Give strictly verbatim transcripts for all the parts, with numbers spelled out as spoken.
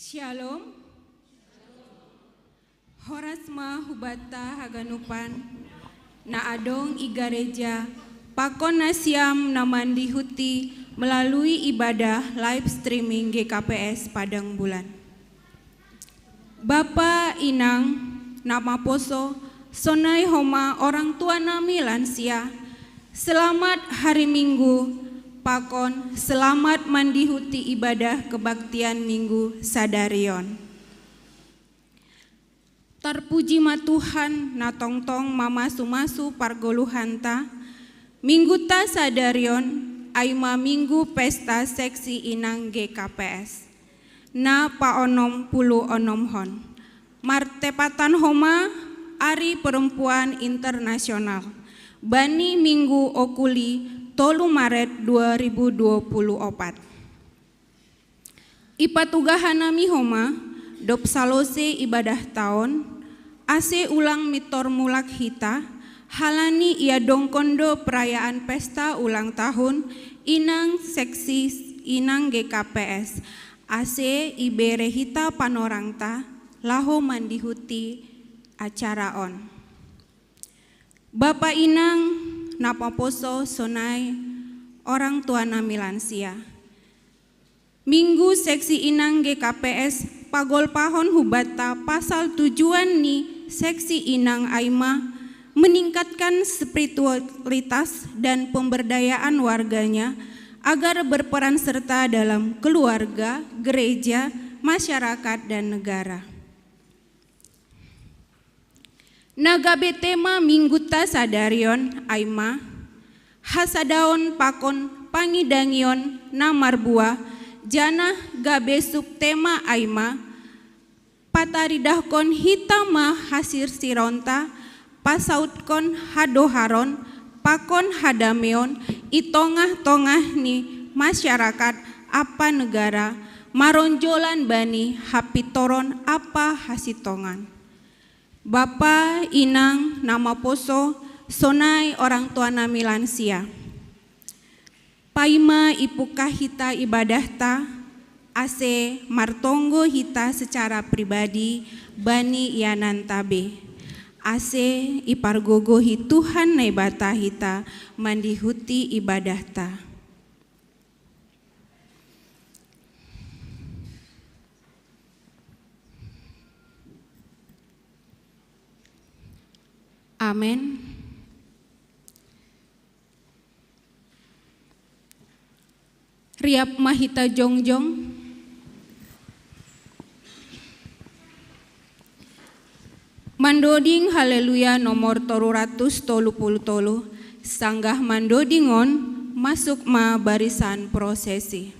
Shalom. Horas ma hubatta haganupan, na adong i gareja, pakon na siam na mandihuti melalui ibadah live streaming G K P S Padang Bulan. Bapa, inang, na maposo, sonai homa orang tua nami lansia, selamat hari Minggu, pakon selamat mandihuti ibadah kebaktian Minggu sadarion. Tarpuji ma Tuhan na tongtong mamasu-masu pargoluhanta. Mingguta sadarion ai ma minggu pesta seksi inang G K P S na paonom pulu onomhon, martepatan homa Ari Perempuan Internasional, bani minggu okuli tolu Maret dua ribu dua puluh opat. Ipatugahan nami homa, dob salose ibadah taon, ase ulang mintor mulak hita, halani iadongkon do perayaan pesta ulang tahun inang seksi inang G K P S, ase ibere hita panorangta laho mandihuti acara on. Bapa, inang, na maposo, sonai orang tua nami lansia. Minggu seksi inang G K P S pagolpahon hubatta pasal tujuan ni seksi inang ai ma meningkatkan spiritualitas dan pemberdayaan warganya agar berperan serta dalam keluarga, gereja, masyarakat, dan negara. Na gabe tema mingguta sadarion ai ma hasadaon pakon pangidangion na marbuah, janah gabe subtema ai ma pataridahkon hita ma hasirsironta, pasautkon hadoharon pakon hadameon i tongah-tongah ni masyarakat ampa negara, maronjolan bani hapintoron ampa hasintongan. Bapa, inang, na maposo, sonai orang tua nami lansia. Paima ipungkah hita ibadahta, ase martonggo hita secara pribadi bani iananta be, ase ipargogohi Tuhan Naibata hita mandihuti ibadahta. Amen. Riap ma hita jongjong. Mandoding Haleluya nomor tolu ratus tolu puluh tolu, sanggah mandoding on, masuk ma barisan prosesi.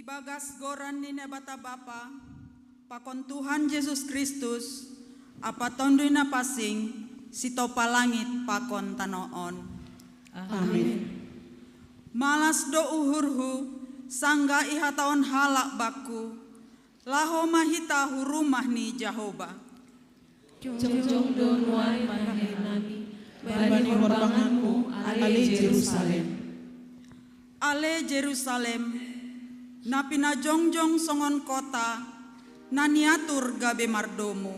Ibagas goran ni Naibata Bapa, pakon Tuhan Jesus Kristus, Apa Tonduy Napasing, sitopa langit pakon tanoh on. Amin. Malas do uhurhu, sanggah ihatahon halak bakku, laho ma hita hu rumah ni Jahoba. Jongjong do nuan manahei nami bani horbanganmu, ale Jerusalem. Ale Jerusalem, na pinajongjong songon kota, na niatur gabe mardomu.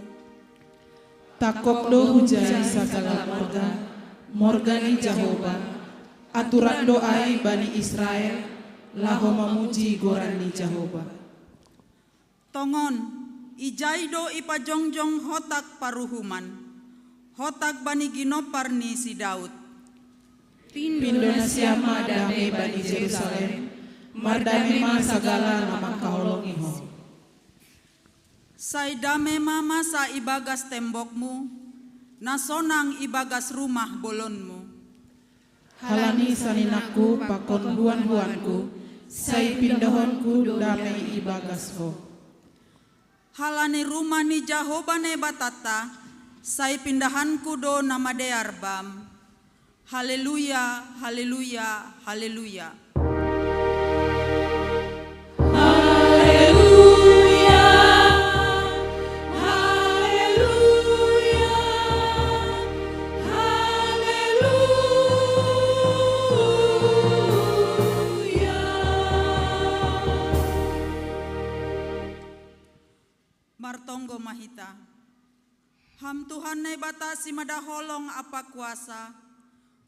Tangkok do hujai sagala morga, morga ni Jahoba, aturan do ai bani Israel, laho mamuji goran ni Jahoba. Tongon, ijai do ipajongjong hotak paruhuman, hotak bani ginompar ni si Daud. Pindo nasiam ma dame bani Jerusalem, mardame ma sagala na mangkaholongi ho. Sai dame ma masa ibagas tembokmu, na sonang ibagas rumah bolonmu. Halani saninangku pakon huan-huanku, sai pindohonku do dame ibagas ho. Halani rumah ni Jahoba Naibatanta, sai pindahanku do na madear bam. Haleluya, haleluya, haleluya. Haleluya, haleluya, haleluya. Martonggo ma hita. Ham Tuhan Naibata simada holong ampa kuasa,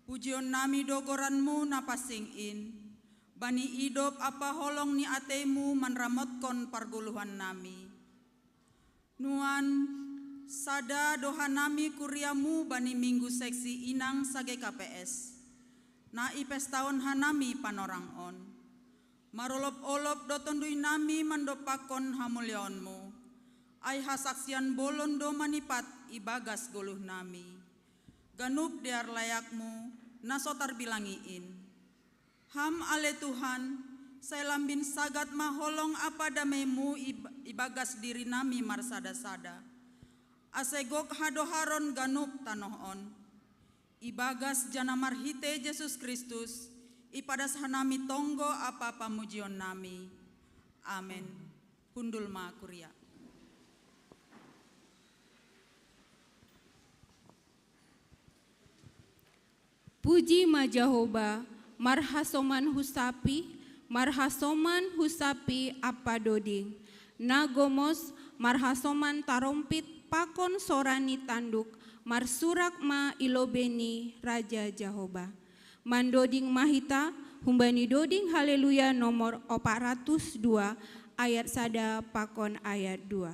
pujion nami do goranmu na pansing in, bani idop ampa holong ni ateimu manramotkon pargoluhan nami. Nuan, sada do hanami kuriamu bani Minggu Seksi Inang sa G K P S, na ipestahon hanami panorang on. Marolop-olop do tonduy nami mandompakkon hamuliaonmu. Ai hasaksian bolon do manipat ibagas goluh nami. Ganup dear layakmu, na so tarbilangi in. Ham ale Tuhan, sai lambin sagat ma holong ampa dameimu ib-, ibagas diri nami marsada-sada. Ase gok hadoharon ganup tanoh on. Ibagas jana marhite Jesus Kristus, ipadas hanami tonggo ampa pamujion nami. Amen. Hundul ma kuria. Puji ma Jahoba, marhasoman hu sapi, marhasoman hu sapi ampa doding. Na gomos marhasoman tarompit pakon sora ni tanduk, marsurak ma i lobei ni Raja Jahoba. Mandoding ma hita, humbani doding Haleluya nomor opat ratus dua, ayat sada pakon ayat dua.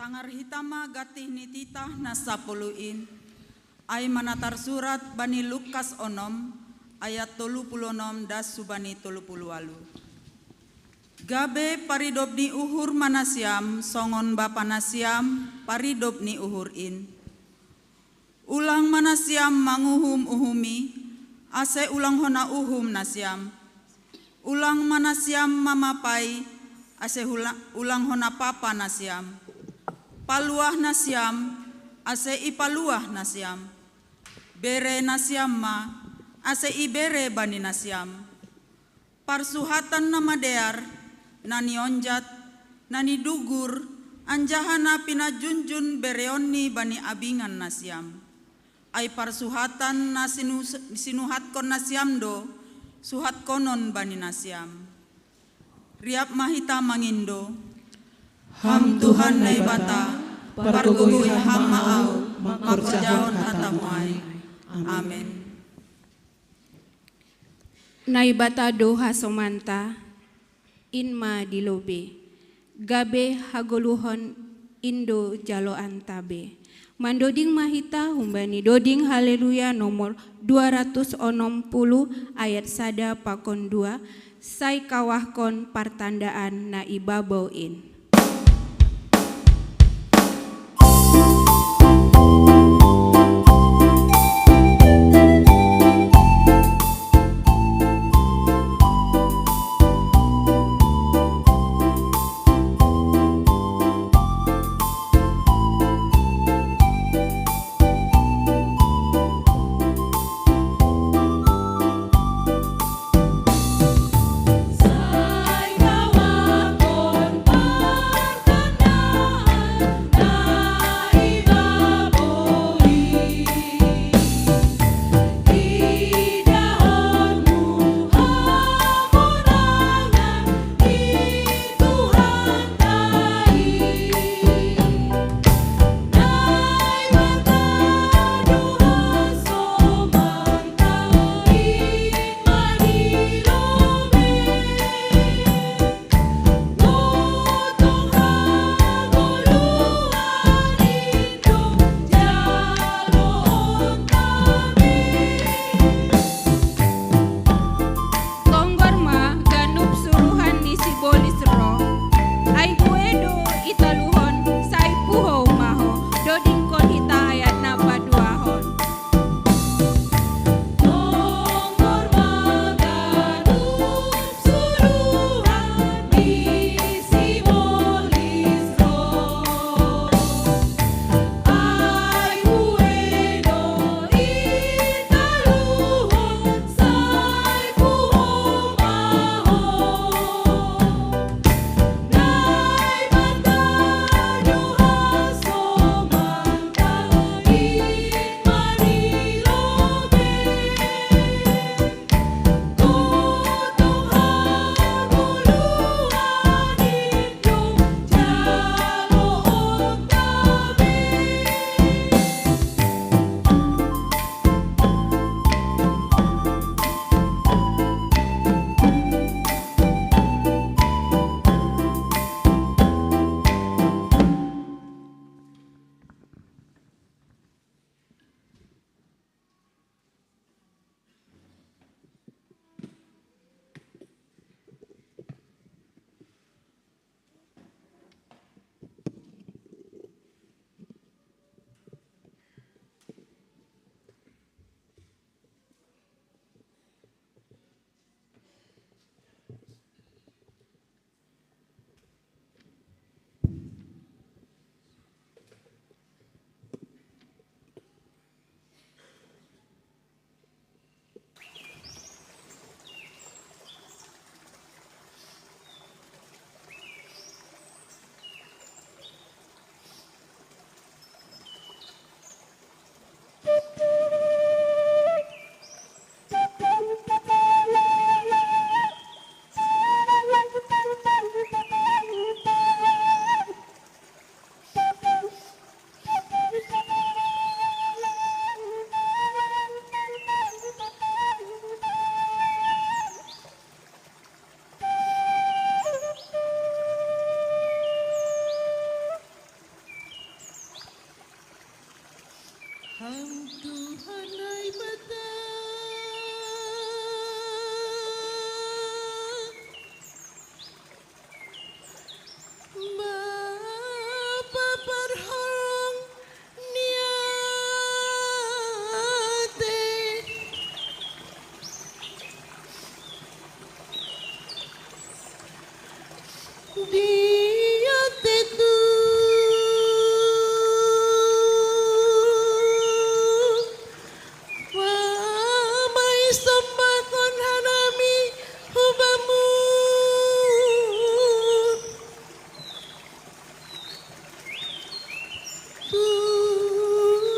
Tangar hita ma gatih ni titah na sapuluh in, ai mana tarsurat bani Lukas onom, ayat tolu puluh onom das subani tolu puluh walu. Gabe paridop ni uhur ma nasiam, songon bapa nasiam paridop ni uhur in. Ulang ma nasiam manguhum-uhumi, ase ulang hona uhum nasiam. Ulang ma nasiam mamapai, ase hula- ulang hona papa nasiam. Paluah nasiam, ase ipaluah nasiam. Bere nasiam ma, ase ibere bani nasiam. Parsuhatan na madear, na nionjat, na nidugur, anjaha na pinajunjun bereonni bani abingan nasiam. Ai parsuhatan na sinus- sinuhatkon nasiam do, suhatkonon bani nasiam. Riap ma hita mangindo. Ham Tuhan Naibata, pargogohi Ham ma ahu, mangkorjahon hataMu ai. Amen. Naibata do hasomanta, in ma di lobei, gabe hagoluhon in do jaloanta be. Mandoding ma hita humbani doding Haleluya nomor dua ratus onom puluh ayat sada pakon dua, sai kawahkon partandaan na i babou in. Dia tetu wa mai sombakon hanami hubamu Tuhan.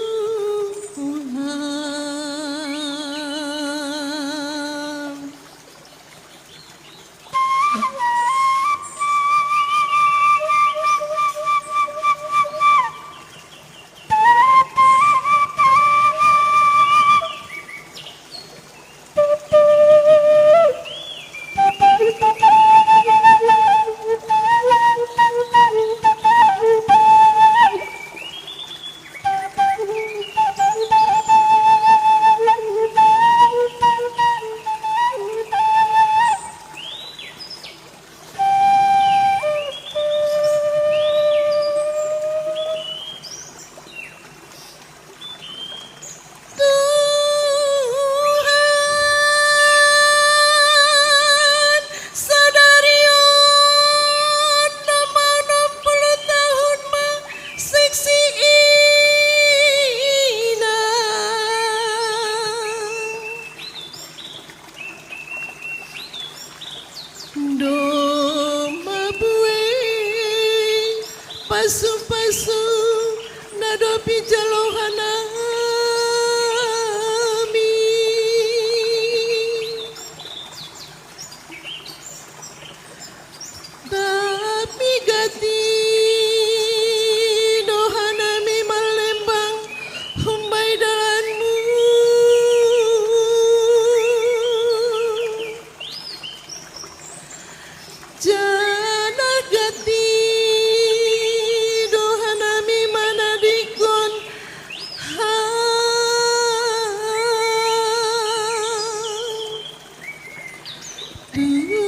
Tuhan, sadari onom puluh tahun ma seksi ina. Domma buei pasu-pasu nadopi jalohanami. Tapi gati dohanami mallembang humbai dalanmu. Janah gati dohanami manadingkon ha Tuhan.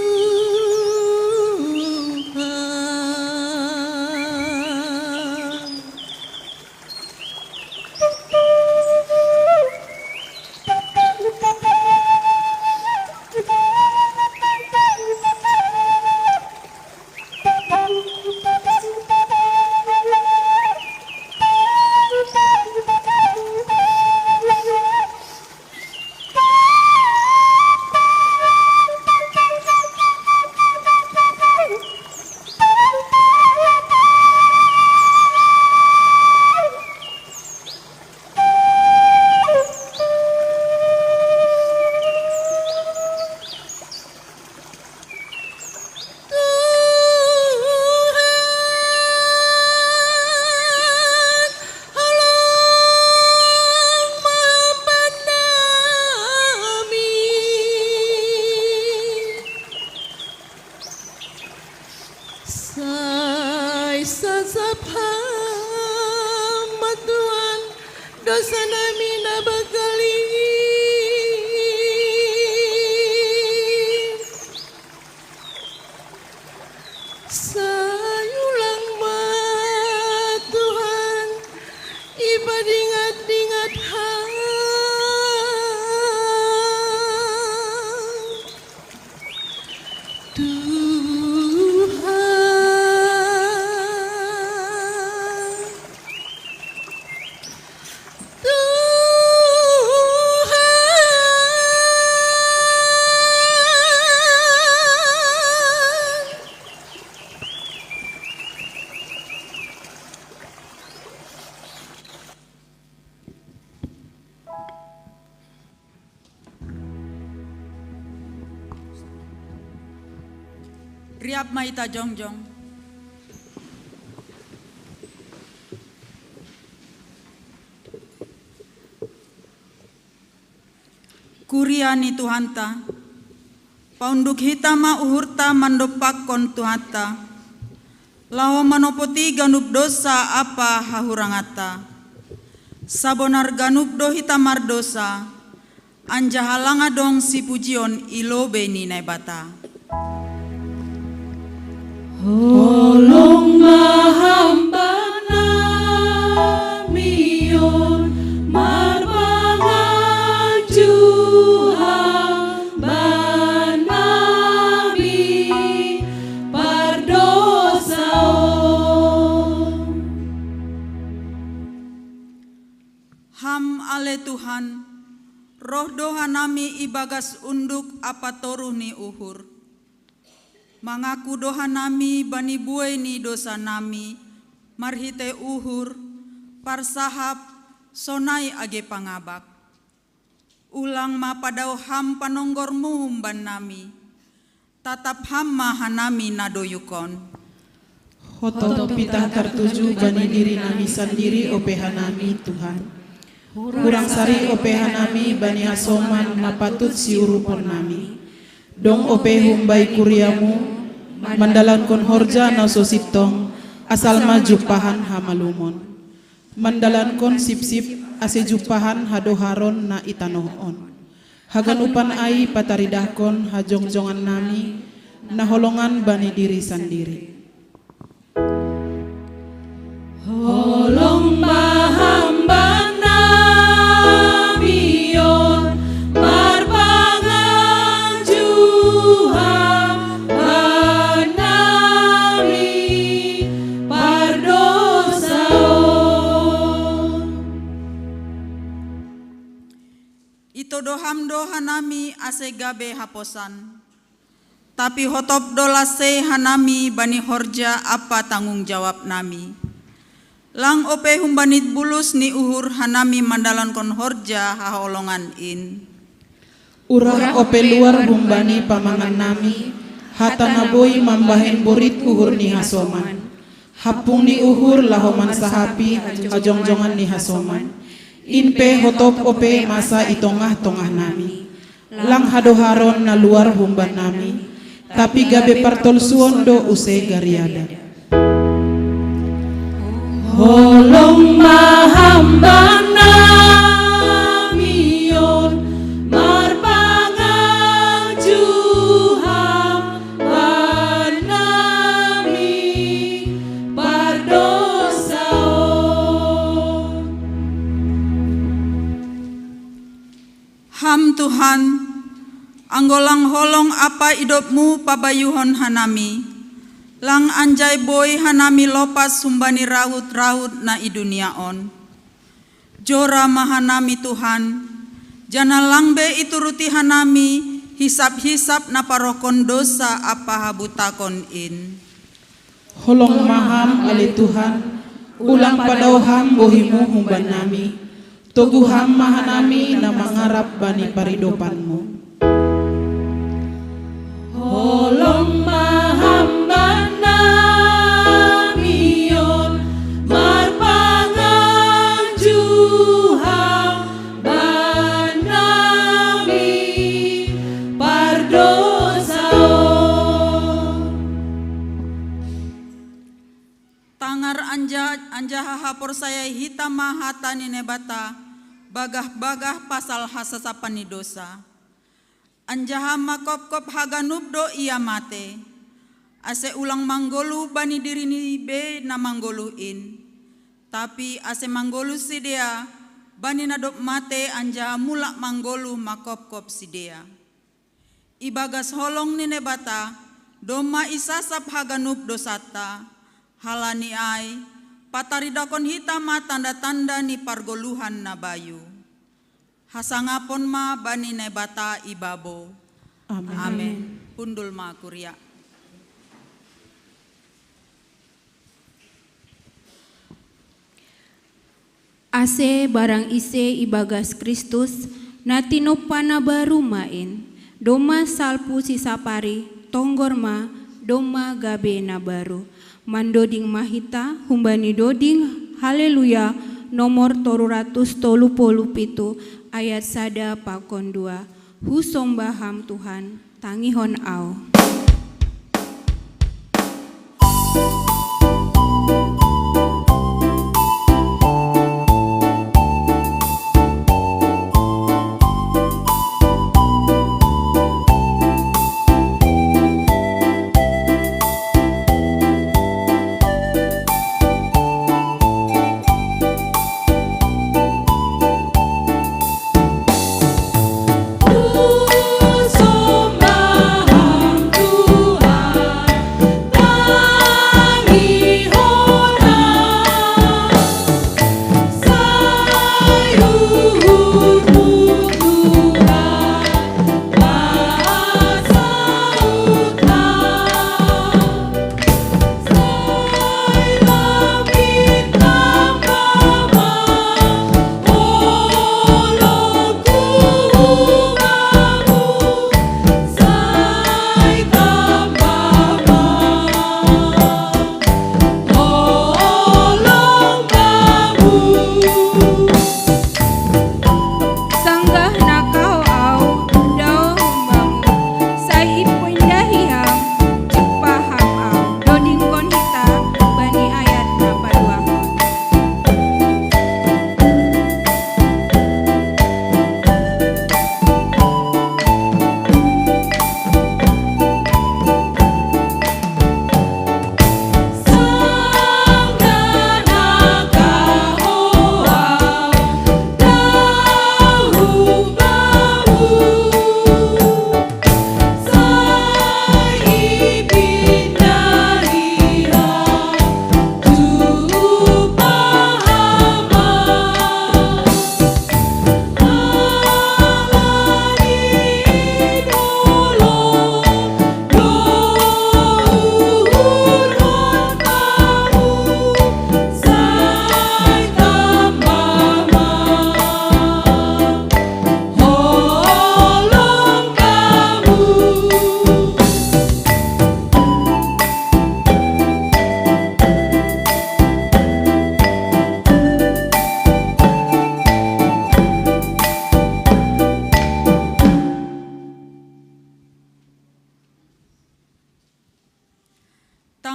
Tuhan, holong maafkan nami. Sai sasap ham ma Tuhan dosa nami na bagali'in. Sai ulang ma Tuhan ipadingat-dingat ham. Tuhan. Tuhan. Riap ma hita jongjong. Kuria ni Tuhanta, paunduk hita ma uhurta mandompakkon Tuhanta, laho manopoti ganup dosa ampa hahuranganta. Sabonar ganup do hita mardosa, anjaha lang adong sipujion i lobei ni Naibata. Holong ma ham bannami on, marpanganju ham bannami, pardo roh do hanami ibagas unduk ampa toruh ni uhur. Mangaku do hanami bani buei ni dosanami marhitei uhur, parsahap, sonai age pangabak. Ulang ma padao Ham panonggorMu humban nami. Tatap Ham ma hanami na doyuk on. Hotop pitah tartuju bani diri nami sandiri ope hanami, Tuhan. Hurang sari ope hanami bani hasoman na patut siurupon nami. Dong ope humbai kuria-Mu, mandalankon horja na so sintong, asal ma jumpahan hamalumon. Mandalankon sipsip ase jumpahan hadoharon na i tanoh on. Haganupan ai pataridahkon hajongjongan nami, na holongan bani diri sandiri. Holong ma Ham bani nami on, marpangajuha bani nami pardosa on. Itodo Ham do hanami ase gabe haposan. Tapi hotop do las sei hanami bani horja ampa tanggung jawab nami. Lang ope humbani bulus ni uhur hanami mandalankon horja haholongan in. Urah ope luar humbani pamangan nami, hata na boi mambahen borit uhur ni hasoman. Hampung ni uhur laho mansahapi hajongjongan ni hasoman. In pe hotop ope masa i tongah-tongah nami. Lang hadoharon na luar humban nami, tapi gabe partolsuon do use gariada. Holong ma Ham bani nami on, marpangajuha bani nami pardosa on. Ham Tuhan, anggo lang holong ampa idop-Mu pabayuhon hanami, lang anjai boi hanami lopas humbani rahut-rahut na i dunia on. Jora ma hanami Tuhan, janah lang be ituruti hanami hisap-hisap na parohkon dousa ampa habutakon in. Holong ma Ham ale Tuhan, ulang padao Ham bohi-Mu humban nami. Togu Ham ma hanami na mangarap bani paridopan-Mu. Holong ma Ham bani nami on, marpangajuha bani nami pardosa on. Tangar anja-, anjaha haporsayai hita ma hata ni Naibata, bagah-bagah pasal hasasapan ni dousa. Anjaha mangkopkop haganup do Ia mate, ase ulang manggoluh bani dirini be na manggoluh in, tapi ase manggoluh sidea bani na dob mate anjaha mulak manggoluh mangkopkop sidea. Ibagas holong ni Naibata, domma isasap haganup dousanta, halani ai, pataridahkon hita ma tanda-tanda ni pargoluhan na bayu. Hasangapon ma bani Naibata i babou. Amen. Amen. Hundul ma kuria. Ase barang ise ibagas Kristus, na tinompa na baru ma in. Domma salpu sisapari, tonggor ma, domma gabe na baru. Mandoding ma hita humbani doding Haleluya nomor tolu ratus tolu puluh pitu, ayat sada pakon dua. Husomba Ham Tuhan, tangihon ahu.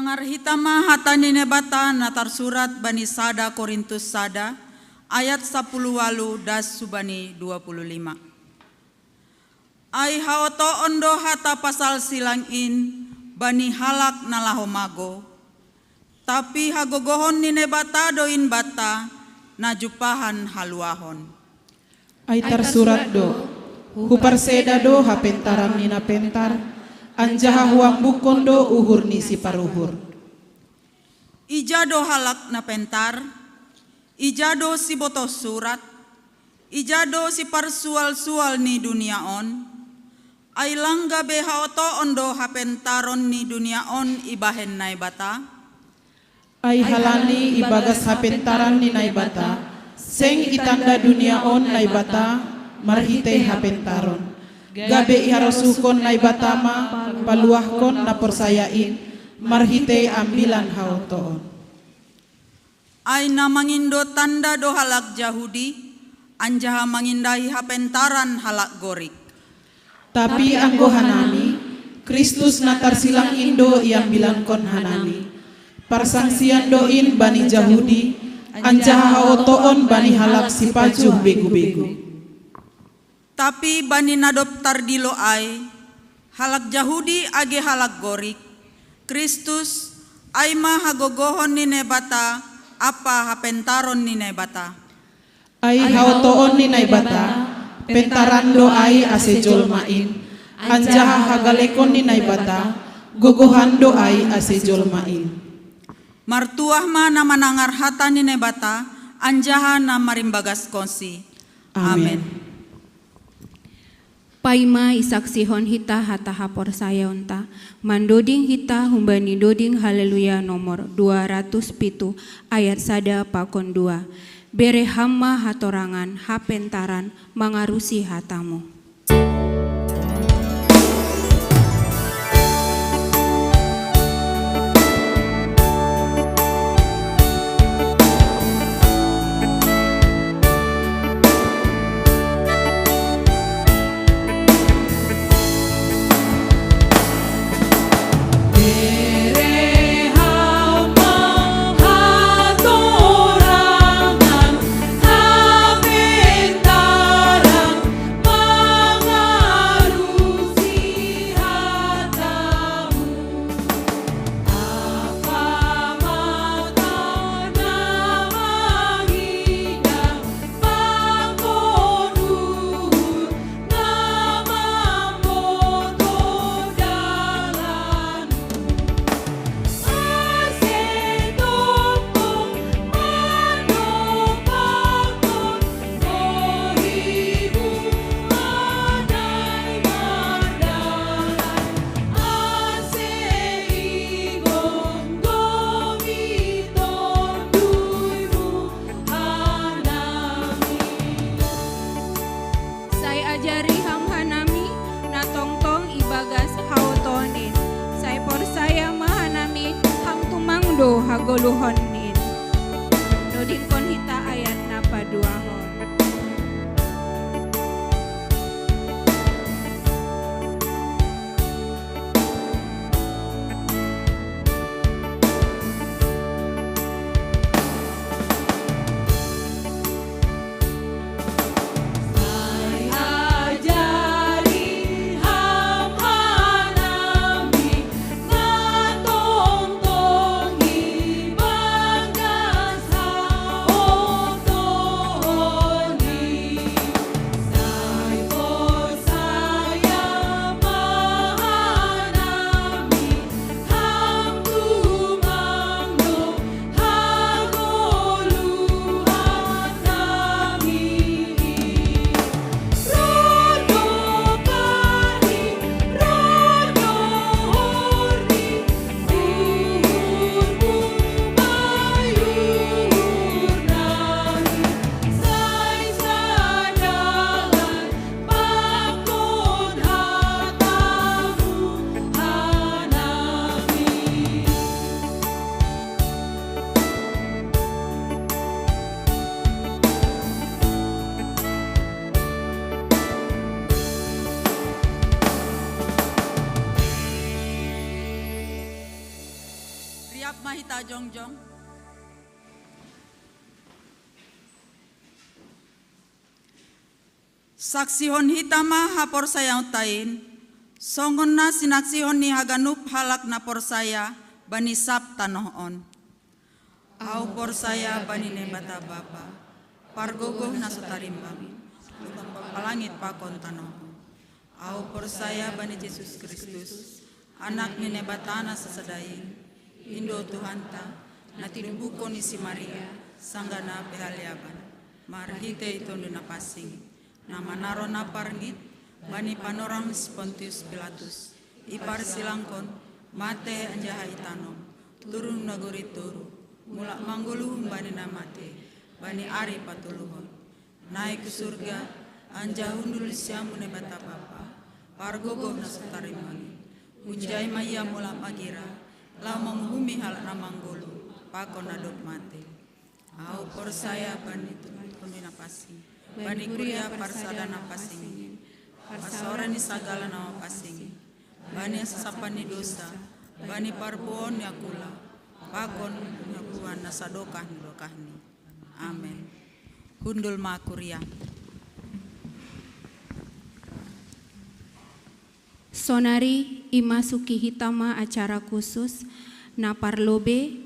Ngarhita ma hata ni Naibata na tarsurat bani sada Korintus sada, ayat sapuluh walu das subani dua puluh lima. Ai haotoon do hata pasal silang in bani halak na laho mago, tapi hagogohon ni Naibata do in banta na jumpahan haluahon. Ai tarsurat do: Huparseda do hapentaran ni na pentar, anjaha huambukkon do uhur ni siparuhur. Ija do halak na pentar? Ija do sibotoh surat? Ija do siparsualsual ni dunia on? Ai lang gabe haotoon do hapentaron ni dunia on ibahen Naibata? Ai halani ibagas hapentaran ni Naibata, seng itanda dunia on Naibata marhitei hapentaron, gabe iharosuhkon Naibata ma paluahkon na porsaya in marhitei ambilan haotoon. Ai na mangindo tanda do halak Jahudi, anjaha mangindahi hapentaran halak Gorik. Tapi anggo hanami, Kristus na tarsilang in do iambilankon hanami. Parsangsian do in bani Jahudi, anjaha haotoon bani halak sipajuh begu-begu. Tapi bani na dob tardilo ai, halak Jahudi age halak Gorik, Kristus, ai ma hagogohon ni Naibata ampa hapentaron ni Naibata. Ai haotoon ni Naibata, pentaran do ai ase jolma in, anjaha hagalekon ni Naibata, gogohan do ai ase jolma in. Martuah ma na manangar hata ni Naibata, anjaha na marimbagaskonSi. Amen. Amen. Paima isaksihon hita hata haporsayaonta, mandoding hita humbani doding Haleluya nomor dua ratus pitu ayat sada pakon dua. Bere Ham ma hatorangan, hapentaran, mangarusi hata-Mu. Sai ajari Ham hanami, na tongtong ibagas haotoon in. Sai porsaya ma hanami, Ham tumang do hagoluhon in. Dodingkon hita ayat na paduahon. Hita jongjong. Saksihon hita ma haporsayaonta in, songon na sinaksihon ni haganup halak na porsaya bani sab tanoh on. Ahu porsaya bani Naibata Bapa, pargogoh na so tarimbang, na pampalangit pakon tanoh on. Ahu porsaya bani Jesus Kristus, Anak ni Naibata na sasada in, in do Tuhanta, na tinubuhkon ni si Maria, sanggah na pihaliaban, marhitei Tonduy Napansing, na manaro na parngit bani panorang si Pontius Pilatus, iparsilangkon, matei anjaha itanom, turun nagori toruh, mulak manggoluh humbani na matei, bani ari patoluhon. Naik hu surga, anjaha hundul di siamun Naibata Bapa, pargogoh na so tarimbang in. Hunjai ma Ia mulak magira, laho manguhumi halak na manggoluh, pakon na dob matei. Ahu porsaya bani Tonduy Napansing, bani kuria parsada na pansing in, parsaoran ni sagala na mapansing in, bani hasasapan ni dosa, bani parboaon ni angkula, pakon ni angkuhan na sadokah ni dokahni. Amen. Hundul ma kuria. Sonari imasuki hita ma acara khusus na parlobei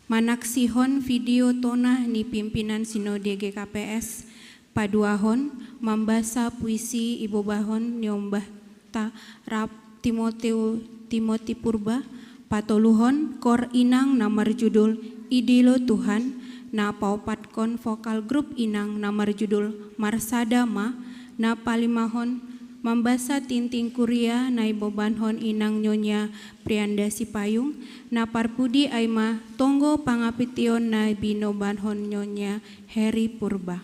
manaksihon video tonah ni pimpinan Sinode G K P S, paduahon, mambasa puisi ibobahon ni ombahta rap Timoteo, Timoti Purba, patoluhon, kor inang na marjudul Idilo Tuhan, na paopatkon vokal grup inang na marjudul Marsada Ma, na palimahon, mambasa tintin kuria na ibobankon inang Nyonya Prianda Sipayung, na parpudi ai ma tonggo pangapition na binobankon Nyonya Heri Purba.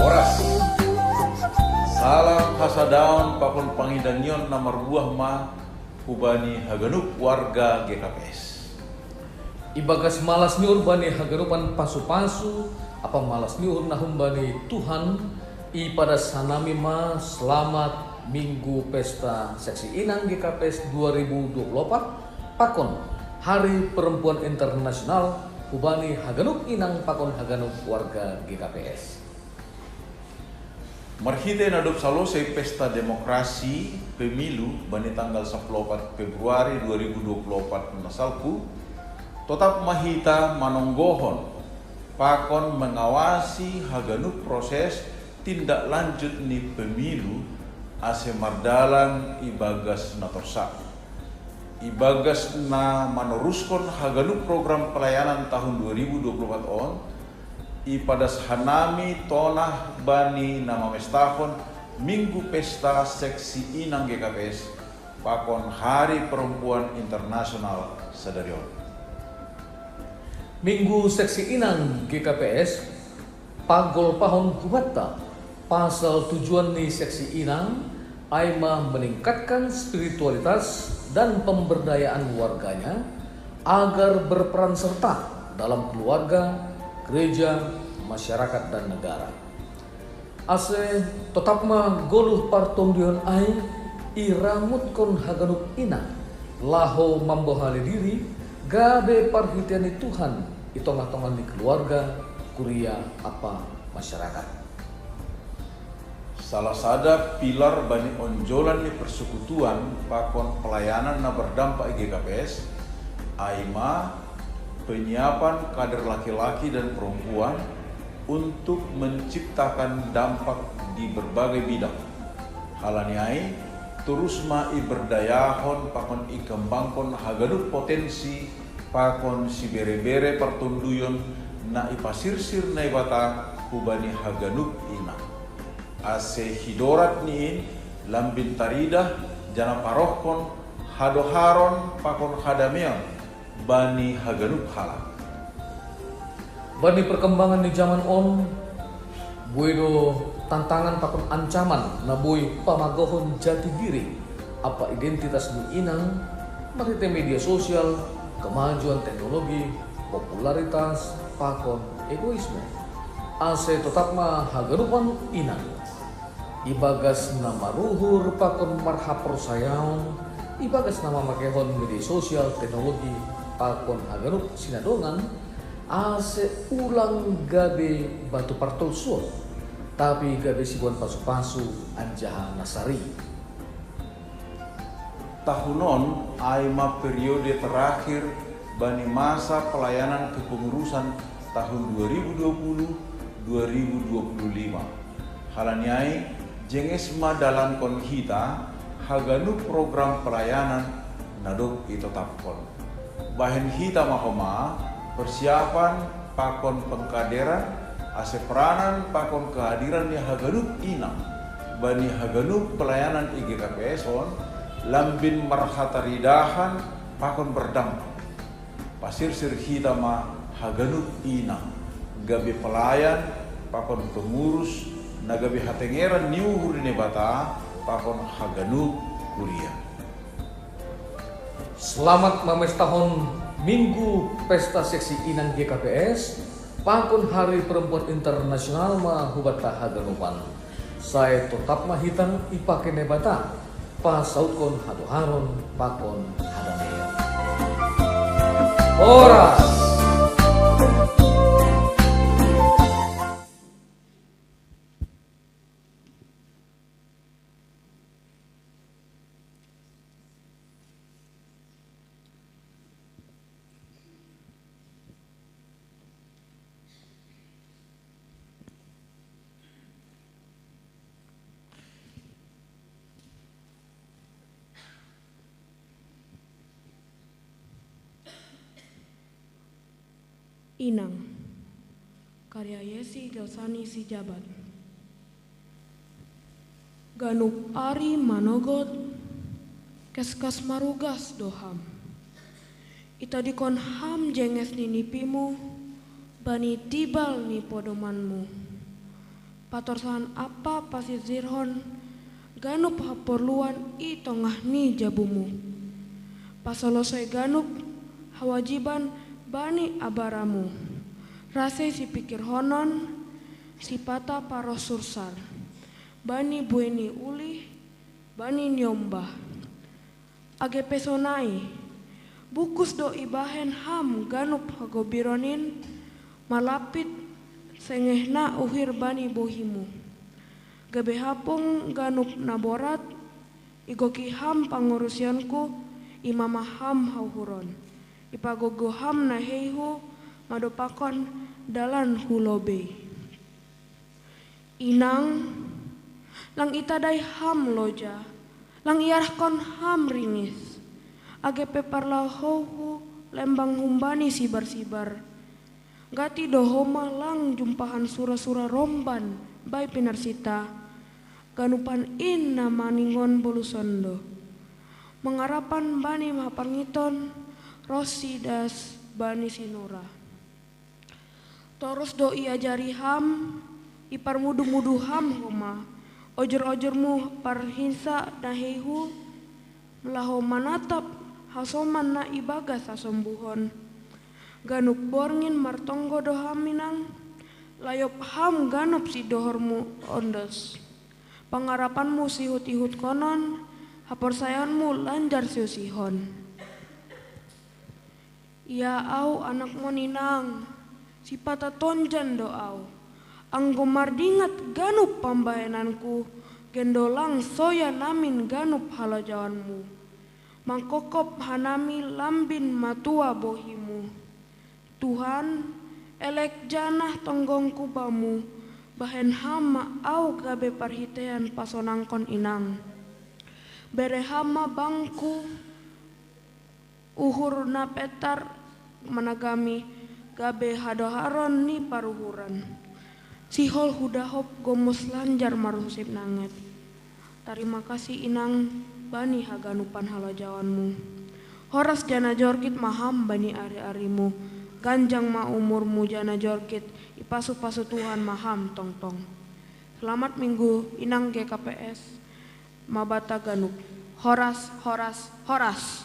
Horas. Salam hasadaon pakon pangidangion na marbuah ma hubani haganup warga G K P S. Ibagas malas ni uhur bani haganupan pasupasu ampa malas ni uhur na humbani Tuhan, ipadas hanami ma selamat Minggu Pesta Seksi Inang G K P S dua ribu dua puluh empat, pakon Hari Perempuan Internasional hubani haganup inang pakon haganup warga G K P S. Marhitei na dob salosei pesta demokrasi pemilu bani tanggal sampulu opat Februari dua ribu dua puluh opat na salpu, totap ma hita manonggohon pakon mengawasi haganup proses tindak lanjut ni pemilu ase mardalan ibagas na torsa. Ibagas na manoruskon haganup program pelayanan tahun dua ribu dua puluh empat on, ipadas hanami tonah bani na mamestahon Minggu Pesta Seksi Inang G K P S pakon Hari Perempuan Internasional sadari on. Minggu Seksi Inang G K P S pagolpahon hubanta pasal tujuan ni Seksi Inang ai ma meningkatkan spiritualitas dan pemberdayaan warganya agar berperan serta dalam keluarga, gereja, masyarakat, dan negara. Ase totap ma goluh partonduyhon ai iramutkon haganup inang, laho mambohali diri, gabe parhitean ni Tuhan i tongah-tongah ni keluarga, kuria, ampa masyarakat. Salah sada pilar bani onjolan ni persekutuan pakon pelayanan na berdampak i G K P S, ai ma penyiapan kader laki-laki dan perempuan untuk menciptakan dampak di berbagai bidang. Halani ai, torus ma iberdayahon pakon ikembangkon haganup potensi pakon sibere-bere partonduyon na ipasirsir Naibata hubani haganup inang. Ase hidorat ni in lambin taridah janah parohkon hadoharon pakon hadameon bani haganup halak. Bani perkembangan ni jaman on, Boi do tantangan pakon ancaman na boi pamagohon jati diri ampa identitas ni inang, marhite media sosial, kemajuan teknologi, popularitas, pakon egoisme. Ase totap ma haganupan inang. Ibagas na maruhur pakon marhaporsayaon, ibagas na mamakehon media sosial, teknologi, pakon haganup sinadongan, ase ulang gabe batu partolsuon, tapi gabe siboan pasupasu anjaha nasari. Tahun on ai ma periode terakhir bani masa pelayanan kepengurusan tahun dua ribu dua puluh dua ribu dua puluh lima. Halani ai, jenges ma dalankon hita haganup program pelayanan na dob itotapkon. Bahen hita ma homa persiapan pakon pengkaderan, ase peranan pakon kehadiran ni haganup inang bani haganup pelayanan i G K P S on lambin marhataridahan pakon berdampak. Pasirsir hita ma haganup inang gabe pelayan pakon pengurus na gabe hatengeran ni uhur ni Naibata pakon haganup kuria. Selamat mamestahon Minggu Pesta Seksi Inang G K P S pakon Hari Perempuan Internasional ma hubanta haganupan. Sai totap ma hita ipake Naibata pasautkon hadoharon pakon hadameon. Horas. Inang, karya Yesi Gelsani Sijabat. Ganup ari manogot, keskas marugas do ham. Itadikon ham jenges ni nipimu bani tibal ni podomanmu. Patorsahan ampa pasirsirhon ganup haporluan i tongah ni jabumu. Pasolosai ganup hawajiban bani abaramu. Rasei sipikirhonon, sipata paroh sursar, bani buei ni ulih, bani niombah. Age pe sonai, bukus do ibahen ham ganup hagobiron in, malapit sengehna uhir bani bohimu. Gabe hapung ganup na borat, igoki ham pangurusionku, imamah ham hauhuron. Ipagogo ham naheihu, madopakon dalan hu lobei. Inang, lang itadai ham loja, lang iarahkon ham ringis. Age pe parlahouhu lembang humbani sibar-sibar, gati do homa lang jumpahan sura-sura romban bai pinarsinta. Ganupan in na maningon boluson do. Mangarapan bani hapangiton, ronsi das bani sinura. Torus do iajari ham, iparmudu-mudu ham homa, ojur-ojurmu parhinsa naheihu, laho manatap hasoman na ibagas hasombuhon. Ganup borngin martonggo do ham inang, layop ham ganup sidohormu ondos. Pangarapanmu sihut-ihutkonon, haporsayaonmu lanjar siusihon. Ia au anakmon inang, sipata tonjan do au. Anggo mardingat ganup pambahenanku, gendolang soya namin ganup halojaonmu. Mangkopkop hanami lambin matua bohimu. Tuhan, elek janah tonggongku bamu, bahen ham ma au gabe parhitean pasonangkon inang. Bere ham ma bangku, uhur na petar managami gabe hadoharon ni paruhuran. Sihol hudahop gomos lanjar marhusip nanget. Tarima kasih inang bani haganupan halojaonmu. Horas jana jorgit ma ham bani ari-arimu. Ganjang ma umurmu jana jorgit, ipasu-pasu Tuhan ma ham tongtong. Selamat Minggu, inang G K P S Mabata Ganup. Horas, horas, horas.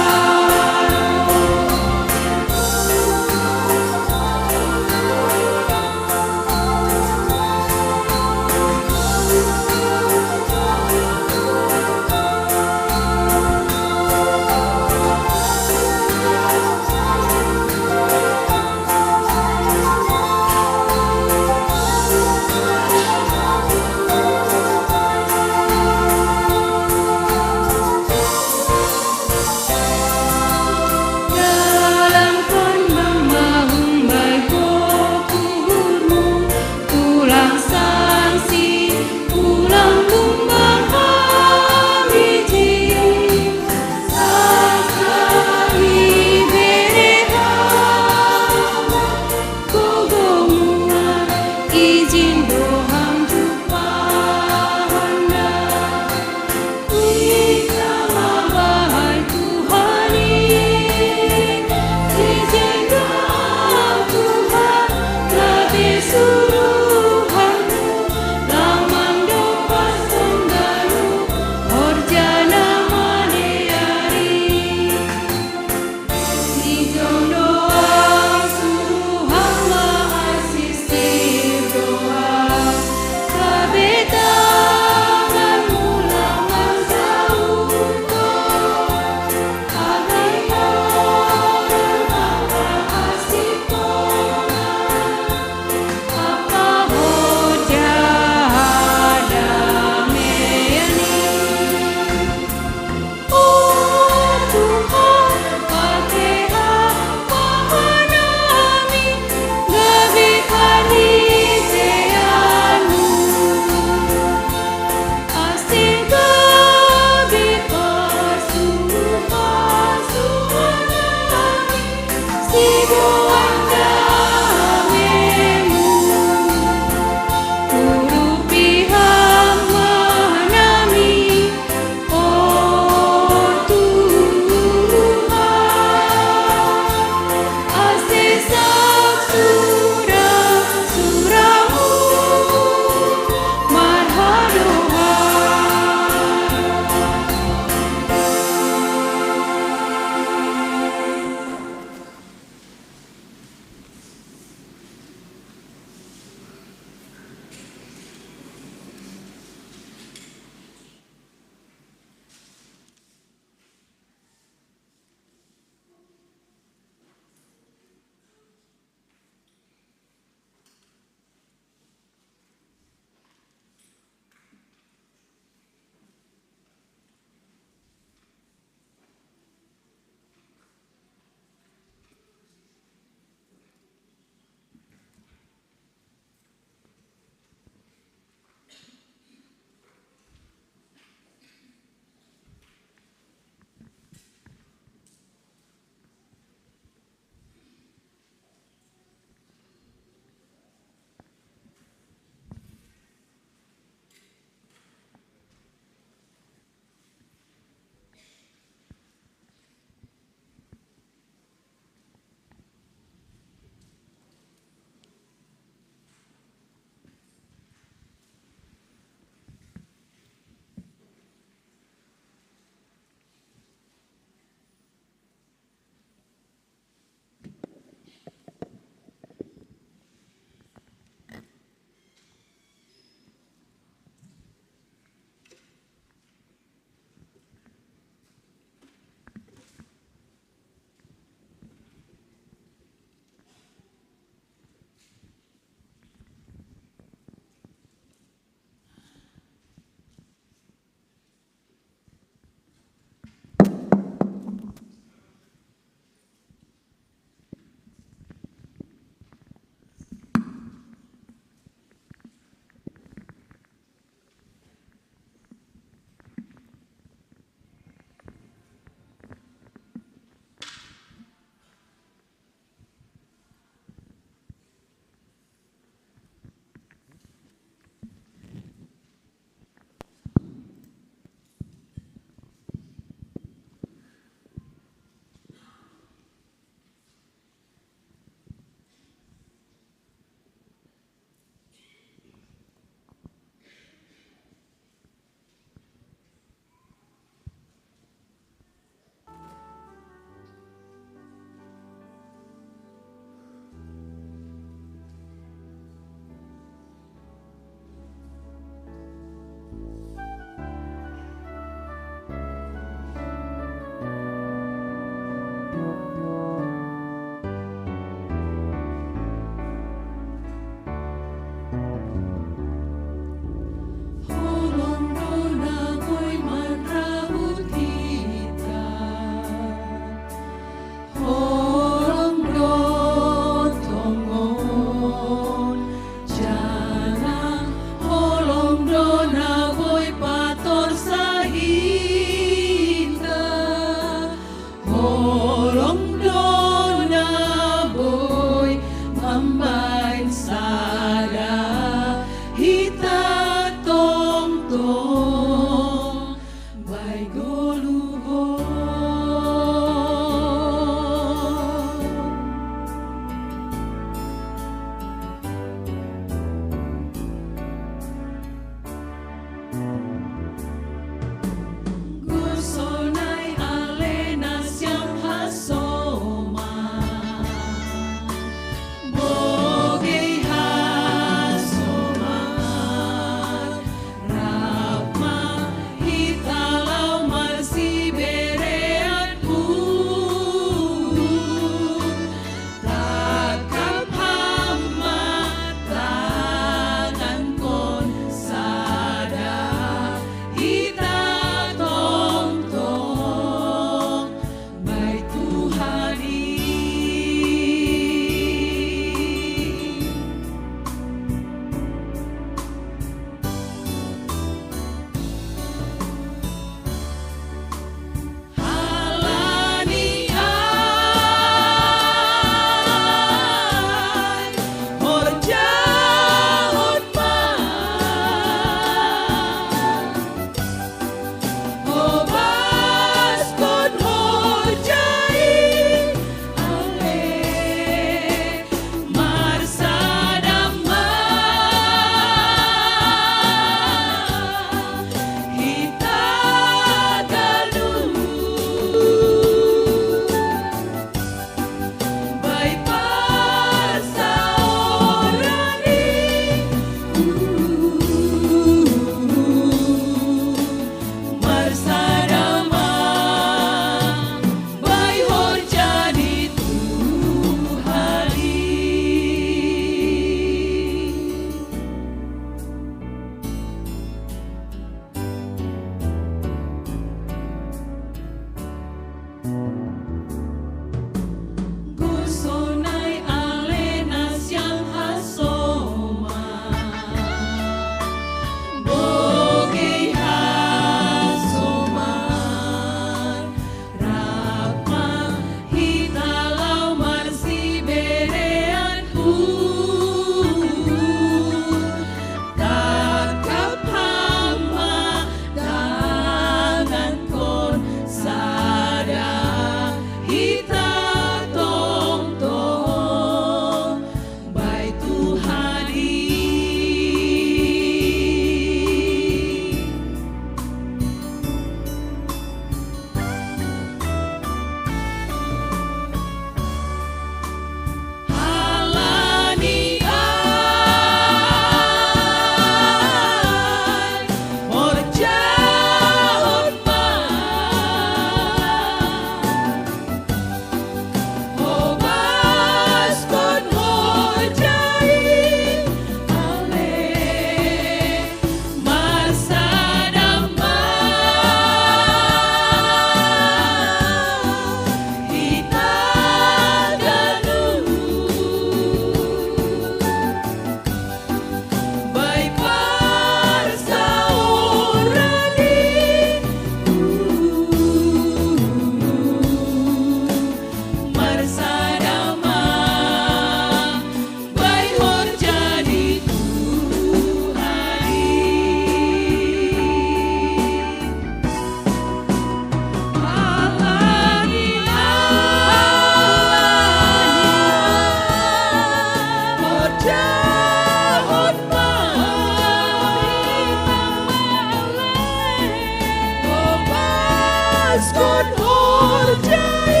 Kon horjai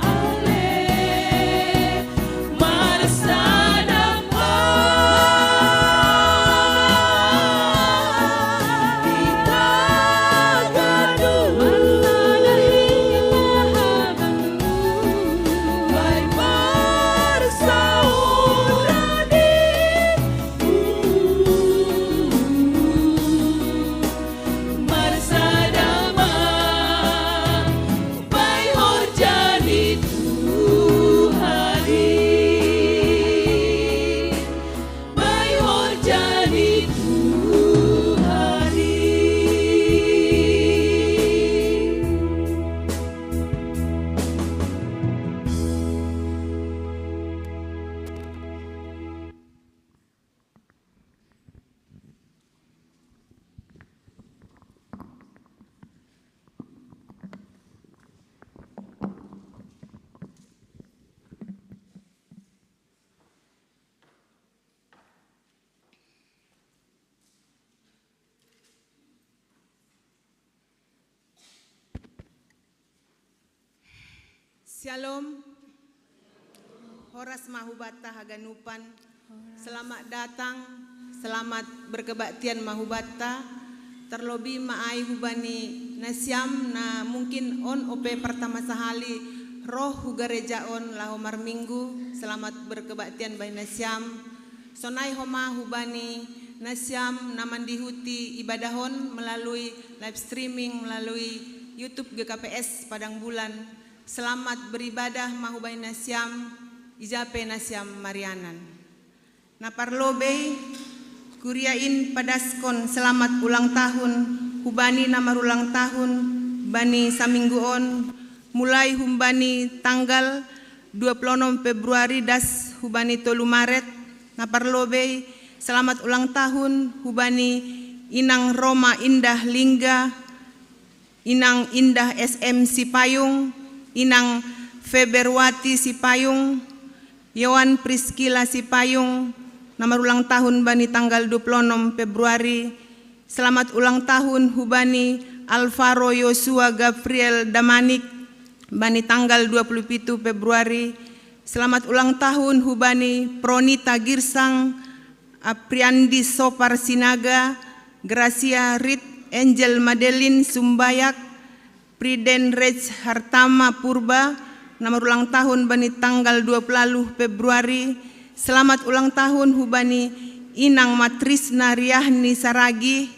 ale marsada kita gaduh. Bai marsaurani. Marsada ma bai horjani Tuhani. Bai horjani Tuhani. Shalom. Horas ma hubatta haganupan. Selamat datang, selamat berkebaktian ma hubatta. Terlebih ma ai hubani nasiam na mungkin on ope pertama sahali roh hu gareja on laho marminggu. Selamat berkebaktian bai nasiam. Sonai homa hubani nasiam na mandihuti ibadah on melalui live streaming melalui YouTube G K P S Padang Bulan. Selamat beribadah ma hubani nasiam, ija pe nasiam marianan. Na parlobei, kuria in padaskon selamat ulang tahun hubani na marulang tahun bani saminggu on, mulai humbani tanggal dua puluh enam Februari das hubani tolu Maret. Na parlobei, selamat ulang tahun hubani Inang Roma Indah Lingga, Inang Indah S M Sipayung, Inang Feberwati Sipayung, Yohan Priskila Sipayung, na marulang tahun bani tanggal dua puluh enam Februari. Selamat ulang tahun hubani Alvaro Yosua Gabriel Damanik, bani tanggal dua puluh pitu Februari. Selamat ulang tahun hubani Pronita Girsang, Apriandi Sopar Sinaga, Gracia Rit, Angel Madeline Sumbayak, Priden Reg Hartama Purba, na marulang tahun bani tanggal dua puluh Februari. Selamat ulang tahun hubani Inang Matrisna Riahni Saragi,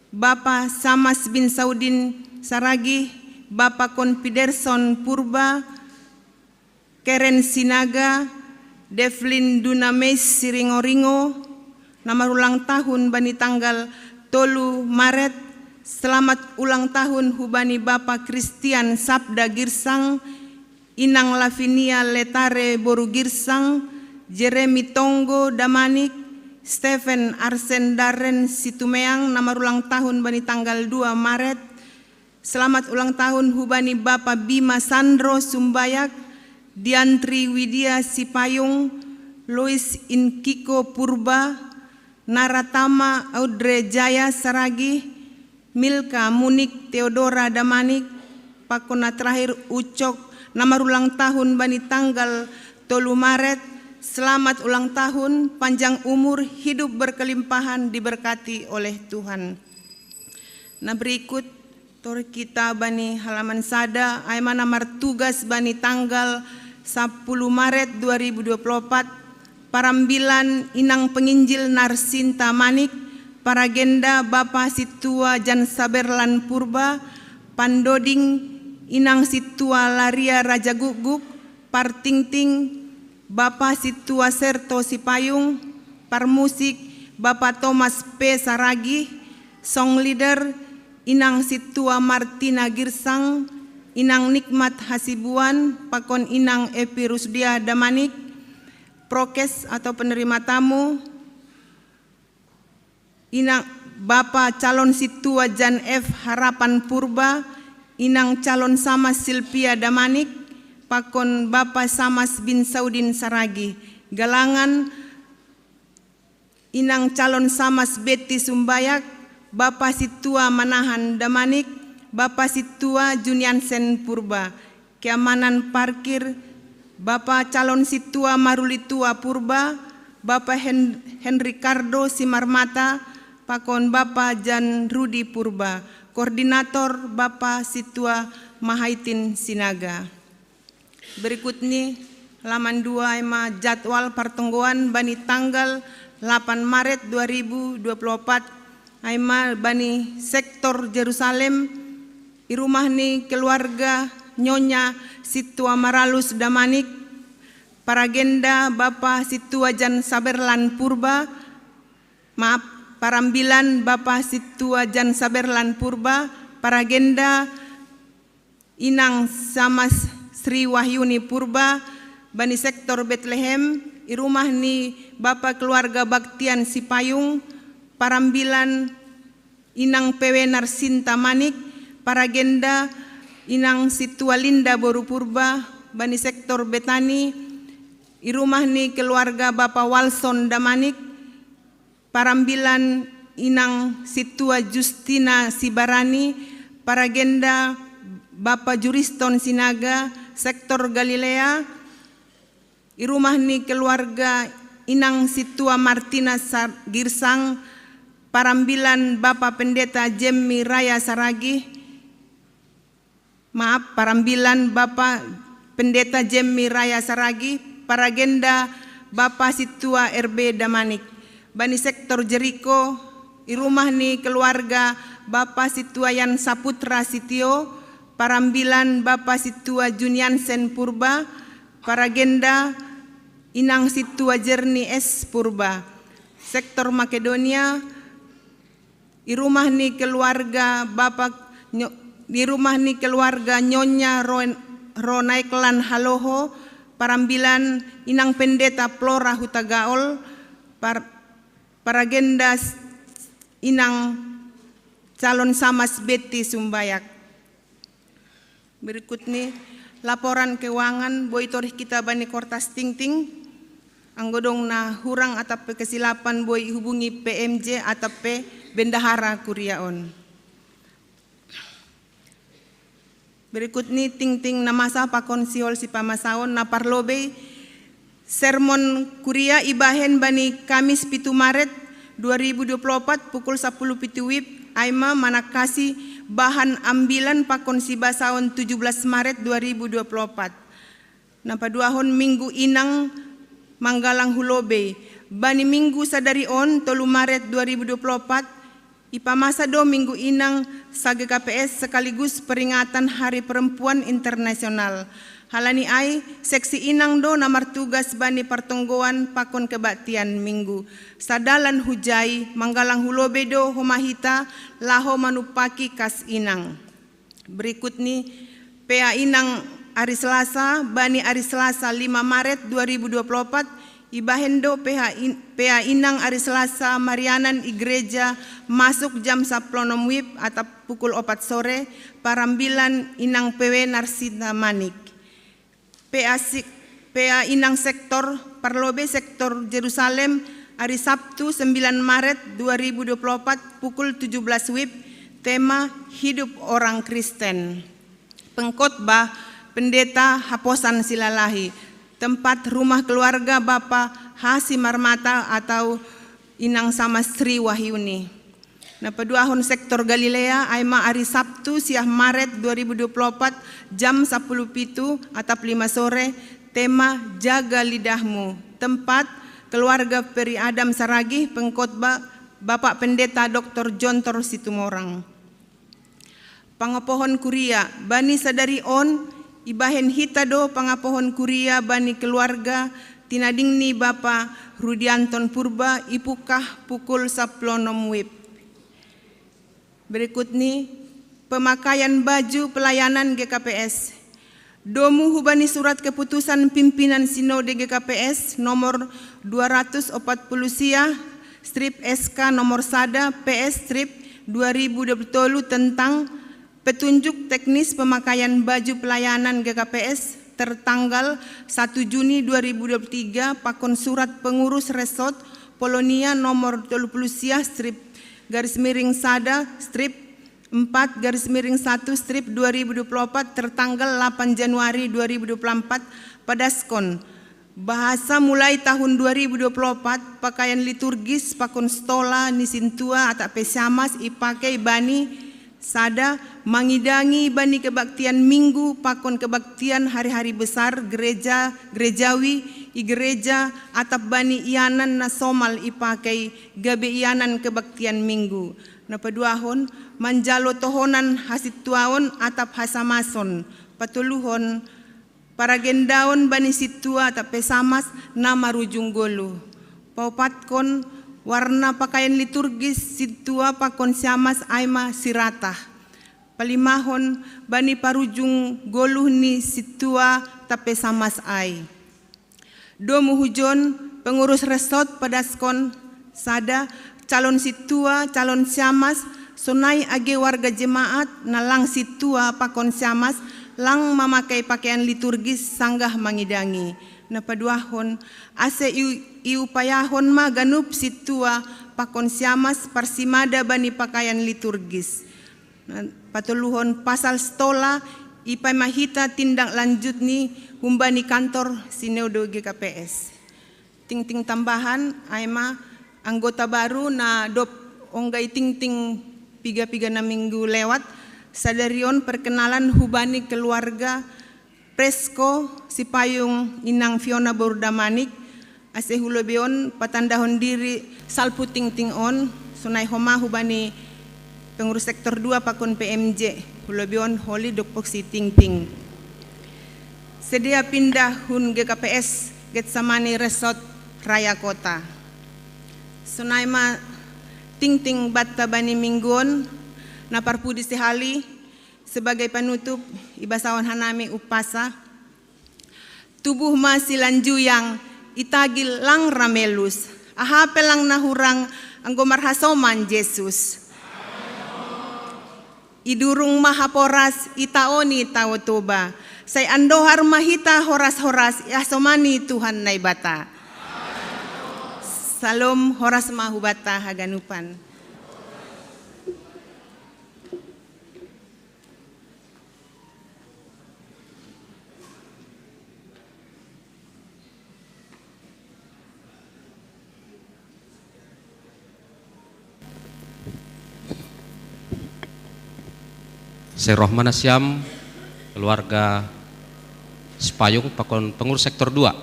Bapa Samas bin Saudin Saragi, Bapa Konfiderson Purba, Keren Sinaga, Devlin Dunames Siringoringo, na marulang tahun bani tanggal tolu Maret. Selamat ulang tahun hubani Bapa Christian Sabda Girsang, Inang Lavinia Letare Boru Girsang, Jeremy Tonggo Damanik, Stephen Arsen Darren Situmeang, na marulang tahun bani tanggal dua Maret. Selamat ulang tahun hubani Bapa Bima Sandro Sumbayak, Diantri Widya Sipayung, Lois Inkiko Purba, Naratama Audrey Jaya Saragi, Milka Munik Theodora Damanik, pakon na terakhir Ucok na marulang tahun bani tanggal tolu Maret. Selamat ulang tahun, panjang umur, hidup berkelimpahan, diberkati oleh Tuhan. Na berikut, tor kita bani halaman sada, ai ma na martugas bani tanggal sepuluh Maret dua ribu dua puluh empat, parambilan Inang Penginjil Narsinta Manik, paragenda Bapa Situa Jan Saberlan Purba, pandoding Inang Situa Laria Raja Guguk, partingting Bapa Situa Serto Sipayung, parmusik Bapa Thomas P Saragih, song leader Inang Situa Martina Girsang, Inang Nikmat Hasibuan, pakon Inang Epi Rusdia Damanik, prokes atau penerima tamu, Inang Bapa calon Situa Jan F Harapan Purba, Inang calon Samas Silvia Damanik, pakon Bapa Samas bin Saudin Saragi, galangan Inang calon Samas Betty Sumbayak, Bapa Situa Manahan Damanik, Bapa Situa Juniansen Purba. Keamanan parkir, Bapa Calon Situa Marulitua Purba, Bapa Hen- Henricardo Simarmata, pakon Bapa Jan Rudi Purba. Koordinator, Bapa Situa Mahaitin Sinaga. Berikut ni halaman dua, ai ma jadwal partonggoan bani tanggal delapan Maret dua ribu dua puluh empat, ai ma bani sektor Jerusalem, i rumah ni keluarga Nyonya Situa Maralus Damanik, paragenda Bapa Situa Jan Saberlan Purba, maaf, parambilan Bapa Situa Jan Saberlan Purba, paragenda Inang Samas Sri Wahyuni Purba, bani sektor Betlehem, i rumah ni Bapa keluarga Baktian Sipayung, parambilan Inang Pewenar Sinta Manik, paragenda Inang Situa Linda Boru Purba, bani sektor Betani, i rumah ni keluarga Bapa Walson Damanik, parambilan Inang Situa Justina Sibarani, paragenda Bapa Juriston Sinaga, sektor Galilea, i rumah ni keluarga Inang Situa Martina Sar- Girsang, parambilan Bapa Pendeta Jemmi Raya Saragih, maaf, parambilan Bapa Pendeta Jemmi Raya Saragih, paragenda Bapa Situa R B Damanik. Bani sektor Jeriko, i rumah ni keluarga Bapa Situa Yan Saputra Sitio, parambilan Bapa Situa Juniansen Purba, paragenda Inang Situa Jerni S Purba. Sektor Makedonia, i rumah ni keluarga Bapa Nyo- i rumah ni keluarga Nyonya Ron- Ronaiklan Haloho, parambilan Inang Pendeta Flora Hutagaol, par- paragenda Inang Calon Samas Betty Sumbayak. Berikut ni laporan keuangan, boi torih kita bani kortas tingting. Anggo dong na hurang atap pe kesilapan, boi hubungi P M J atap pe bendahara kuria on. Berikut ni tingting na masa pakon sihol sipamasaon. Na parlobei, sermon kuria ibahen bani Kamis pitu Maret dua ribu dua puluh empat pukul sapuluh pitu wib, ai ma manangkasi bahan ambilan pakon sibasaon tujuh belas Maret dua ribu dua puluh empat. Na paduahon, Minggu Inang manggalang hu lobei. Bani minggu sadari on, tolu Maret dua ribu dua puluh empat, ipamasa do Minggu Inang sa G K P S sekaligus peringatan Hari Perempuan Internasional. Halani ai, seksi inang do na martugas bani partonggoan pakon kebaktian minggu. Sadalan hujai, manggalang hu lobei do homa hita laho manumpaki kas inang. Berikut ni P A Inang ari Selasa, bani ari Selasa lima Maret dua ribu dua puluh empat, ibahen do P A In- P A Inang ari Selasa marianan i gereja masuk jam saplonom wib atap pukul opat sore, parambilan Inang Pewenar Sinta Manik. P A sik- P A Inang sektor, parlobei sektor Jerusalem, ari Sabtu sembilan Maret dua ribu dua puluh empat pukul tujuh belas wib, tema Hidup Orang Kristen. Pengkhotbah Pendeta Haposan Silalahi, tempat rumah keluarga Bapa Hasi Marmata atau Inang Sama Sri Wahyuni. Na paduahon sektor Galilea, ai ma ari Sabtu siah Maret dua ribu dua puluh empat, jam sapuluh pitu atap lima sore, tema Jaga Lidahmu. Tempat keluarga Peri Adam Saragih, pengkhotbah Bapak Pendeta Doktor Jontor Situmorang. Pangapohon kuria, bani sadari on, ibahen hita do pangapohon kuria bani keluarga tinading ni Bapa Rudianton Purba, ipukah pukul saplonom wib. Berikut ni pemakaian baju pelayanan G K P S. Domu hubani surat keputusan pimpinan Sinode G K P S nomor dua ratus opat puluh sia strip S K nomor sada P S strip dua ribu dua puluh tolu tentang petunjuk teknis pemakaian baju pelayanan G K P S tertanggal satu Juni dua ribu dua puluh tiga, pakon surat pengurus Resort Polonia nomor tolu puluh sia strip garis miring sada strip empat garis miring satu strip dua ribu dua puluh empat tertanggal delapan Januari dua ribu dua puluh empat padaskon, bahasa mulai tahun dua ribu dua puluh empat, pakaian liturgis pakon stola ni sintua atap pe siamas ipakei bani sada, mangidangi bani kebaktian minggu pakon kebaktian hari-hari besar gereja, gerejawi, i gereja atap bani ianan na somal ipakei gabe ianan kebaktian minggu. Na paduahon, manjalo tohonan hasintuaon atap hasamason. Patoluhon, paragendaon bani sintua atap pe siamas na marujung goluh. Paopatkon, warna pakaian liturgis sintua pakon siamas ai ma siratah. Palimahon, bani parujung goluh ni sintua atap pe siamas ai. Domu hujon, pengurus resort padaskon sada, calon sintua, calon siamas, sonai age warga jemaat na lang sintua pakon siamas, lang mamakei pakaian liturgis sanggah mangidangi. Na paduahon, ase iu, iupayahon ma ganup sintua pakon siamas parsimada bani pakaian liturgis. Na patoluhon, pasal stola, ipaima hita tindak lanjut ni humbani kantor Sinodo G K P S. Tingting tambahan, ai ma anggota baru na dob ongga i tingting piga-piga na minggu lewat, sadari on perkenalan hubani keluarga Presko Sipayung, Inang Fiona Borda Manik, ase hu lobei on patandahon diri salpu tingting on, sonai homa hubani pengurus sektor dua pakon P M J, hu lobei on holi dokpok si tingting. Sedia pindah hun G K P S Getsemani Resort Raya Kota. Sonai ma tingting banta bani minggu on. Na parpudi sahali, sebagai panutup, ibasahon hanami umpasa. Tubuh ma silanjujang, i tagi lang ra melus, aha pe lang na hurang, anggo marhasoman Jesus. Idurung ma haporas, itaoni tao Toba, sai andohar ma hita horas-horas ihasomani Tuhan Naibata. Salom, horas ma hubanta haganupan. Seroh ma nasiam, keluarga Sipayung pakon pengurus sektor dua.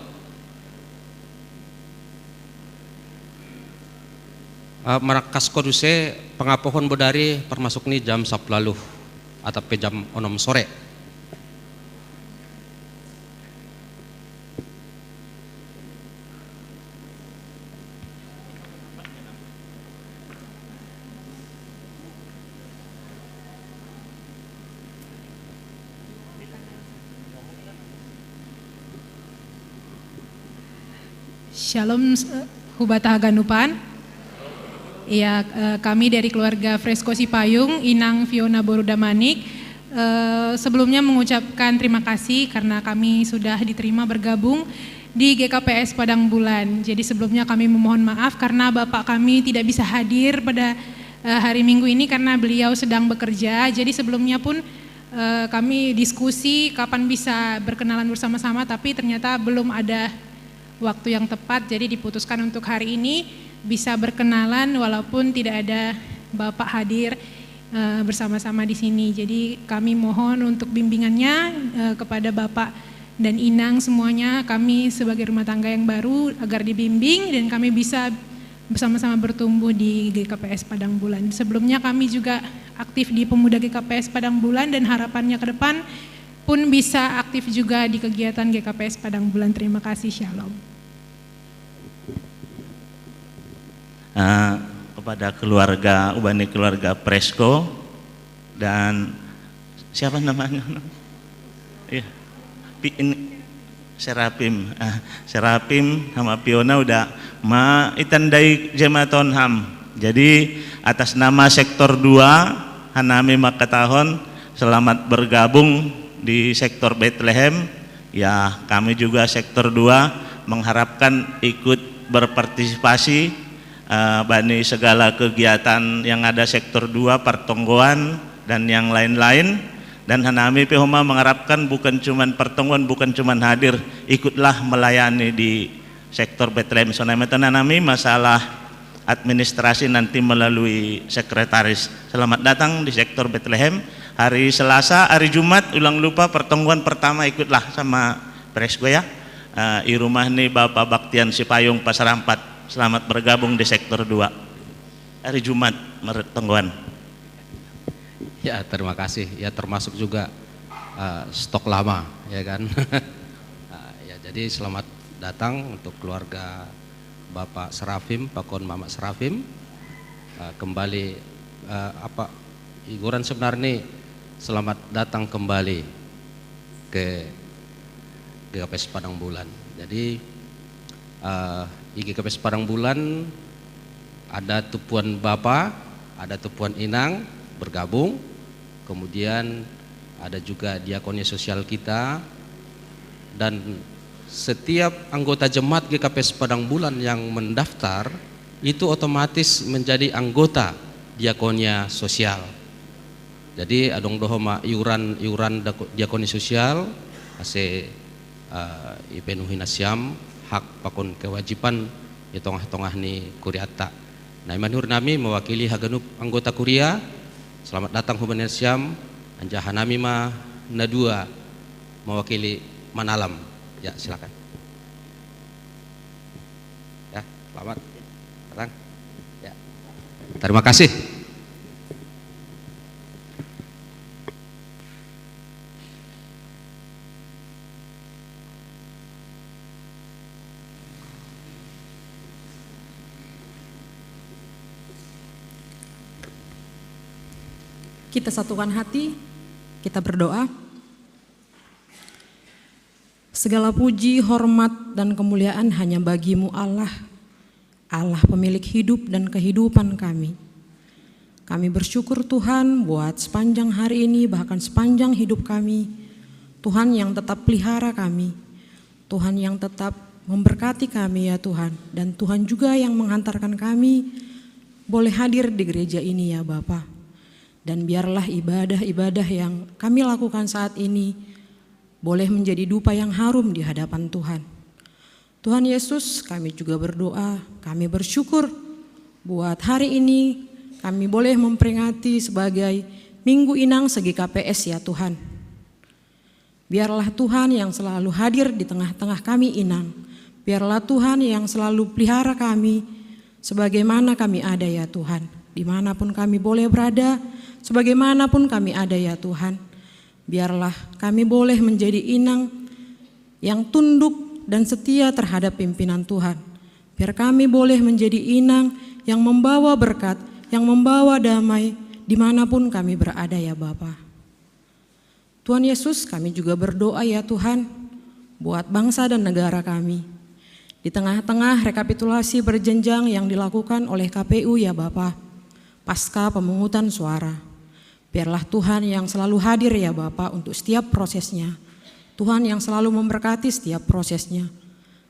Eh, marangkaskon use pangapohon bodari parmasuk ni jam sapuluh atap pe jam onom sore. Shalom, eh, hubanta haganupan. Ya, eh, kami dari keluarga Fresko Sipayung, Inang Fiona Borda Manik, eh, sebelumnya mengucapkan terima kasih karena kami sudah diterima bergabung di G K P S Padang Bulan. Jadi sebelumnya kami memohon maaf karena bapak kami tidak bisa hadir pada, eh, hari Minggu ini karena beliau sedang bekerja. Jadi sebelumnya pun, eh, kami diskusi kapan bisa berkenalan bersama-sama, tapi ternyata belum ada waktu yang tepat, jadi diputuskan untuk hari ini bisa berkenalan walaupun tidak ada Bapak hadir, eh, bersama-sama di sini. Jadi kami mohon untuk bimbingannya, eh, kepada Bapak dan Inang semuanya, kami sebagai rumah tangga yang baru agar dibimbing dan kami bisa bersama-sama bertumbuh di G K P S Padang Bulan. Sebelumnya kami juga aktif di Pemuda G K P S Padang Bulan dan harapannya ke depan pun bisa aktif juga di kegiatan G K P S Padang Bulan. Terima kasih, shalom. Eh, kepada keluarga, ubani keluarga Presko, dan siapa namanya? Iya. Pi-, ini, Serapim. Ah, Serapim sama Piona udah ma itandai jematon ham. Jadi, atas nama sektor dua, hanami makatahon, selamat bergabung di sektor Bethlehem. Ya, kami juga sektor dua mengharapkan ikut berpartisipasi, eh, bani segala kegiatan yang ada sektor dua, partonggoan, dan yang lain-lain. Dan hanami pe homa mengharapkan bukan cuman pertemuan, bukan cuman hadir, ikutlah melayani di sektor Bethlehem. So nami, hanami masalah administrasi nanti melalui sekretaris. Selamat datang di sektor Bethlehem. Hari Selasa, hari Jumat, ulang lupa pertemuan pertama, ikutlah sama Presgo ya. Eh, i rumah ni Bapak Baktian Sipayung Pasar Ampat. Selamat bergabung di sektor dua. Hari Jumat, pertemuan. Ya, terima kasih. Ya, termasuk juga eh, stok lama, ya kan. Ah, ya, jadi selamat datang untuk keluarga Bapak Serafim, pakon Mama Serafim. Eh, kembali eh, apa, i guran sebenarnya, selamat datang kembali ke G K P S Padang Bulan. Jadi eh, i G K P S Padang Bulan ada tupuan bapa, ada tupuan inang bergabung, kemudian ada juga diakonia sosial kita, dan setiap anggota jemaat G K P S Padang Bulan yang mendaftar itu otomatis menjadi anggota diakonia sosial. Jadi adong do homa iuran, iuran dako-, diakonia sosial, ase eh, ipenuhi nasiam hak pakon kewajiban i tongah-tongah ni kuriata. Nah, i ma nihur nami mewakili haganup anggota kuria, selamat datang hubahen nasiam, anjaha nami ma na dua mewakili manalam. Ya, silakan. Ya, selamat datang. Ya. Terima kasih. Kita satukan hati, kita berdoa. Segala puji, hormat, dan kemuliaan hanya bagi-Mu Allah, Allah pemilik hidup dan kehidupan kami. Kami bersyukur Tuhan buat sepanjang hari ini, bahkan sepanjang hidup kami, Tuhan yang tetap pelihara kami, Tuhan yang tetap memberkati kami ya Tuhan, dan Tuhan juga yang menghantarkan kami boleh hadir di gereja ini ya Bapa. Dan biarlah ibadah-ibadah yang kami lakukan saat ini boleh menjadi dupa yang harum di hadapan Tuhan. Tuhan Yesus, kami juga berdoa, kami bersyukur buat hari ini kami boleh memperingati sebagai Minggu Inang se-G K P S ya Tuhan. Biarlah Tuhan yang selalu hadir di tengah-tengah kami, Inang. Biarlah Tuhan yang selalu pelihara kami sebagaimana kami ada ya Tuhan. Dimanapun kami boleh berada, sebagaimanapun kami ada ya Tuhan. Biarlah kami boleh menjadi inang yang tunduk dan setia terhadap pimpinan Tuhan. Biar kami boleh menjadi inang yang membawa berkat, yang membawa damai dimanapun kami berada ya Bapa. Tuhan Yesus, kami juga berdoa ya Tuhan, buat bangsa dan negara kami. Di tengah-tengah rekapitulasi berjenjang yang dilakukan oleh K P U ya Bapa, pasca pemungutan suara. Biarlah Tuhan yang selalu hadir ya Bapa untuk setiap prosesnya. Tuhan yang selalu memberkati setiap prosesnya.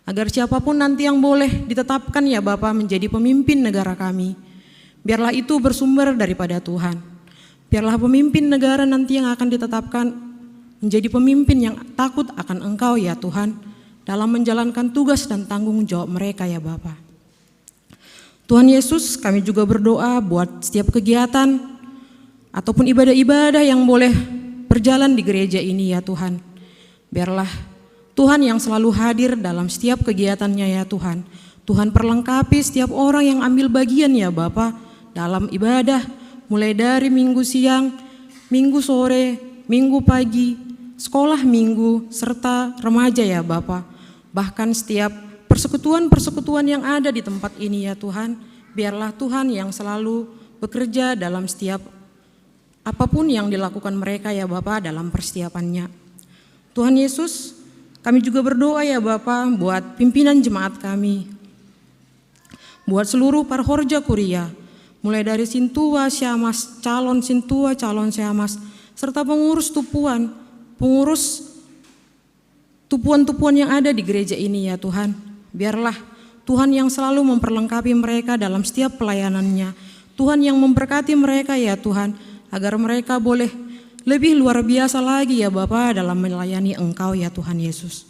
Agar siapapun nanti yang boleh ditetapkan ya Bapa menjadi pemimpin negara kami. Biarlah itu bersumber daripada Tuhan. Biarlah pemimpin negara nanti yang akan ditetapkan menjadi pemimpin yang takut akan Engkau ya Tuhan, dalam menjalankan tugas dan tanggung jawab mereka ya Bapa. Tuhan Yesus, kami juga berdoa buat setiap kegiatan ataupun ibadah-ibadah yang boleh berjalan di gereja ini ya Tuhan. Biarlah Tuhan yang selalu hadir dalam setiap kegiatannya ya Tuhan. Tuhan perlengkapi setiap orang yang ambil bagian ya Bapa dalam ibadah, mulai dari minggu siang, minggu sore, minggu pagi, sekolah minggu, serta remaja ya Bapa. Bahkan setiap persekutuan-persekutuan yang ada di tempat ini ya Tuhan, biarlah Tuhan yang selalu bekerja dalam setiap apapun yang dilakukan mereka ya Bapa dalam persiapannya. Tuhan Yesus, kami juga berdoa ya Bapa buat pimpinan jemaat kami. Buat seluruh parhorja kuria, mulai dari sintua siamas, calon sintua, calon siamas, serta pengurus tupuan, pengurus tupuan-tupuan yang ada di gereja ini ya Tuhan. Biarlah Tuhan yang selalu memperlengkapi mereka dalam setiap pelayanannya. Tuhan yang memberkati mereka ya Tuhan, agar mereka boleh lebih luar biasa lagi ya Bapa dalam melayani Engkau ya Tuhan Yesus.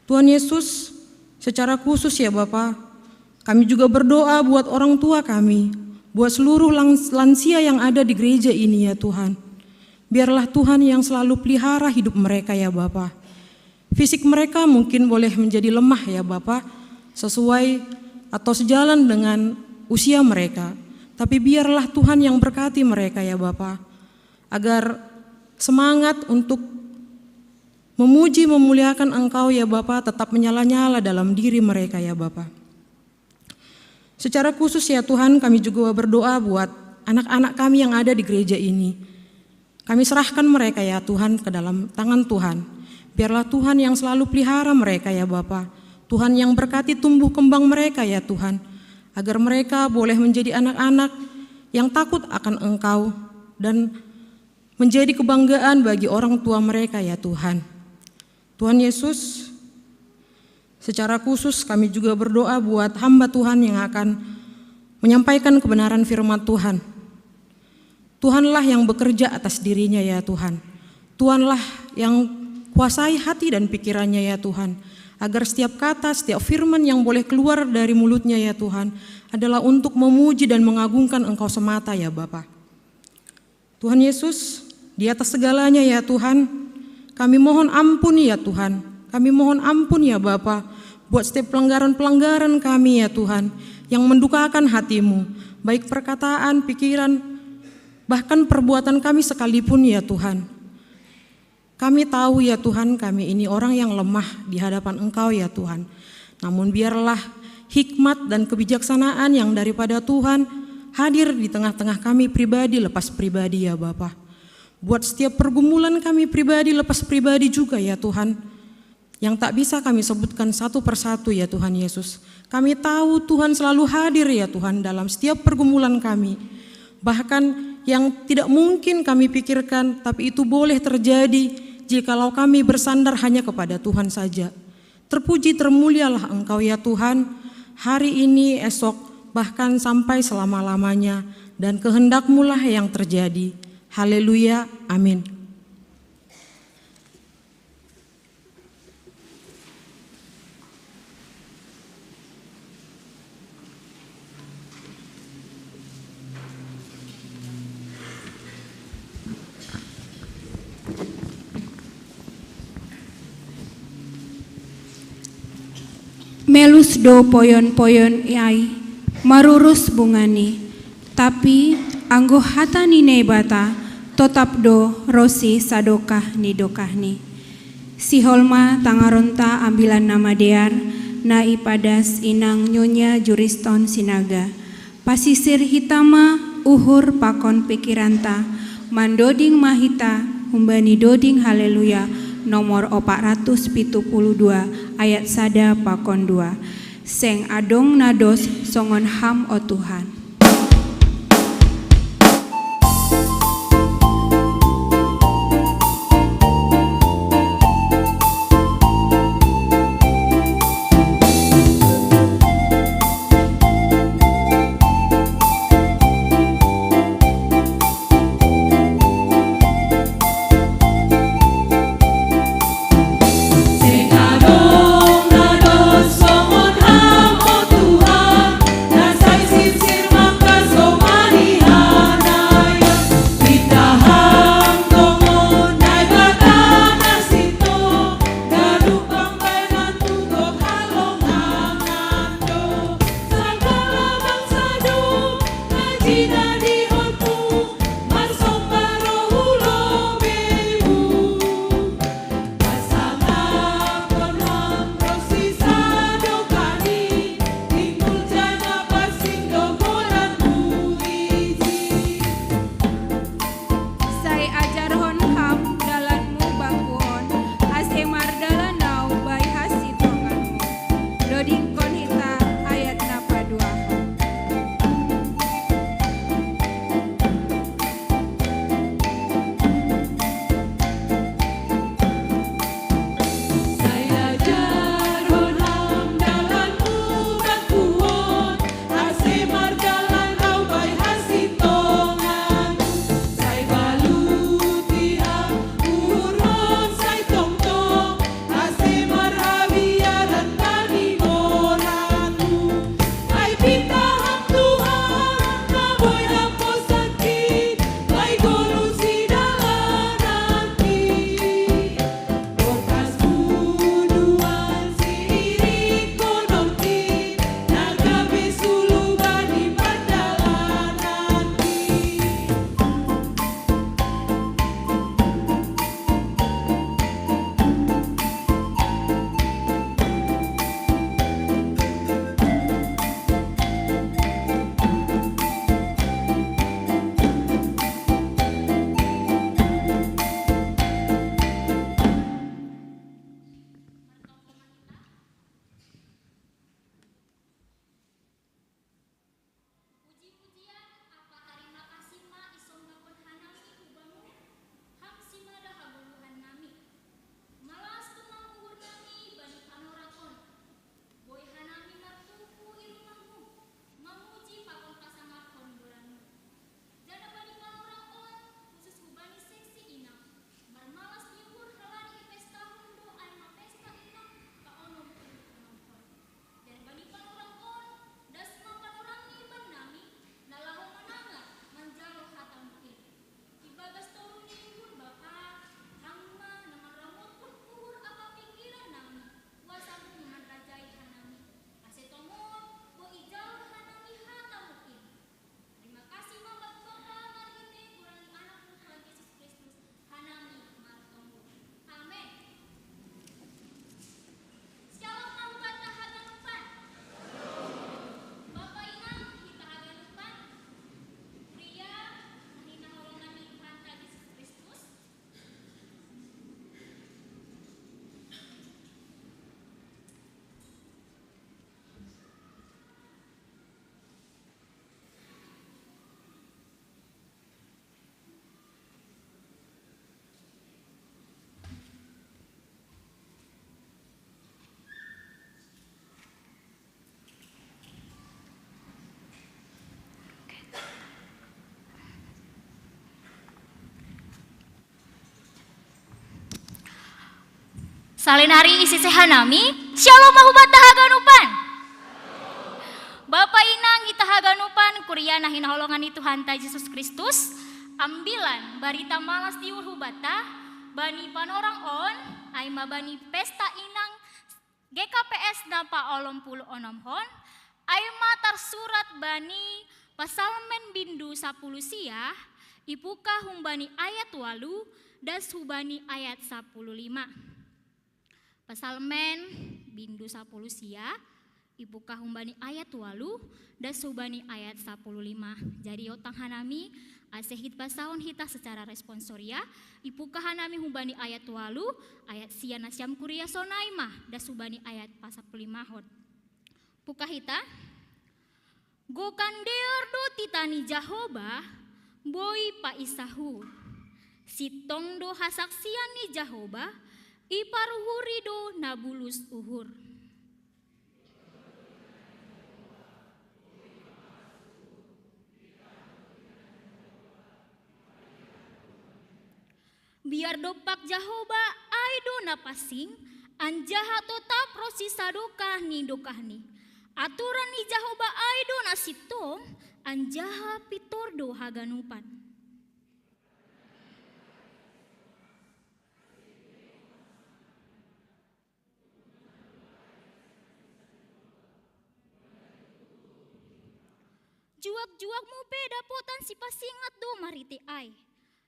Tuhan Yesus, secara khusus ya Bapa, kami juga berdoa buat orang tua kami, buat seluruh lansia yang ada di gereja ini ya Tuhan. Biarlah Tuhan yang selalu pelihara hidup mereka ya Bapa. Fisik mereka mungkin boleh menjadi lemah ya Bapa, sesuai atau sejalan dengan usia mereka. Tapi biarlah Tuhan yang berkati mereka ya Bapa, agar semangat untuk memuji memuliakan Engkau ya Bapa tetap menyala-nyala dalam diri mereka ya Bapa. Secara khusus ya Tuhan, kami juga berdoa buat anak-anak kami yang ada di gereja ini. Kami serahkan mereka ya Tuhan ke dalam tangan Tuhan. Biarlah Tuhan yang selalu pelihara mereka ya Bapa. Tuhan yang berkati tumbuh kembang mereka ya Tuhan, agar mereka boleh menjadi anak-anak yang takut akan Engkau dan menjadi kebanggaan bagi orang tua mereka ya Tuhan. Tuhan Yesus, secara khusus kami juga berdoa buat hamba Tuhan yang akan menyampaikan kebenaran firman Tuhan. Tuhanlah yang bekerja atas dirinya ya Tuhan. Tuhanlah yang kuasai hati dan pikirannya ya Tuhan, agar setiap kata, setiap firman yang boleh keluar dari mulutnya ya Tuhan, adalah untuk memuji dan mengagungkan Engkau semata ya Bapa. Tuhan Yesus, di atas segalanya ya Tuhan, kami mohon ampun ya Tuhan, kami mohon ampun ya Bapa, buat setiap pelanggaran-pelanggaran kami ya Tuhan, yang mendukakan hatimu, baik perkataan, pikiran, bahkan perbuatan kami sekalipun ya Tuhan. Kami tahu ya Tuhan, kami ini orang yang lemah di hadapan Engkau ya Tuhan. Namun biarlah hikmat dan kebijaksanaan yang daripada Tuhan hadir di tengah-tengah kami pribadi lepas pribadi ya Bapa. Buat setiap pergumulan kami pribadi lepas pribadi juga ya Tuhan, yang tak bisa kami sebutkan satu persatu ya Tuhan Yesus. Kami tahu Tuhan selalu hadir ya Tuhan dalam setiap pergumulan kami. Bahkan yang tidak mungkin kami pikirkan, tapi itu boleh terjadi jikalau kami bersandar hanya kepada Tuhan saja. Terpuji termulialah Engkau ya Tuhan, hari ini, esok, bahkan sampai selama-lamanya, dan kehendak-Mulah yang terjadi. Haleluya, amin. Melus do poyon-poyon iai, marurus bungani, tapi anggo hata ni Naibata totap do ro si sadokah ni dokahni. Sihol ma tangaronta Ambilan Namadear, na ipadas inang Nyonya Juriston Sinaga. Pasisir hita ma uhur pakon pikiranta, mandoding ma hita humbani doding Haleluya nomor opat ratus pitu puluh dua ayat sada pakon dua. Seng adong na dos songon Ham o Tuhan. Salinari isi sehanami, Shalom mahubata haganupan. Bapa inang ita haganupan, kuria na hinaholongan ni Tuhan ta Jesus Kristus, ambilan barita malas di uhubata, bani panorang on, ai ma bani pesta inang G K P S na pa olom pulu onom hon, ai ma tarsurat bani Pasalmen bindu sapuluh sia, ipuka humbani ayat walu, das hubani ayat sapuluh lima. Pasalmen bindu sapuluh sia, ipuka humbani ayat walu, das hubani ayat sapuluh lima. Jadi otang hanami, ase hit pasaon hita secara responsoria, ipuka hanami humbani ayat walu, ayat sia na siam kuria sonai ma, das hubani ayat pasapuluh lima hon. Puka hita, gokan dear do tita ni Jahoba, boi pa isahur. Sitong do hasaksian ni Jahoba, iparuhuri do na bulus uhur. Biar dompak Jahoba ai do na pasing, anjaha totap ro sisadokah ni dokahni. Aturan ni Jahoba ai do na sitong, anjaha pintor do haganupan. Juak-juakmu pe dapotan sipasingat do marhite ai.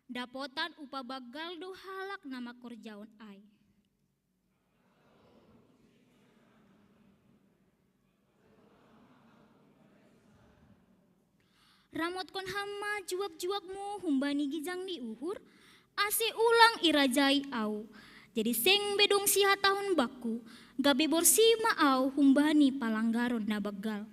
Dapotan upah banggal do halak na mangkorjahon ai. Ramotkon ham ma juak-juakmu humbani gijang ni uhur, ase ulang irajai ahu. Jadi seng be dong sihatahon bangku, gabe borsih ma ahu humbani palanggaron na banggal.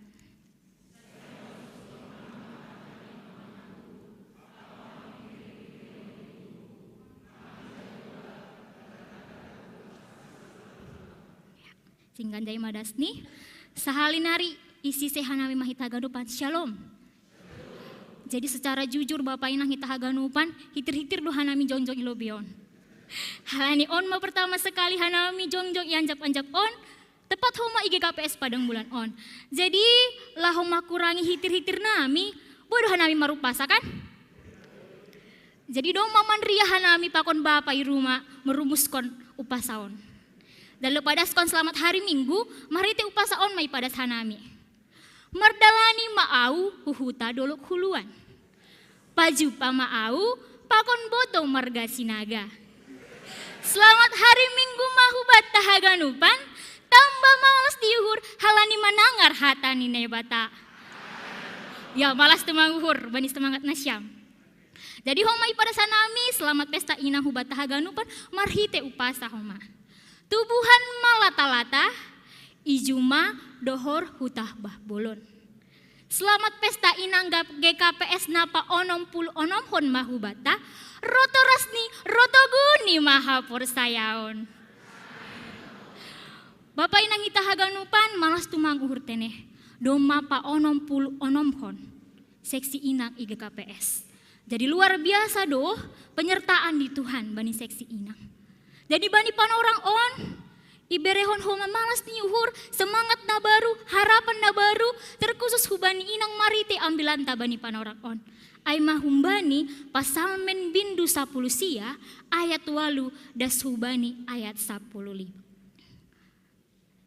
Singgan jai ma dasni, sahali nari isi sehanami ma hita haganupan, Shalom. Jadi secara jujur Bapa inang hita haganupan, hitir-hitir do hanami jongjong i lobei on. Halani on ma pertama sekali hanami jongjong i anjap-anjap on, tepat homa i G K P S Padang Bulan on. Jadi laho makurangi hitir-hitir nami, boi do hanami marupasa kan? Jadi domma manria hanami pakon bapa i ruma marumuskon upasa on. Jala padaskon selamat hari Minggu, marhite upasa on ma ipadas hanami. Mardalani ma ahu hu huta Dolok Huluan. Pajumpa ma ahu pakon boto marga Sinaga. Selamat hari Minggu ma hubanta haganupan, tamba malas di uhur halani manangar hata ni Naibata. Ya, malas tu manguhur, bani semangat nasiam. Jadi homa ipadas hanami, selamat pesta inang hubanta haganupan, marhite upasa homa. Tubuhan ma lata-lata, i juma dohor huta bah bolon. Selamat pesta inang G K P S na pa onom pulu onom hon ma hubanta, ro toras ni, ro togu ni ma haporsayaon. Bapa inang ita haganupan, malas tu manguhur tene, domma pa onom pulu onom hon seksi inang i G K P S. Jadi luar biasa do penyertaan di Tuhan bani seksi inang. Jadi bani panorang on, iberehon homa malas ni uhur, semangat na baru, harapan na baru, terkhusus hubani inang marhite ambilanta bani panorang on. Ai ma humbani Pasalmen bindu sapuluh sia, ayat walu, das hubani ayat sapuluh lima.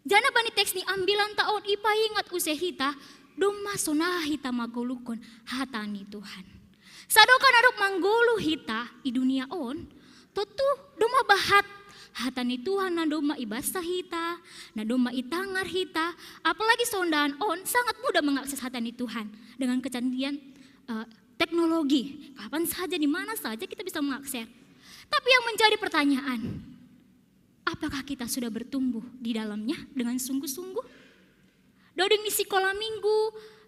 Jana bani teks ni ambilanta on ipaingat use hita, domma sonai hita manggoluhkon hata ni Tuhan. Sadokah na dob manggoluh hita i dunia on, tontu domma bahat hata ni Tuhan na domma ibasa hita, na domma itangar hita, apalagi songon dahahon on sangat mudah mengakses hata ni Tuhan dengan kecanggihan eh, teknologi. Kapan saja, di mana saja kita bisa mengakses. Tapi yang menjadi pertanyaan, apakah kita sudah bertumbuh di dalamnya dengan sungguh-sungguh? Doding ni sikola minggu,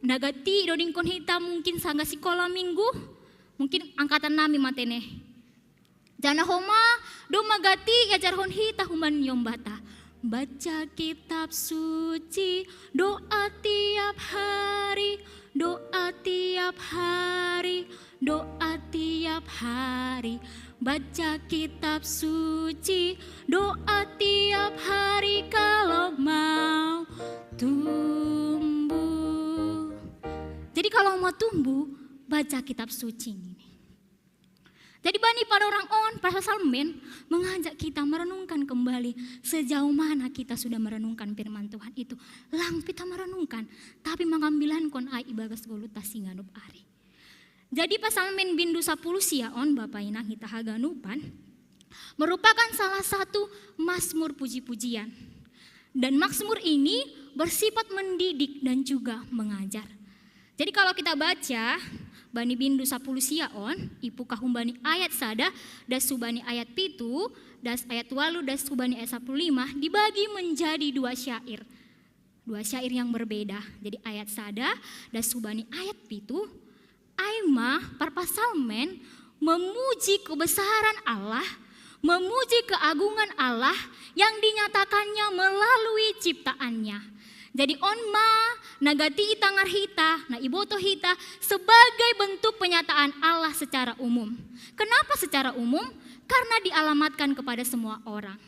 na gati dodingkon hita mungkin sanga sikola minggu, mungkin angkatan nami ma tene. Jana homa, domma gati iajarhon hita humbani ombasta. Baca kitab suci, doa tiap hari, doa tiap hari, doa tiap hari. Baca kitab suci, doa tiap hari kalau mau tumbuh. Jadi kalau mau tumbuh, baca kitab suci ini. Jadi bani pada orang on, para Psalmen mengajak kita merenungkan kembali sejauh mana kita sudah merenungkan firman Tuhan itu. Lang kita merenungkan, tapi mengambilan kon ai ibagas goluta singanup ari. Jadi Psalmen bindu sapuluh sia on, Bapa Inang hita haganupan, merupakan salah satu mazmur puji-pujian. Dan mazmur ini bersifat mendidik dan juga mengajar. Jadi kalau kita baca bani bindu sapuluh sia on, ipu kahum bani ayat sada, das hubani ayat pitu, das ayat walu, das hubani ayat sapuluh lima, dibagi menjadi dua syair. Dua syair yang berbeda. Jadi ayat sada, das hubani ayat pitu, ai ma para Psalmen memuji kebesaran Allah, memuji keagungan Allah yang dinyatakannya melalui ciptaannya. Jadi on ma na gati ita ngarhita, na iboto hita sebagai bentuk penyataan Allah secara umum. Kenapa secara umum? Karena dialamatkan kepada semua orang.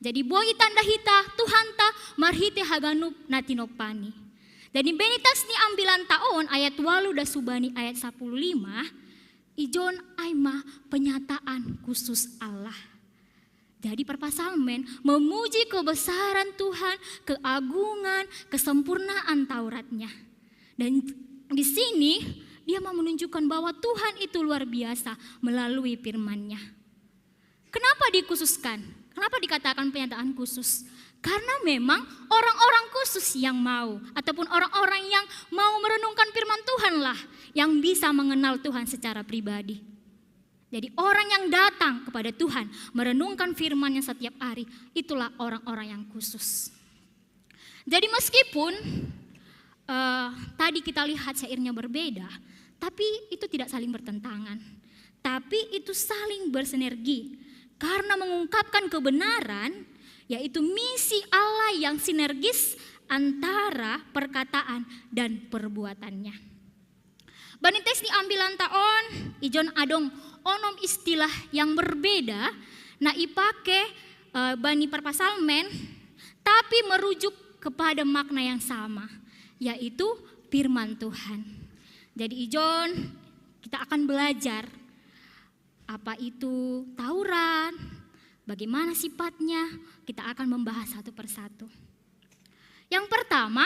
Jadi boi tanda hita, Tuhanta marhite haganup na tinopani. Jadi bani teks ni ambilan ta on ayat walu das hubani ayat sapuluh lima, ijon ai ma penyataan khusus Allah. Jadi para Psalmen memuji kebesaran Tuhan, keagungan, kesempurnaan Tauratnya. Dan di sini dia mau menunjukkan bahwa Tuhan itu luar biasa melalui firman-Nya. Kenapa dikhususkan? Kenapa dikatakan penyataan khusus? Karena memang orang-orang khusus yang mau, ataupun orang-orang yang mau merenungkan firman Tuhanlah yang bisa mengenal Tuhan secara pribadi. Jadi orang yang datang kepada Tuhan, merenungkan firman-Nya setiap hari, itulah orang-orang yang khusus. Jadi meskipun uh, tadi kita lihat syairnya berbeda, tapi itu tidak saling bertentangan. Tapi itu saling bersinergi karena mengungkapkan kebenaran, yaitu misi Allah yang sinergis antara perkataan dan perbuatannya. Bani teks ni ambilan ta on, ijon adong onom istilah yang berbeda na ipake uh, bani para Psalmen, tapi merujuk kepada makna yang sama, yaitu firman Tuhan. Jadi ijon kita akan belajar apa itu Taurat, bagaimana sifatnya, kita akan membahas satu persatu. Yang pertama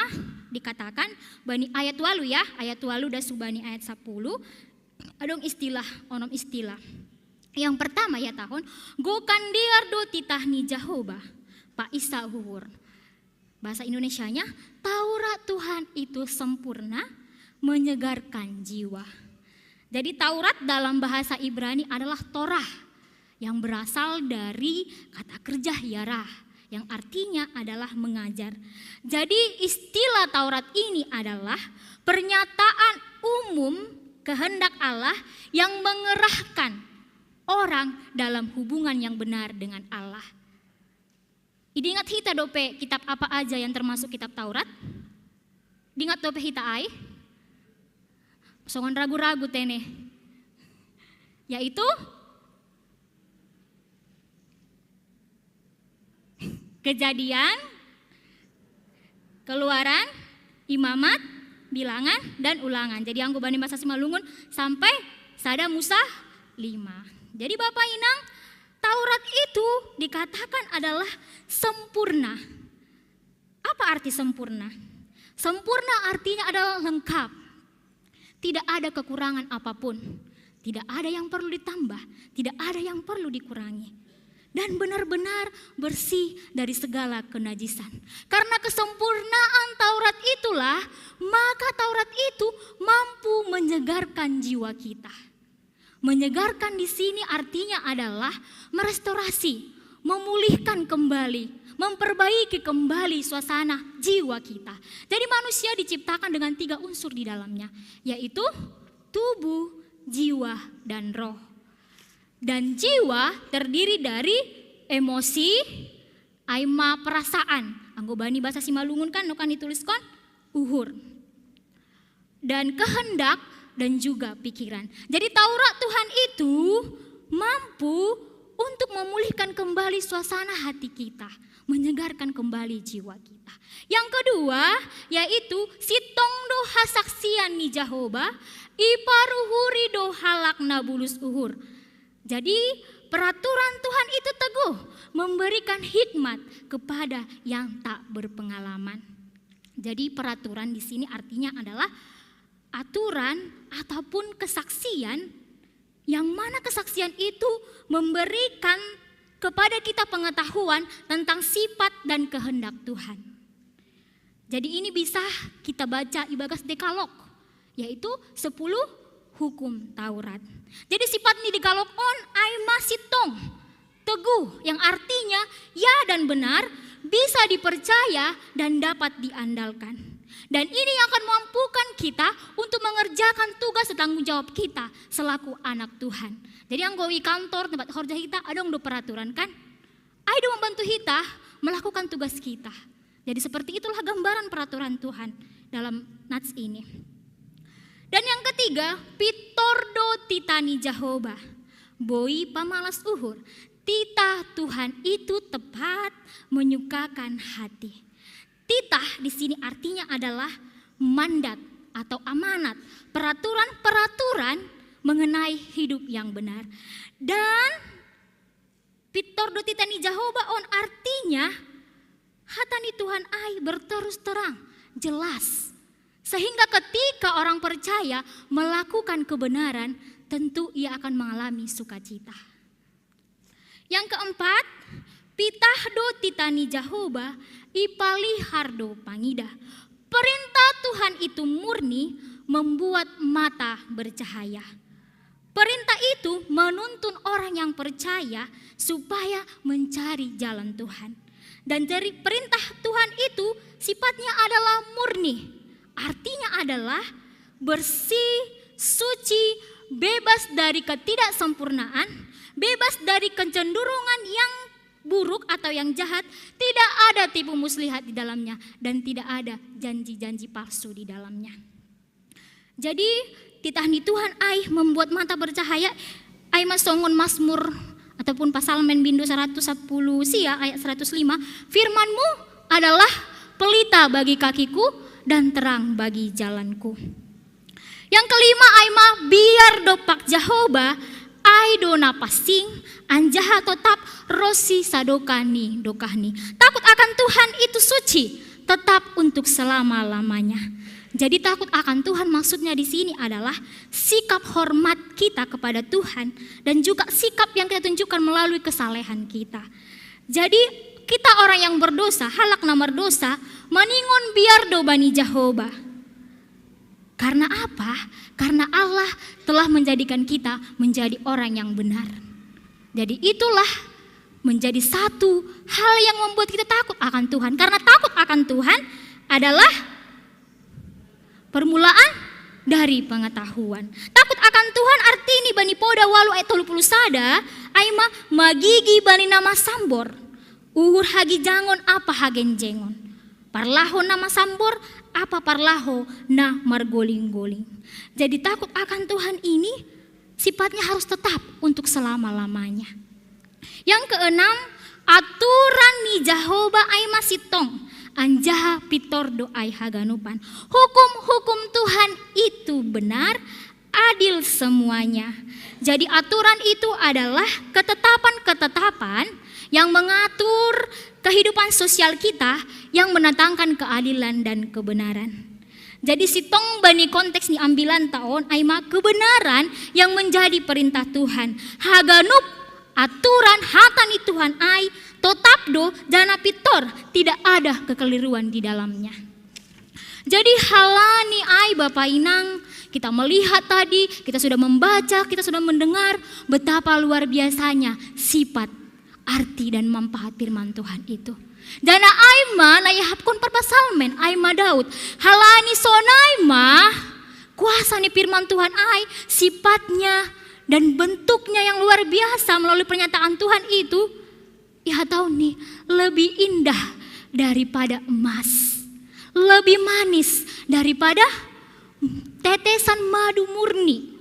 dikatakan bani ayat walu ya, ayat walu das hubani ayat sapuluh, adong istilah, onom istilah. Yang pertama ya ta on, gokan dear do titah ni Jahoba, pa isa huhur. Bahasa Indonesianya, Taurat Tuhan itu sempurna, menyegarkan jiwa. Jadi Taurat dalam bahasa Ibrani adalah Torah yang berasal dari kata kerja yarah yang artinya adalah mengajar. Jadi istilah Taurat ini adalah pernyataan umum kehendak Allah yang mengerahkan orang dalam hubungan yang benar dengan Allah. Idingat hita dope kitab apa aja yang termasuk kitab Taurat? Dingat dope hita ai? Songon ragu-ragu tene. Yaitu Kejadian, Keluaran, Imamat, Bilangan, dan Ulangan. Jadi anggo bani bahasa Simalungun sampai sada Musa lima. Jadi Bapak Inang, Taurat itu dikatakan adalah sempurna. Apa arti sempurna? Sempurna artinya adalah lengkap. Tidak ada kekurangan apapun. Tidak ada yang perlu ditambah, tidak ada yang perlu dikurangi. Dan benar-benar bersih dari segala kenajisan. Karena kesempurnaan Taurat itulah, maka Taurat itu mampu menyegarkan jiwa kita. Menyegarkan di sini artinya adalah merestorasi, memulihkan kembali, memperbaiki kembali suasana jiwa kita. Jadi manusia diciptakan dengan tiga unsur di dalamnya, yaitu tubuh, jiwa, dan roh. Dan jiwa terdiri dari emosi, ai ma perasaan. Anggo bani bahasa Simalungun kan, no kan dituliskon uhur. Dan kehendak dan juga pikiran. Jadi Taurat Tuhan itu mampu untuk memulihkan kembali suasana hati kita, menyegarkan kembali jiwa kita. Yang kedua, yaitu sitong do hasaksian ni Jahoba, iparuhuri do halak na bulus uhur. Jadi, peraturan Tuhan itu teguh, memberikan hikmat kepada yang tak berpengalaman. Jadi, peraturan di sini artinya adalah aturan ataupun kesaksian, yang mana kesaksian itu memberikan kepada kita pengetahuan tentang sifat dan kehendak Tuhan. Jadi, ini bisa kita baca ibagas Dekalog, yaitu sepuluh hukum Taurat. Jadi, sifat ni Dekalog on ai ma sitong, teguh, yang artinya ya dan benar, bisa dipercaya dan dapat diandalkan. Dan ini yang akan mampukan kita untuk mengerjakan tugas dan tanggung jawab kita selaku anak Tuhan. Jadi, anggo i kantor, tempat horja kita, adong do peraturan, kan? Ai do membantu kita melakukan tugas kita. Jadi, seperti itulah gambaran peraturan Tuhan dalam nats ini. Dan yang ketiga, pitor do titah ni Jahoba, boi pamalas uhur. Titah Tuhan itu tepat, menyukakan hati. Titah di sini artinya adalah mandat atau amanat, peraturan-peraturan mengenai hidup yang benar. Dan pitor do titah ni Jahoba on artinya hata ni Tuhan ai berterus terang, jelas. Sehingga ketika orang percaya melakukan kebenaran, tentu ia akan mengalami sukacita. Yang keempat, pitah do titah ni Jahoba, ipalihar do pangidah. Perintah Tuhan itu murni, membuat mata bercahaya. Perintah itu menuntun orang yang percaya supaya mencari jalan Tuhan. Dan dari perintah Tuhan itu sifatnya adalah murni. Artinya adalah bersih, suci, bebas dari ketidaksempurnaan, bebas dari kecenderungan yang buruk atau yang jahat, tidak ada tipu muslihat di dalamnya, dan tidak ada janji-janji palsu di dalamnya. Jadi, titah ni Tuhan ai membuat mata bercahaya, ai ma songon Mazmur ataupun Psalmen bindu seratus sepuluh sia ayat seratus lima, "Firman-Mu adalah pelita bagi kakiku dan terang bagi jalanku." Yang kelima, ai ma biar do pak Jahoba, ai do na pansing, anjaha totap ro sisadokah ni dokahni. Takut akan Tuhan itu suci, tetap untuk selama-lamanya. Jadi, takut akan Tuhan maksudnya di sini adalah sikap hormat kita kepada Tuhan dan juga sikap yang kita tunjukkan melalui kesalehan kita. Jadi, kita orang yang berdosa, halak na mardosa, maningon biar do bani Jahoba. Karena apa? Karena Allah telah menjadikan kita menjadi orang yang benar. Jadi, itulah menjadi satu hal yang membuat kita takut akan Tuhan. Karena takut akan Tuhan adalah permulaan dari pengetahuan. Takut akan Tuhan arti ni bani Poda walu ayat tolu puluh sada, ai ma magigi bani na masambor, uhur hagijangon ampa hagenjengon, parlaho na masambor ampa parlaho na margoling-goling. Jadi, takut akan Tuhan ini sifatnya harus tetap untuk selama-lamanya. Yang keenam, aturan ni Jahoba ai ma sitong, anjaha pitor do ai haganupan. Hukum-hukum Tuhan itu benar, adil semuanya. Jadi, aturan itu adalah ketetapan-ketetapan yang mengatur kehidupan sosial kita, yang mendatangkan keadilan dan kebenaran. Jadi, sitong bani konteks ni ambilanta on ai ma kebenaran yang menjadi perintah Tuhan. Haganup aturan hata ni Tuhan ai totap do, janah pitor, tidak ada kekeliruan di dalamnya. Jadi, halani ai, Bapa Inang, kita melihat tadi, kita sudah membaca, kita sudah mendengar betapa luar biasanya sifat, arti, dan manfaat firman Tuhan itu. Janah ai ma na iahapkon parpsalmen, ai ma Daud. Halani sonai ma kuasa ni firman Tuhan ai, sifatnya dan bentuknya yang luar biasa melalui pernyataan Tuhan itu, ihatahon ni, lebih indah daripada emas, lebih manis daripada tetesan madu murni.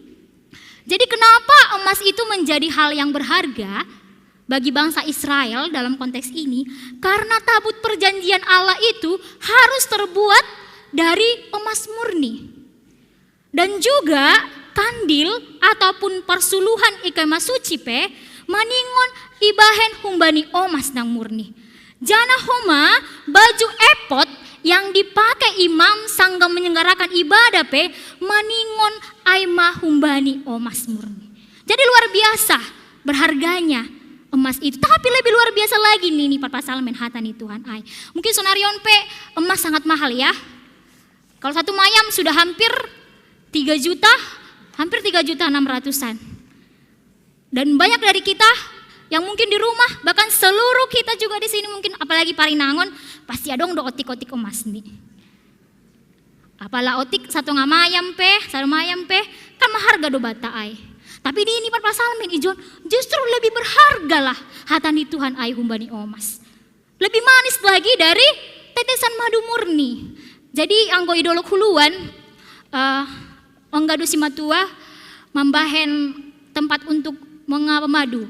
Jadi kenapa emas itu menjadi hal yang berharga bagi bangsa Israel dalam konteks ini? Karena tabut perjanjian Allah itu harus terbuat dari emas murni. Dan juga kandil ataupun parsuluhan i kemah suci pe maningon ibahen humbani omas nang murni. Jana homa baju epot yang dipakai imam sangga menyelenggarakan ibadah pe maningon ai ma humbani omas murni. Jadi luar biasa berharganya emas itu. Tapi lebih luar biasa lagi nih, nih parpasalmen hata ni Tuhan ai. Mungkin sonari on pe emas sangat mahal ya. Kalau satu mayam sudah hampir tiga juta, hampir tiga juta enam ratusan. Dan banyak dari kita yang mungkin di rumah, bahkan seluruh kita juga di sini mungkin, apalagi Parinangon, pasti ada dong do otik-otik emas nih. Apala otik satu ngamayam pe, satu mayam pe, kan maharga do bata ai. Tapi di ini parpasalmen ijon justru lebih berharga lah hata ni Tuhan ai humbani omas. Lebih manis lagi dari tetesan madu murni. Jadi anggo i dolok huluan, eh, ongga do simatua mambahen tempat untuk mangaba madu.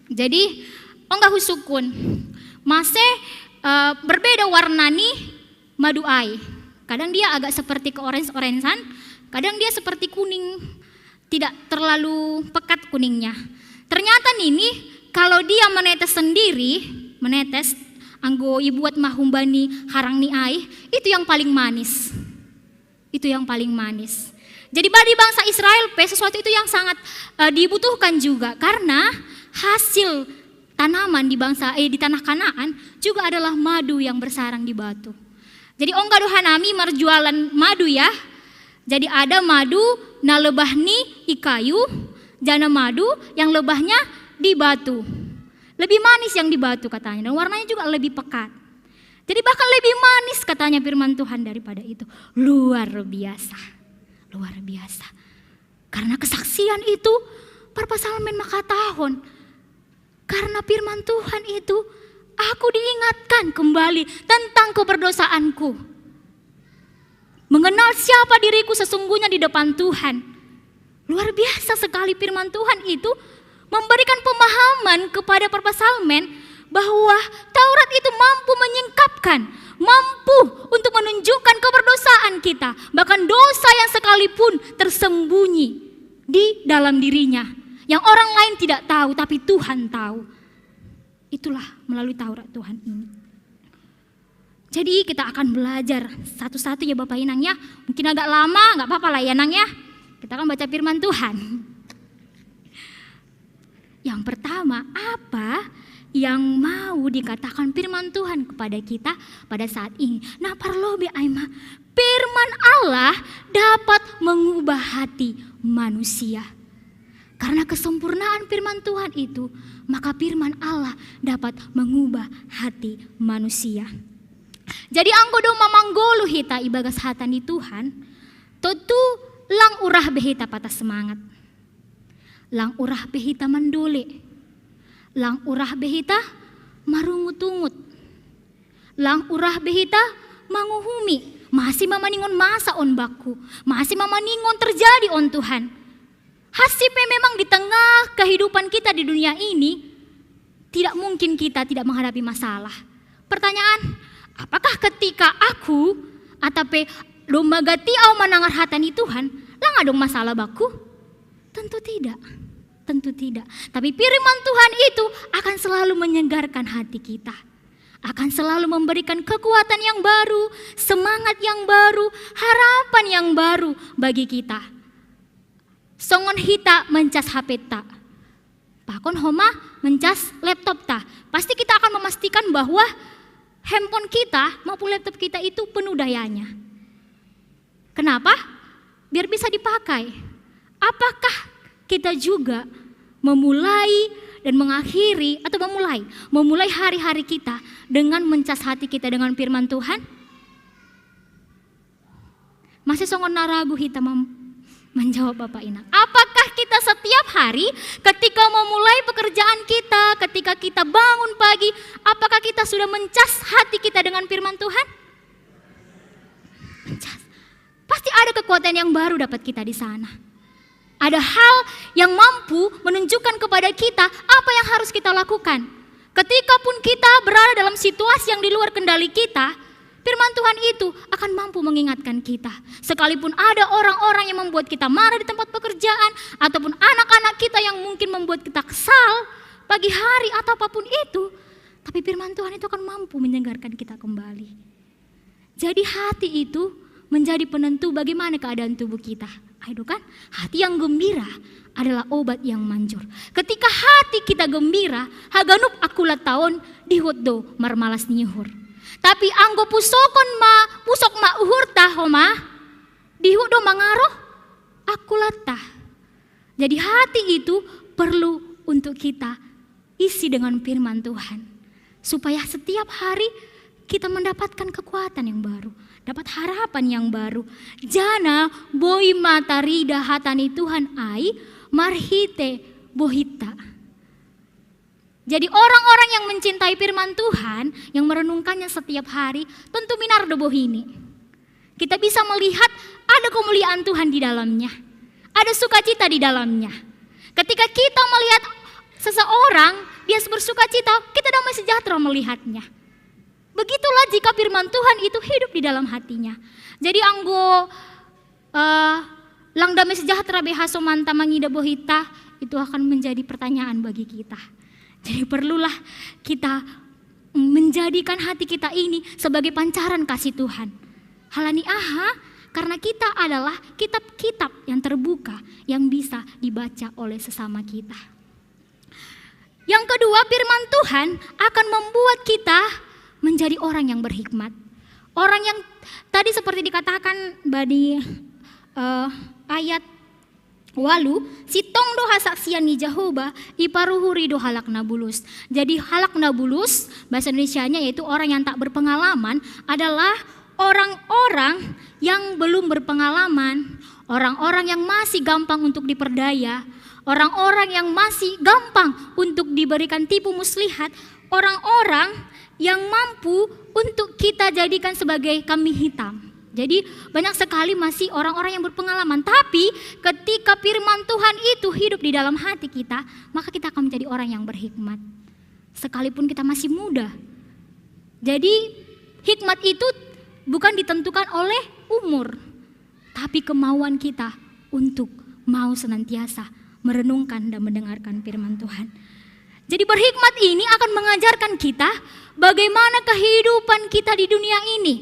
Jadi ongga husungkun, mase, eh, berbeda warna ni madu ai. Kadang dia agak seperti keorange-orangean, kadang dia seperti kuning, tidak terlalu pekat kuningnya. Ternyata nini kalau dia menetes sendiri, menetes anggo ibuat ma humbani harang ni ai, itu yang paling manis. Itu yang paling manis. Jadi bagi bangsa Israel pe sesuatu itu yang sangat, eh, dibutuhkan juga karena hasil tanaman di bangsa, eh, di tanah Kanaan juga adalah madu yang bersarang di batu. Jadi ongga do hanami marjualan madu ya. Jadi ada madu na lebah ni i kayu, jana madu yang lebahnya di batu. Lebih manis yang di batu katanya dan warnanya juga lebih pekat. Jadi bahkan lebih manis katanya firman Tuhan daripada itu. Luar biasa. Luar biasa. Karena kesaksian itu, parpasalmen mangkatahon, karena firman Tuhan itu, aku diingatkan kembali tentang keberdosaanku. Mengenal siapa diriku sesungguhnya di depan Tuhan. Luar biasa sekali firman Tuhan itu memberikan pemahaman kepada parpasalmen bahwa Taurat itu mampu menyingkapkan, mampu untuk menunjukkan keberdosaan kita, bahkan dosa yang sekalipun tersembunyi di dalam dirinya, yang orang lain tidak tahu, tapi Tuhan tahu. Itulah melalui Taurat Tuhan ini. Jadi kita akan belajar satu-satu ya Bapak Inang ya. Mungkin agak lama, nggak apa-apa lah ya Nang ya. Kita akan baca firman Tuhan. Yang pertama, apa yang mau dikatakan firman Tuhan kepada kita pada saat ini? Nah, parlo be ai ma, firman Allah dapat mengubah hati manusia. Karena kesempurnaan firman Tuhan itu, maka firman Allah dapat mengubah hati manusia. Jadi anggo do mamanggolu hita ibagas hata ni Tuhan, tontu lang urah be hita patah semangat. Lang urah be hita mandole. Lang urah be hita marungut-ungut. Lang urah be hita manguhumi. Masi ma maningon masa on bakku. Masi ma maningon terjadi on Tuhan. Hasi pe memang di tengah kehidupan kita di dunia ini, tidak mungkin kita tidak menghadapi masalah. Pertanyaan, apakah ketika aku atape domma gati au manangar hata ni Tuhan, lang adong masalah bakku? Tentu tidak. Tentu tidak. Tapi firman Tuhan itu akan selalu menyegarkan hati kita. Akan selalu memberikan kekuatan yang baru, semangat yang baru, harapan yang baru bagi kita. Songon hita mencas H P-ta. Pakon homa mencas laptop-ta. Pasti kita akan memastikan bahwa handphone kita maupun laptop kita itu penuh dayanya. Kenapa? Biar bisa dipakai. Apakah kita juga memulai dan mengakhiri atau memulai memulai hari-hari kita dengan mencas hati kita dengan firman Tuhan? Masih songon na ragu hita menjawab Bapak Inang. Apakah kita setiap hari ketika memulai pekerjaan kita, ketika kita bangun pagi, apakah kita sudah mencas hati kita dengan firman Tuhan? Mencas. Pasti ada kekuatan yang baru dapat kita di sana. Ada hal yang mampu menunjukkan kepada kita apa yang harus kita lakukan. Ketika pun kita berada dalam situasi yang di luar kendali kita, firman Tuhan itu akan mampu mengingatkan kita. Sekalipun ada orang-orang yang membuat kita marah di tempat pekerjaan, ataupun anak-anak kita yang mungkin membuat kita kesal pagi hari atau apapun itu, tapi firman Tuhan itu akan mampu menyegarkan kita kembali. Jadi hati itu menjadi penentu bagaimana keadaan tubuh kita. Ayo kan, hati yang gembira adalah obat yang manjur. Ketika hati kita gembira, haganup akulat taon dihut do marmalas ni uhur. Tapi anggo pusokon ma, pusok ma uhurta ho ma, dihut do mangaroh akulatta. Jadi hati itu perlu untuk kita isi dengan firman Tuhan. Supaya setiap hari kita mendapatkan kekuatan yang baru, dapat harapan yang baru. Jana boi ma tarida hata ni Tuhan ai marhite bohitta. Jadi orang-orang yang mencintai firman Tuhan, yang merenungkannya setiap hari, tentu minar do bohi ni. Kita bisa melihat ada kemuliaan Tuhan di dalamnya. Ada sukacita di dalamnya. Ketika kita melihat seseorang, dia bersukacita, kita damai sejahtera melihatnya. Begitulah jika firman Tuhan itu hidup di dalam hatinya. Jadi anggo eh, lang damai sejahtera be hasomanta mangida bohitta, itu akan menjadi pertanyaan bagi kita. Jadi perlulah kita menjadikan hati kita ini sebagai pancaran kasih Tuhan. Ala ni aha? Karena kita adalah kitab-kitab yang terbuka yang bisa dibaca oleh sesama kita. Yang kedua, firman Tuhan akan membuat kita menjadi orang yang berhikmat. Orang yang tadi seperti dikatakan di eh, ayat walu, sitong do hasaksian ni Jahowa, iparuhuri do halak na bulus. Jadi halak na bulus, bahasa Indonesianya yaitu orang yang tak berpengalaman, adalah orang-orang yang belum berpengalaman, orang-orang yang masih gampang untuk diperdaya, orang-orang yang masih gampang untuk diberikan tipu muslihat, orang-orang yang mampu untuk kita jadikan sebagai kambing hitam. Jadi banyak sekali masih orang-orang yang berpengalaman. Tapi ketika firman Tuhan itu hidup di dalam hati kita, maka kita akan menjadi orang yang berhikmat. Sekalipun kita masih muda. Jadi hikmat itu bukan ditentukan oleh umur, tapi kemauan kita untuk mau senantiasa merenungkan dan mendengarkan firman Tuhan. Jadi berhikmat ini akan mengajarkan kita bagaimana kehidupan kita di dunia ini.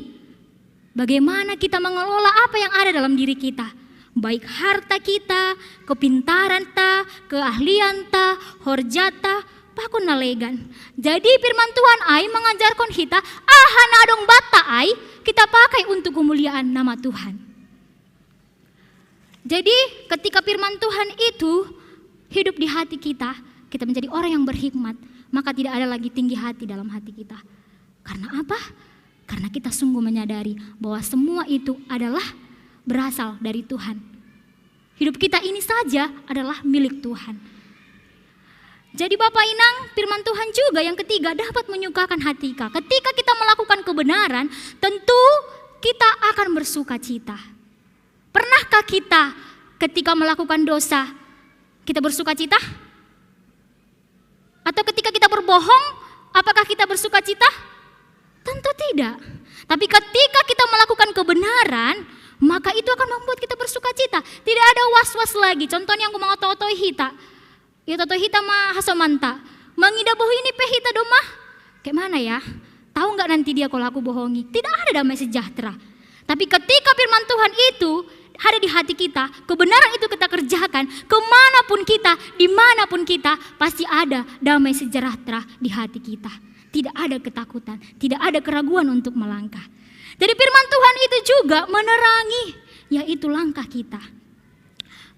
Bagaimana kita mengelola apa yang ada dalam diri kita. Baik harta kita, kepintaran ta, keahlian ta, horja ta, pakon na legan. Jadi firman Tuhan ai mengajarkan kita, aha na adong banta ai, kita pakai untuk kemuliaan nama Tuhan. Jadi ketika firman Tuhan itu hidup di hati kita, kita menjadi orang yang berhikmat, maka tidak ada lagi tinggi hati dalam hati kita. Karena apa? Karena kita sungguh menyadari bahwa semua itu adalah berasal dari Tuhan. Hidup kita ini saja adalah milik Tuhan. Jadi Bapak Inang, firman Tuhan juga yang ketiga dapat menyukakan hati kita. Ketika kita melakukan kebenaran, tentu kita akan bersuka cita. Pernahkah kita ketika melakukan dosa, kita bersuka cita? Atau ketika kita berbohong, apakah kita bersuka cita? Tentu tidak. Tapi ketika kita melakukan kebenaran, maka itu akan membuat kita bersuka cita. Tidak ada was-was lagi. Contohnya yang mau toto hita. Ya toto hita ma hasomanta. Mangida bohi ni pe hita do ma. Kayak mana ya? Tahu nggak nanti dia kalau aku bohongi? Tidak ada damai sejahtera. Tapi ketika firman Tuhan itu ada di hati kita, kebenaran itu kita kerjakan, kemanapun kita, dimanapun kita, pasti ada damai sejahtera di hati kita. Tidak ada ketakutan, tidak ada keraguan untuk melangkah. Jadi firman Tuhan itu juga menerangi, yaitu langkah kita.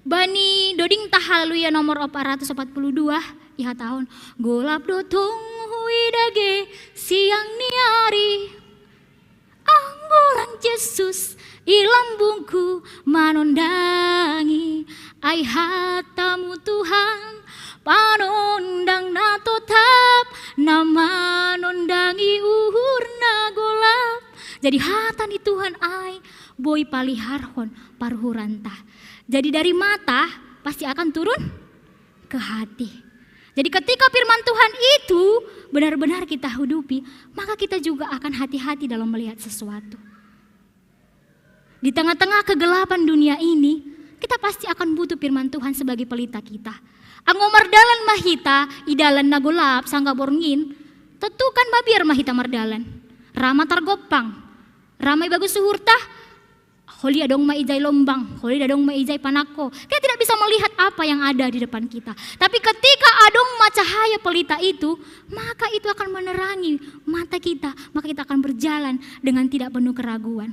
Bani doding ta Haleluya nomor empat ratus empat puluh dua, iha tahun, golap do tong huida ge siang ni ari. Anggoran Jesus i lambungku manondangi, ai hatamu Tuhan, panondang na totap, na manondangi uhur na golap. Jadi hata ni Tuhan ai boi paliharhon paruhuranta. Jadi dari mata pasti akan turun ke hati. Jadi ketika firman Tuhan itu benar-benar kita hidupi, maka kita juga akan hati-hati dalam melihat sesuatu. Di tengah-tengah kegelapan dunia ini, kita pasti akan butuh firman Tuhan sebagai pelita kita. Anggo mardalan ma hita i dalan na golap sangga borngin, tontu kan mabiar ma hita mardalan. Ra ma targompang, ra ma ibagas uhurta, holi adong ma ijai lombang, holi adong ma ijai panangko. Kita tidak bisa melihat apa yang ada di depan kita. Tapi ketika adong ma cahaya pelita itu, maka itu akan menerangi mata kita, maka kita akan berjalan dengan tidak penuh keraguan.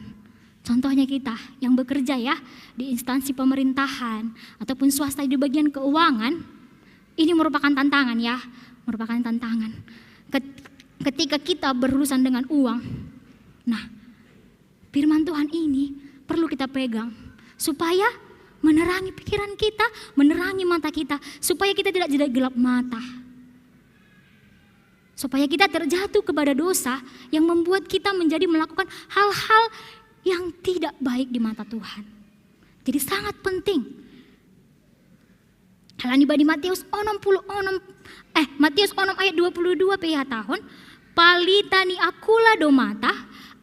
Contohnya kita yang bekerja ya di instansi pemerintahan ataupun swasta di bagian keuangan, ini merupakan tantangan ya, merupakan tantangan. Ket- Ketika kita berurusan dengan uang, nah, firman Tuhan ini perlu kita pegang supaya menerangi pikiran kita, menerangi mata kita, supaya kita tidak jadi gelap mata. Supaya kita terjatuh kepada dosa yang membuat kita menjadi melakukan hal-hal yang tidak baik di mata Tuhan. Jadi sangat penting. Alani bani Matius onom puluh onom, eh, Matius onom ayat dua puluh dua pe hatahon, "Palita ni angkula do mata,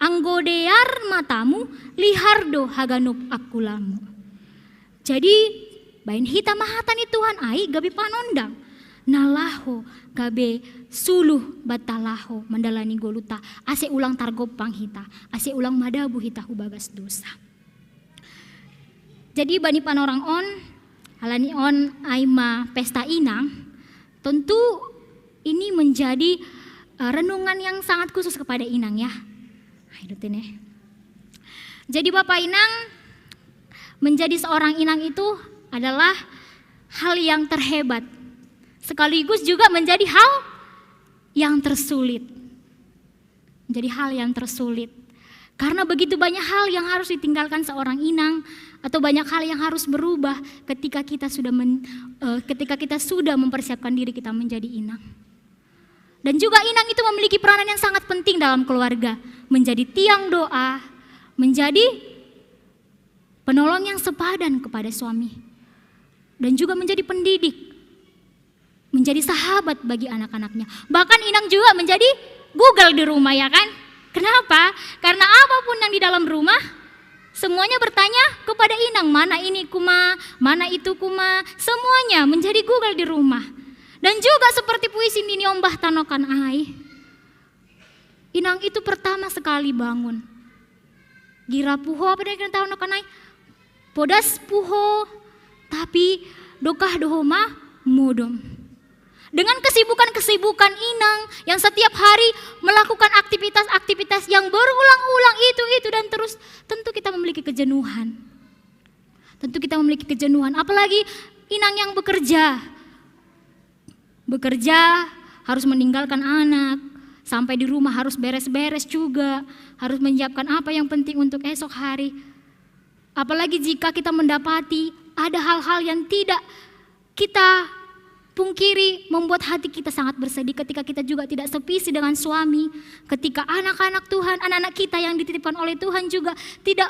anggo dear matamu, lihar do haganup angkulamu." Jadi baen hita ma hata ni Tuhan ai gabe panondang na laho gabe suluh banta laho mandalani ngolunta, ase ulang targompang hita, ase ulang madabu hita hu bagas dosa. Jadi bani panorang on, alani on ai ma pesta inang, tentu ini menjadi uh, renungan yang sangat khusus kepada inang ya. Jadi Bapak Inang, menjadi seorang inang itu adalah hal yang terhebat, sekaligus juga menjadi hal yang tersulit. Menjadi hal yang tersulit. Karena begitu banyak hal yang harus ditinggalkan seorang inang atau banyak hal yang harus berubah ketika kita sudah men, uh, ketika kita sudah mempersiapkan diri kita menjadi inang. Dan juga inang itu memiliki peranan yang sangat penting dalam keluarga, menjadi tiang doa, menjadi penolong yang sepadan kepada suami, dan juga menjadi pendidik, menjadi sahabat bagi anak-anaknya. Bahkan inang juga menjadi Google di rumah, ya kan? Kenapa? Karena apapun yang di dalam rumah, semuanya bertanya kepada inang, mana ini kuma, mana itu kuma, semuanya menjadi Google di rumah. Dan juga seperti puisi nini ombah tanokan ai, inang itu pertama sekali bangun, gira puho apa dia kena tahu nokan ai, podas puho, tapi dokah dohoma modom. Dengan kesibukan-kesibukan inang yang setiap hari melakukan aktivitas-aktivitas yang berulang-ulang itu, itu dan terus, tentu kita memiliki kejenuhan. Tentu kita memiliki kejenuhan. Apalagi inang yang bekerja. Bekerja, harus meninggalkan anak, sampai di rumah harus beres-beres juga, harus menyiapkan apa yang penting untuk esok hari. Apalagi jika kita mendapati ada hal-hal yang tidak kita pungkiri membuat hati kita sangat bersedih ketika kita juga tidak sevisi dengan suami, ketika anak-anak Tuhan, anak-anak kita yang dititipkan oleh Tuhan juga tidak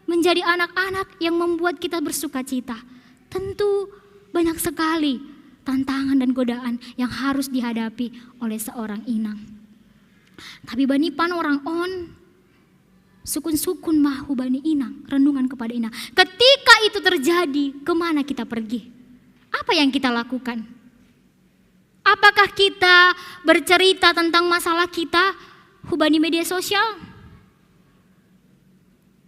menjadi anak-anak yang membuat kita bersuka cita. Tentu banyak sekali tantangan dan godaan yang harus dihadapi oleh seorang inang. Tapi bani panorang on, sukun-sukun ma hubani inang, renungan kepada inang. Ketika itu terjadi, kemana kita pergi? Apa yang kita lakukan? Apakah kita bercerita tentang masalah kita hubani media sosial?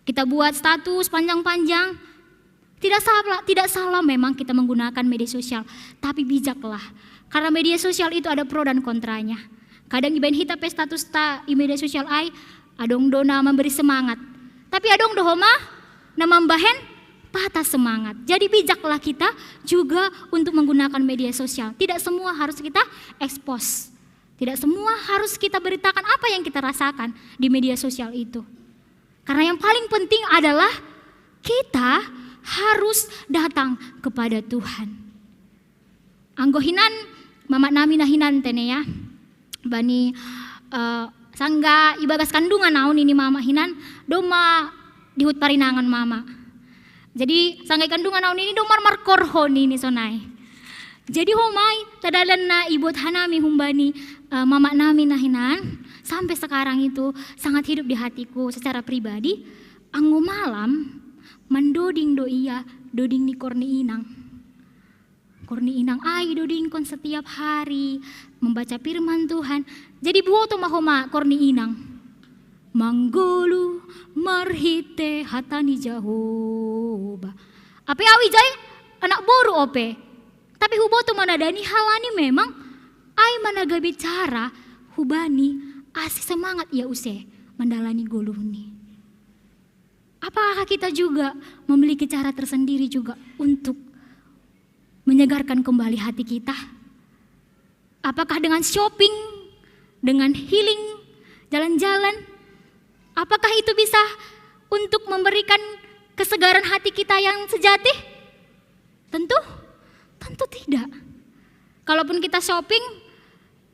Kita buat status panjang-panjang. Tidak salah, tidak salah memang kita menggunakan media sosial, tapi bijaklah. Karena media sosial itu ada pro dan kontranya. Kadang ibaen hita pe statusta i media sosial ai, adong do na memberi semangat. Tapi adong do homa na mambahen patah semangat. Jadi bijaklah kita juga untuk menggunakan media sosial. Tidak semua harus kita ekspos. Tidak semua harus kita beritakan apa yang kita rasakan di media sosial itu. Karena yang paling penting adalah kita harus datang kepada Tuhan. Anggo hinan, mama nami na hinan tene ya. Bani uh, sangga ibagas kandungan au nini mama hinan, doma dihut parinangan mama. Jadi sangga ikandungan au nini do marmarkor ho nini sonai. Jadi ho ma i tadalan na ibuat hanami humbani, eh, mamak nami na hinan, sampai sekarang itu sangat hidup di hatiku secara pribadi. Anggo malam mandoding do ia doding ni kor ni inang. Kor ni inang ai dodingkon setiap hari, membaca firman Tuhan. Jadi buoto ma ho ma kor ni inang. Manggolu marhite hata ni Jahowa. Ape au ijai anak boru ope. Tapi huboto ma na dani halani memang ai ma na gabe cara hubani asi semangat ia use mandalani goluhni. Apakah kita juga memiliki cara tersendiri juga untuk menyegarkan kembali hati kita? Apakah dengan shopping, dengan healing, jalan-jalan? Apakah itu bisa untuk memberikan kesegaran hati kita yang sejati? Tentu, tentu tidak. Kalaupun kita shopping,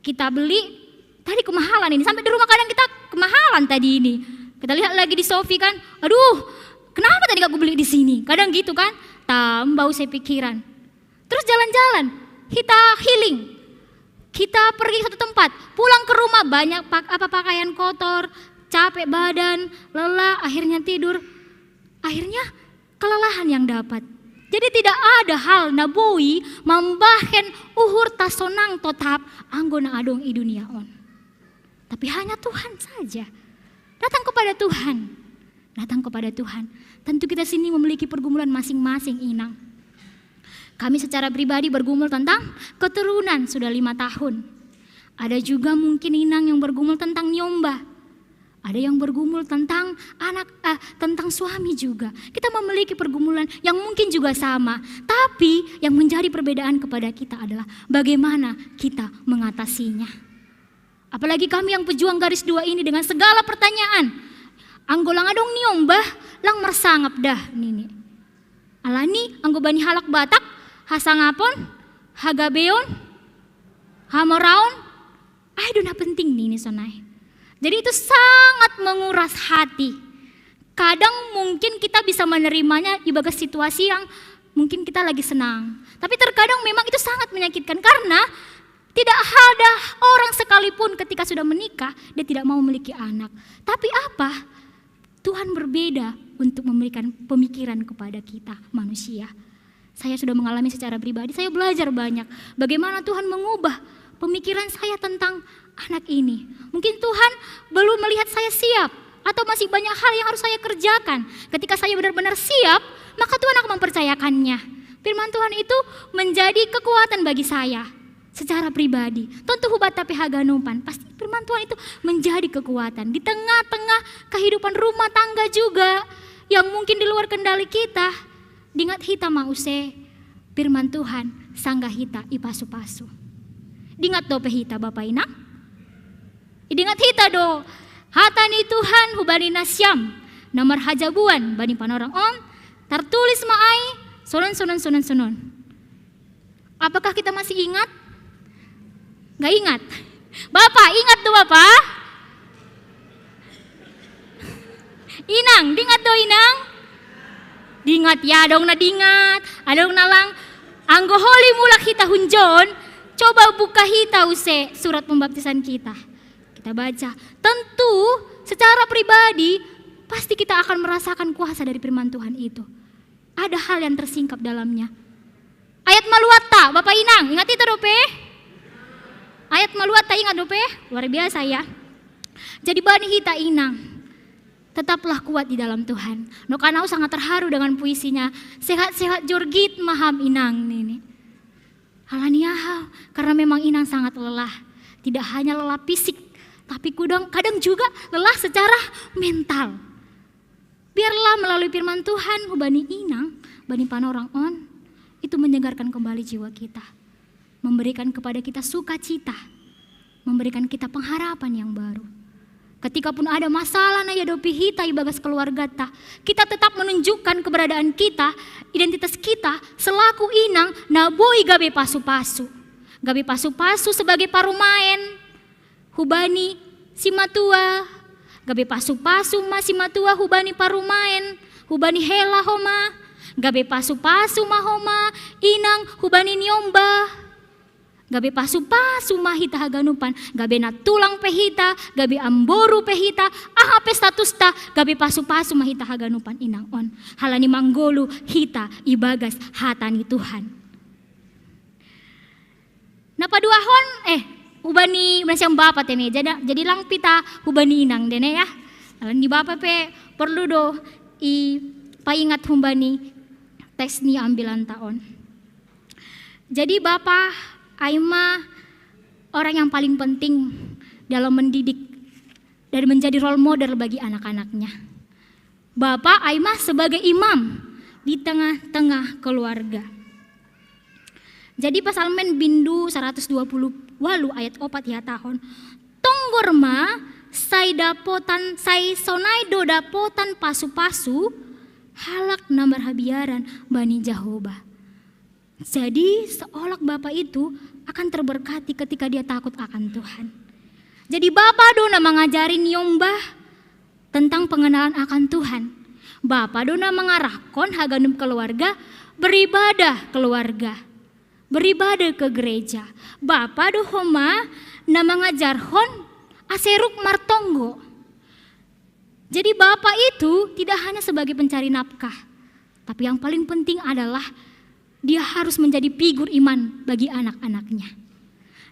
kita beli, tadi kemahalan ini. Sampai di rumah kadang kita kemahalan tadi ini. Kita lihat lagi di Shopee kan, aduh, kenapa tadi aku beli di sini? Kadang gitu kan, tambah usai pikiran. Terus jalan-jalan, kita healing. Kita pergi ke satu tempat, pulang ke rumah banyak pak apa pakaian kotor, capek badan, lelah, akhirnya tidur. Akhirnya kelelahan yang dapat. Jadi tidak ada hal na boi mambahen uhur tasonang totap anggo na adong i dunia on. Tapi hanya Tuhan saja. Datang kepada Tuhan. Datang kepada Tuhan. Tentu kita sini memiliki pergumulan masing-masing, Inang. Kami secara pribadi bergumul tentang keturunan sudah lima tahun. Ada juga mungkin Inang yang bergumul tentang nyombah. Ada yang bergumul tentang anak, eh, tentang suami juga. Kita memiliki pergumulan yang mungkin juga sama. Tapi yang menjadi perbedaan kepada kita adalah bagaimana kita mengatasinya. Apalagi kami yang pejuang garis dua ini dengan segala pertanyaan. Anggo lang adong niombah, lang marsangap dah nini. Alani anggo bani halak Batak, hasangapon, hagabeon, hamoraon, ai do na penting nini sonai. Jadi itu sangat menguras hati. Kadang mungkin kita bisa menerimanya di bagas situasi yang mungkin kita lagi senang. Tapi terkadang memang itu sangat menyakitkan karena tidak ada orang sekalipun ketika sudah menikah dia tidak mau memiliki anak. Tapi apa? Tuhan berbeda untuk memberikan pemikiran kepada kita manusia. Saya sudah mengalami secara pribadi, saya belajar banyak bagaimana Tuhan mengubah pemikiran saya tentang anak ini. Mungkin Tuhan belum melihat saya siap atau masih banyak hal yang harus saya kerjakan. Ketika saya benar-benar siap, maka Tuhan akan mempercayakannya. Firman Tuhan itu menjadi kekuatan bagi saya secara pribadi. Tontu hubat tapi haganupan, pasti firman Tuhan itu menjadi kekuatan di tengah-tengah kehidupan rumah tangga juga yang mungkin di luar kendali kita. Dingat hita ma use firman Tuhan sangga hita ipasu-pasu. Dingat dope hita Bapak Inang? Idingat hita do hata ni Tuhan hubani nasiam na marhajabuan bani panorang on, tartulis ma ai sonon sonon sonon sonon. Apakah kita masih ingat? Nggak ingat. Bapak, ingat do Bapak? Inang, dingat do Inang? Dingat ya, adong na dingat, adong na lang. Anggo holi mulak hita hunjon, coba buka hita use surat pembaptisan kita. Kita baca. Tentu secara pribadi pasti kita akan merasakan kuasa dari firman Tuhan itu. Ada hal yang tersingkap dalamnya. Ayat maluatta, Bapak Inang, ingat hita dope? Ayat maluatta ingat dope? Luar biasa ya. Jadi bani hita Inang, tetaplah kuat di dalam Tuhan. No kan au sangat terharu dengan puisinya. Sehat-sehat jorgit ma ham Inang nini. Alani aha? Karena memang Inang sangat lelah. Tidak hanya lelah fisik, tapi kadang, kadang juga lelah secara mental. Biarlah melalui firman Tuhan hubani Inang, bani panorang on, itu menyegarkan kembali jiwa kita, memberikan kepada kita sukacita, memberikan kita pengharapan yang baru. Ketika pun ada masalah na iadopi hita ibagas keluargata, kita tetap menunjukkan keberadaan kita, identitas kita selaku Inang na boi gabe pasu-pasu. Gabe pasu-pasu sebagai parumaen hubani simatua, gabe pasu-pasu ma simatua hubani parumaen, hubani hela ho ma. Gabe pasu-pasu ma homa inang hubani niomba. Gabe pasu-pasu ma hita haganupan, gabe na tulang pe hita, gabe amboru pe hita, aha pe statusta, gabe pasu-pasu ma hita haganupan inang on. Halani manggolu hita ibagas hata ni Tuhan. Na paduahon, eh, hubani, hubani siang bapa tene. Jadi, jadi lang pita hubani inang dene ya. Halani bapa pe perlu do i paingat hubani teks ni ambilan taon. Jadi bapa ai ma orang yang paling penting dalam mendidik dan menjadi role model bagi anak-anaknya. Bapa ai ma sebagai imam di tengah-tengah keluarga. Jadi Psalmen bindu seratus dua puluh walu ayat opat ya tahun. Tonggor ma sai dapotan, sai sonai do dapotan pasu-pasu halak na marhabiaran bani Jahoba. Jadi seolah bapa itu akan terberkati ketika dia takut akan Tuhan. Jadi bapa do na mangajari niombah tentang pengenalan akan Tuhan. Bapa do na mangarahkon haganup keluarga beribadah keluarga. Beribadah ke gereja. Bapa do homa na mangajarhon ase ruk martonggo. Jadi bapa itu tidak hanya sebagai pencari nafkah, tapi yang paling penting adalah dia harus menjadi figur iman bagi anak-anaknya.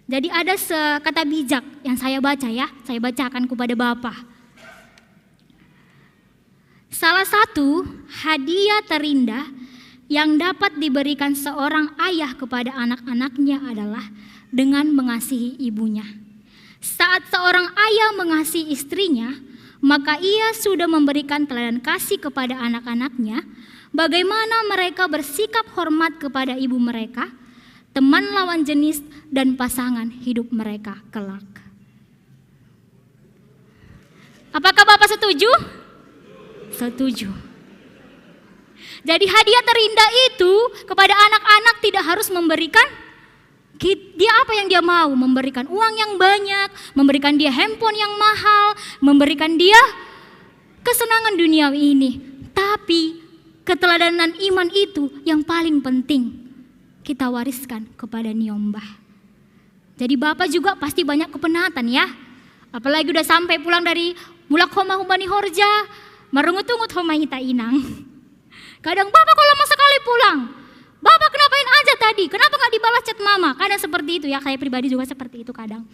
Jadi ada sekata bijak yang saya baca ya, saya bacakan kepada bapa. Salah satu hadiah terindah yang dapat diberikan seorang ayah kepada anak-anaknya adalah dengan mengasihi ibunya. Saat seorang ayah mengasihi istrinya, maka ia sudah memberikan teladan kasih kepada anak-anaknya, bagaimana mereka bersikap hormat kepada ibu mereka, teman lawan jenis, dan pasangan hidup mereka kelak. Apakah Bapak setuju? Setuju. Jadi hadiah terindah itu kepada anak-anak tidak harus memberikan dia apa yang dia mau, memberikan uang yang banyak, memberikan dia handphone yang mahal, memberikan dia kesenangan dunia ini. Tapi keteladanan iman itu yang paling penting kita wariskan kepada niombah. Jadi Bapak juga pasti banyak kepenatan ya. Apalagi udah sampai pulang dari mulak homa hubani horja, marungut-ungut homa hita inang. Kadang Bapak kok lama sekali pulang. Bapak kenapain aja tadi? Kenapa nggak dibalas chat mama? Kadang seperti itu ya, saya pribadi juga seperti itu kadang.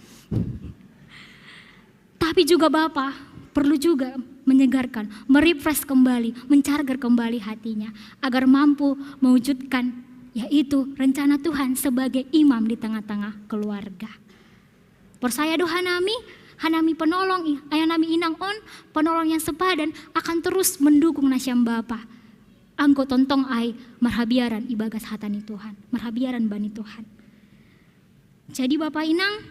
Tapi juga Bapak perlu juga menyegarkan, merefresh kembali, mencharger kembali hatinya agar mampu mewujudkan yaitu rencana Tuhan sebagai imam di tengah-tengah keluarga. Percaya do hanami, hanami penolong, hanami inang on, penolong yang sepadan akan terus mendukung nasiam bapa. Anggo tontong ai marhabiaran ibagas hata ni Tuhan, marhabiaran bani Tuhan. Jadi Bapak Inang,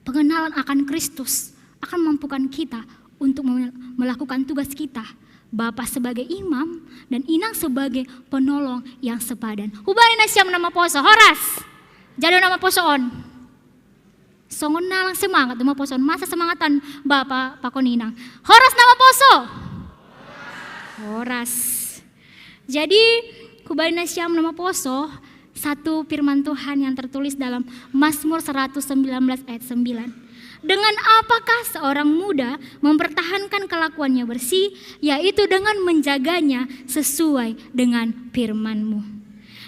pengenalan akan Kristus akan mampukan kita untuk melakukan tugas kita. Bapak sebagai imam dan inang sebagai penolong yang sepadan. Hubani nasiam na maposo, horas. Jado na maposo on. Songon na lang semangat do maposo on. Masa semangatan Bapak pakon inang. Horas na maposo. Horas. Jadi hubani nasiam na maposo, satu firman Tuhan yang tertulis dalam Mazmur seratus sembilan belas ayat sembilan. Dengan apakah seorang muda mempertahankan kelakuannya bersih, yaitu dengan menjaganya sesuai dengan firman-Mu.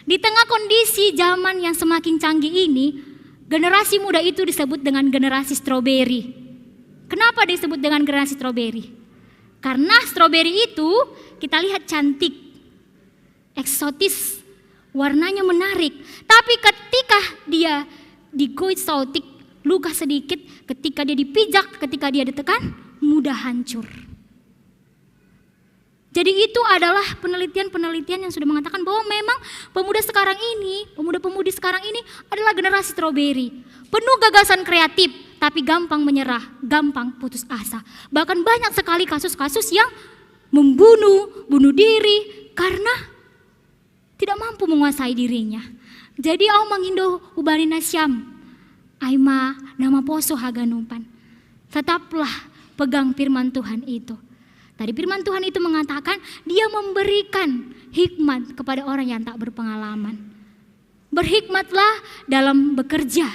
Di tengah kondisi zaman yang semakin canggih ini, generasi muda itu disebut dengan generasi stroberi. Kenapa disebut dengan generasi stroberi? Karena stroberi itu kita lihat cantik, eksotis, warnanya menarik. Tapi ketika dia digoit saotik, luka sedikit, ketika dia dipijak, ketika dia ditekan, mudah hancur. Jadi itu adalah penelitian-penelitian yang sudah mengatakan bahwa memang pemuda sekarang ini, pemuda-pemudi sekarang ini adalah generasi stroberi. Penuh gagasan kreatif, tapi gampang menyerah, gampang putus asa. Bahkan banyak sekali kasus-kasus yang membunuh, bunuh diri karena tidak mampu menguasai dirinya. Jadi au mangindo hubani nasiam, ai ma na maposo haganupan. Tetaplah pegang firman Tuhan itu. Tadi firman Tuhan itu mengatakan, dia memberikan hikmat kepada orang yang tak berpengalaman. Berhikmatlah dalam bekerja.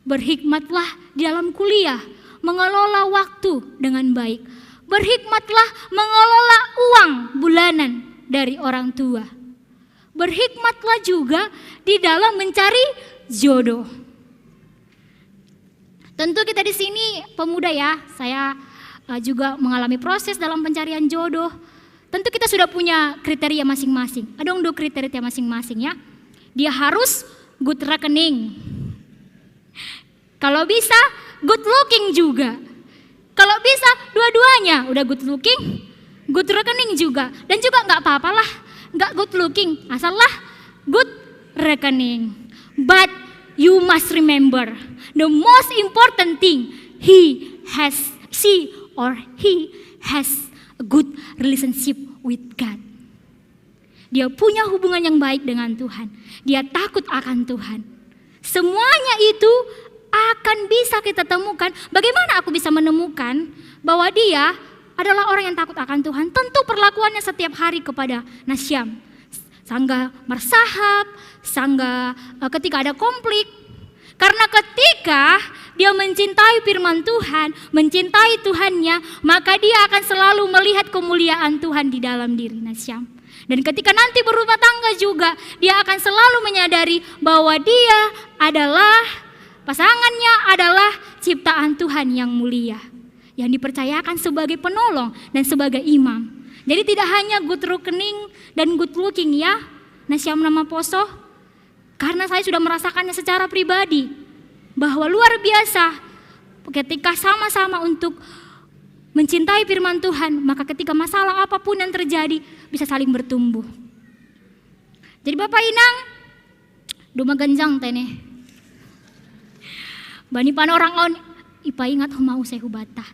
Berhikmatlah di dalam kuliah, mengelola waktu dengan baik. Berhikmatlah mengelola uang bulanan dari orang tua. Berhikmatlah juga di dalam mencari jodoh. Tentu kita di sini pemuda ya, saya uh, juga mengalami proses dalam pencarian jodoh. Tentu kita sudah punya kriteria masing-masing. Ada dong kriteria masing-masing ya. Dia harus good rekening. Kalau bisa, good looking juga. Kalau bisa, dua-duanya udah good looking, good rekening juga. Dan juga nggak apa-apalah, nggak good looking, asallah good rekening. But you must remember, the most important thing, he has, she or he has a good relationship with God. Dia punya hubungan yang baik dengan Tuhan. Dia takut akan Tuhan. Semuanya itu akan bisa kita temukan. Bagaimana aku bisa menemukan bahwa dia adalah orang yang takut akan Tuhan? Tentu perlakuannya setiap hari kepada Nasyam. Sangga mersahap, sangga eh, ketika ada konflik. Karena ketika dia mencintai firman Tuhan, mencintai Tuhannya, maka dia akan selalu melihat kemuliaan Tuhan di dalam diri Nasyam. Dan ketika nanti berumah tangga juga, dia akan selalu menyadari bahwa dia adalah, pasangannya adalah ciptaan Tuhan yang mulia, yang dipercayakan sebagai penolong dan sebagai imam. Jadi tidak hanya good rekening dan good looking ya, Nasyam nama poso, karena saya sudah merasakannya secara pribadi, bahwa luar biasa ketika sama-sama untuk mencintai firman Tuhan, maka ketika masalah apapun yang terjadi, bisa saling bertumbuh. Jadi Bapak Inang, duma genjang tene. Bani panorangaon, ipaingat huma usai hubata.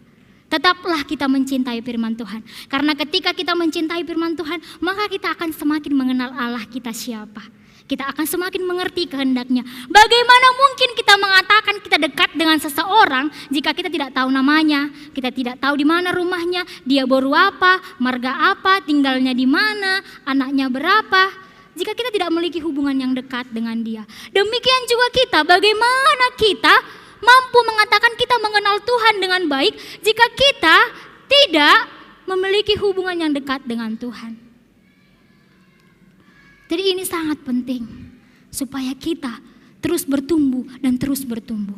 Tetaplah kita mencintai firman Tuhan. Karena ketika kita mencintai firman Tuhan, maka kita akan semakin mengenal Allah kita siapa. Kita akan semakin mengerti kehendaknya. Bagaimana mungkin kita mengatakan kita dekat dengan seseorang jika kita tidak tahu namanya, kita tidak tahu di mana rumahnya, dia baru apa, marga apa, tinggalnya di mana, anaknya berapa, jika kita tidak memiliki hubungan yang dekat dengan dia. Demikian juga kita, bagaimana kita mampu mengatakan kita mengenal Tuhan dengan baik jika kita tidak memiliki hubungan yang dekat dengan Tuhan. Jadi ini sangat penting supaya kita terus bertumbuh dan terus bertumbuh.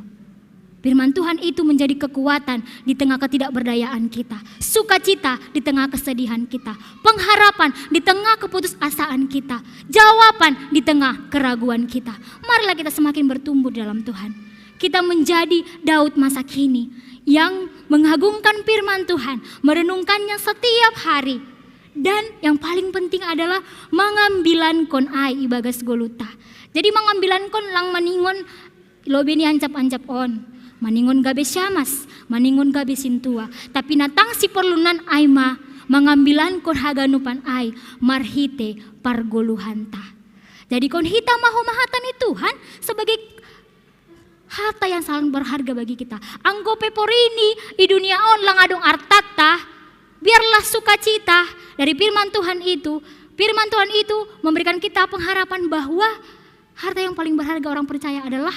Firman Tuhan itu menjadi kekuatan di tengah ketidakberdayaan kita, sukacita di tengah kesedihan kita, pengharapan di tengah keputusasaan kita, jawaban di tengah keraguan kita. Marilah kita semakin bertumbuh dalam Tuhan. Kita menjadi Daud masa kini yang mengagungkan firman Tuhan, merenungkannya setiap hari. Dan yang paling penting adalah mengambilan kon ai ibagas goluta. Jadi mengambilan kon lang maningon lobi ni ancap-ancap on. Maningon gabe syamas, maningon gabe sintua. Tapi natang si perlunan aima mengambilan kon haganupan ai marhite pargoluhanta. Jadi kon hita maho mahata ni Tuhan sebagai harta yang sangat berharga bagi kita. Anggo peporini di dunia on lang adong artata, biarlah sukacita dari firman Tuhan itu. Firman Tuhan itu memberikan kita pengharapan bahwa harta yang paling berharga orang percaya adalah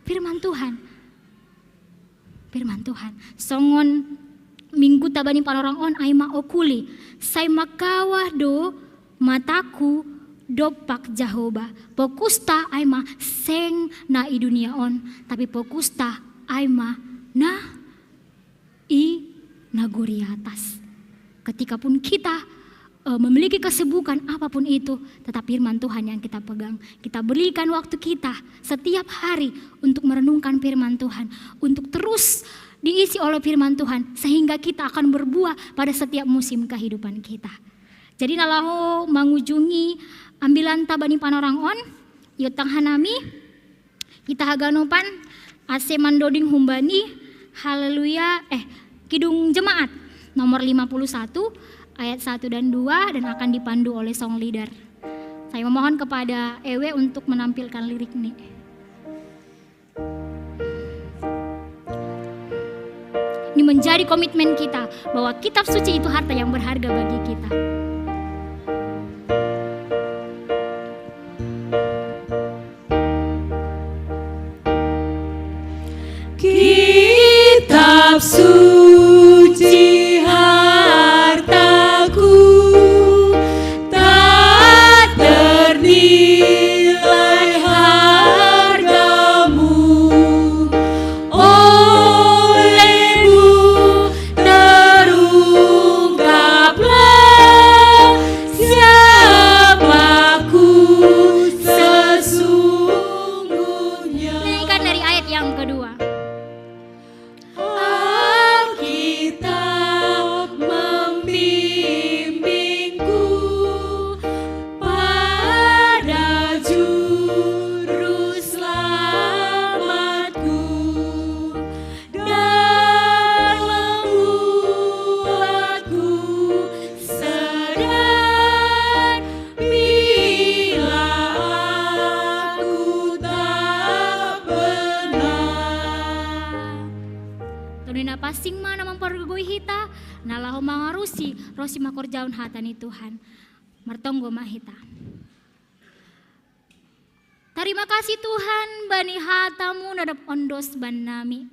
firman Tuhan. Firman Tuhan. Songon minggu tabani panorang on aima okuli. Sai makawah do mataku dopak Jahoba. Pokusta aima seng na i dunia on, tapi pokusta aima na i nagori atas. Ketika pun kita uh, memiliki kesibukan apapun itu, tetap firman Tuhan yang kita pegang. Kita berikan waktu kita setiap hari untuk merenungkan firman Tuhan, untuk terus diisi oleh firman Tuhan sehingga kita akan berbuah pada setiap musim kehidupan kita. Jadi nalaho mangujungi ambilan tabani panorang on, yotang hanami, kita haganupan ase mandoding humbani, haleluya, eh, Kidung Jemaat nomor lima puluh satu ayat satu dan dua dan akan dipandu oleh song leader. Saya memohon kepada Ewe untuk menampilkan lirik ini. menjadi komitmen kita bahwa kitab suci itu harta yang berharga bagi kita. Kitab suci hartaku, tak ternilai hargamu, olehmu terungkaplah siapaku sesungguhnya. Lanjutkan dari ayat yang kedua. Alkitab membimbingku pada juru selamatku, dan membuatku sadar bila aku tak benar. Tondina passing ma na mampargogoi hita, na laho mangarusi ro simakorjahon hata ni Tuhan. Martonggo ma hita. Tarima kasih Tuhan, bani hata-Mu na dob ondos bannami.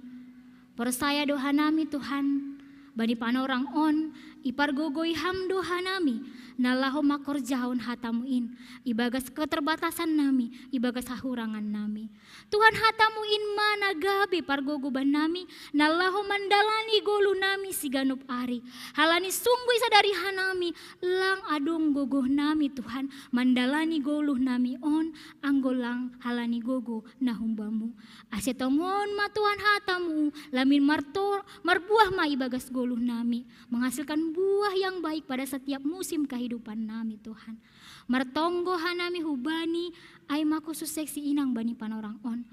Porsaya do hanami Tuhan, bani panorang on, ipargogoi Ham do hanami, na laho mangkorjahon hata-Mu in, ibagas keterbatasannami, ibagas hahurangannami. Tuhan, hata-Mu in ma na gabe pargogo bannami, na laho mandalani goluhnami siganup ari. Halani sungguh isadari hanami, lang adong gogohnami Tuhan, mandalani goluhnami on, anggo lang halani gogo na humbamu. Ase tongon ma Tuhan hata-Mu, lamin marto-, marbuah ma ibagas goluhnami, menghasilkan buah yang baik pada setiap musim kehidupannami Tuhan. Martonggo hanami hubani, ai ma khusus seksi inang bani panorang on.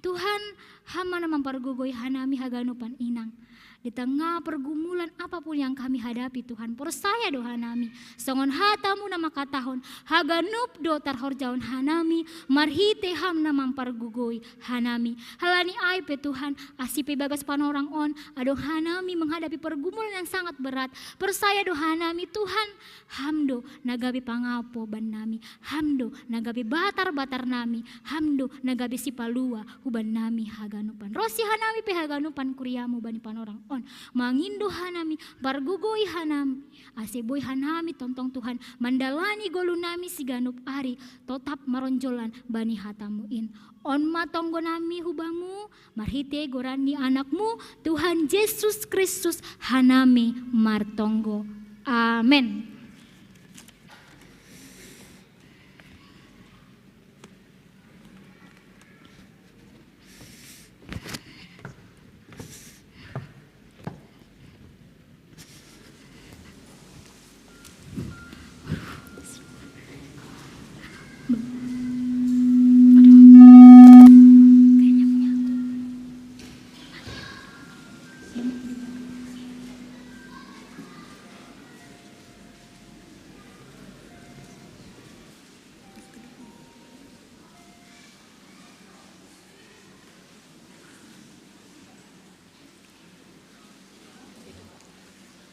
Tuhan, Ham ma na mampargogoi hanami haganupan inang. Di tengah pergumulan apapun yang kami hadapi, Tuhan, porsaya do hanami. Songon hata-Mu na mangkatahon, haganup do tarhorjahon hanami, marhite Ham na mampargogoi hanami. Halani ai pe Tuhan, asi pe ibagas panorang on, adong hanami menghadapi pergumulan yang sangat berat. Porsaya do hanami, Tuhan, Ham do na gabe pangapo bannami, Ham do na gabe batar-batarnami, Ham do na gabe sipalua hubannami haganupan. Rosi hanami pe haganupan kuria-Mu bani panorang on. Mangindo hanami, pargogoi hanami, ase boi hanami tongtong Tuhan, mandalani goluhnami siganup ari, totap maronjolan bani hata-Mu in. On ma tonggonami hu Bamu, marhite goran ni Anak-Mu, Tuhan Jesus Kristus, hanami martonggo. Amen.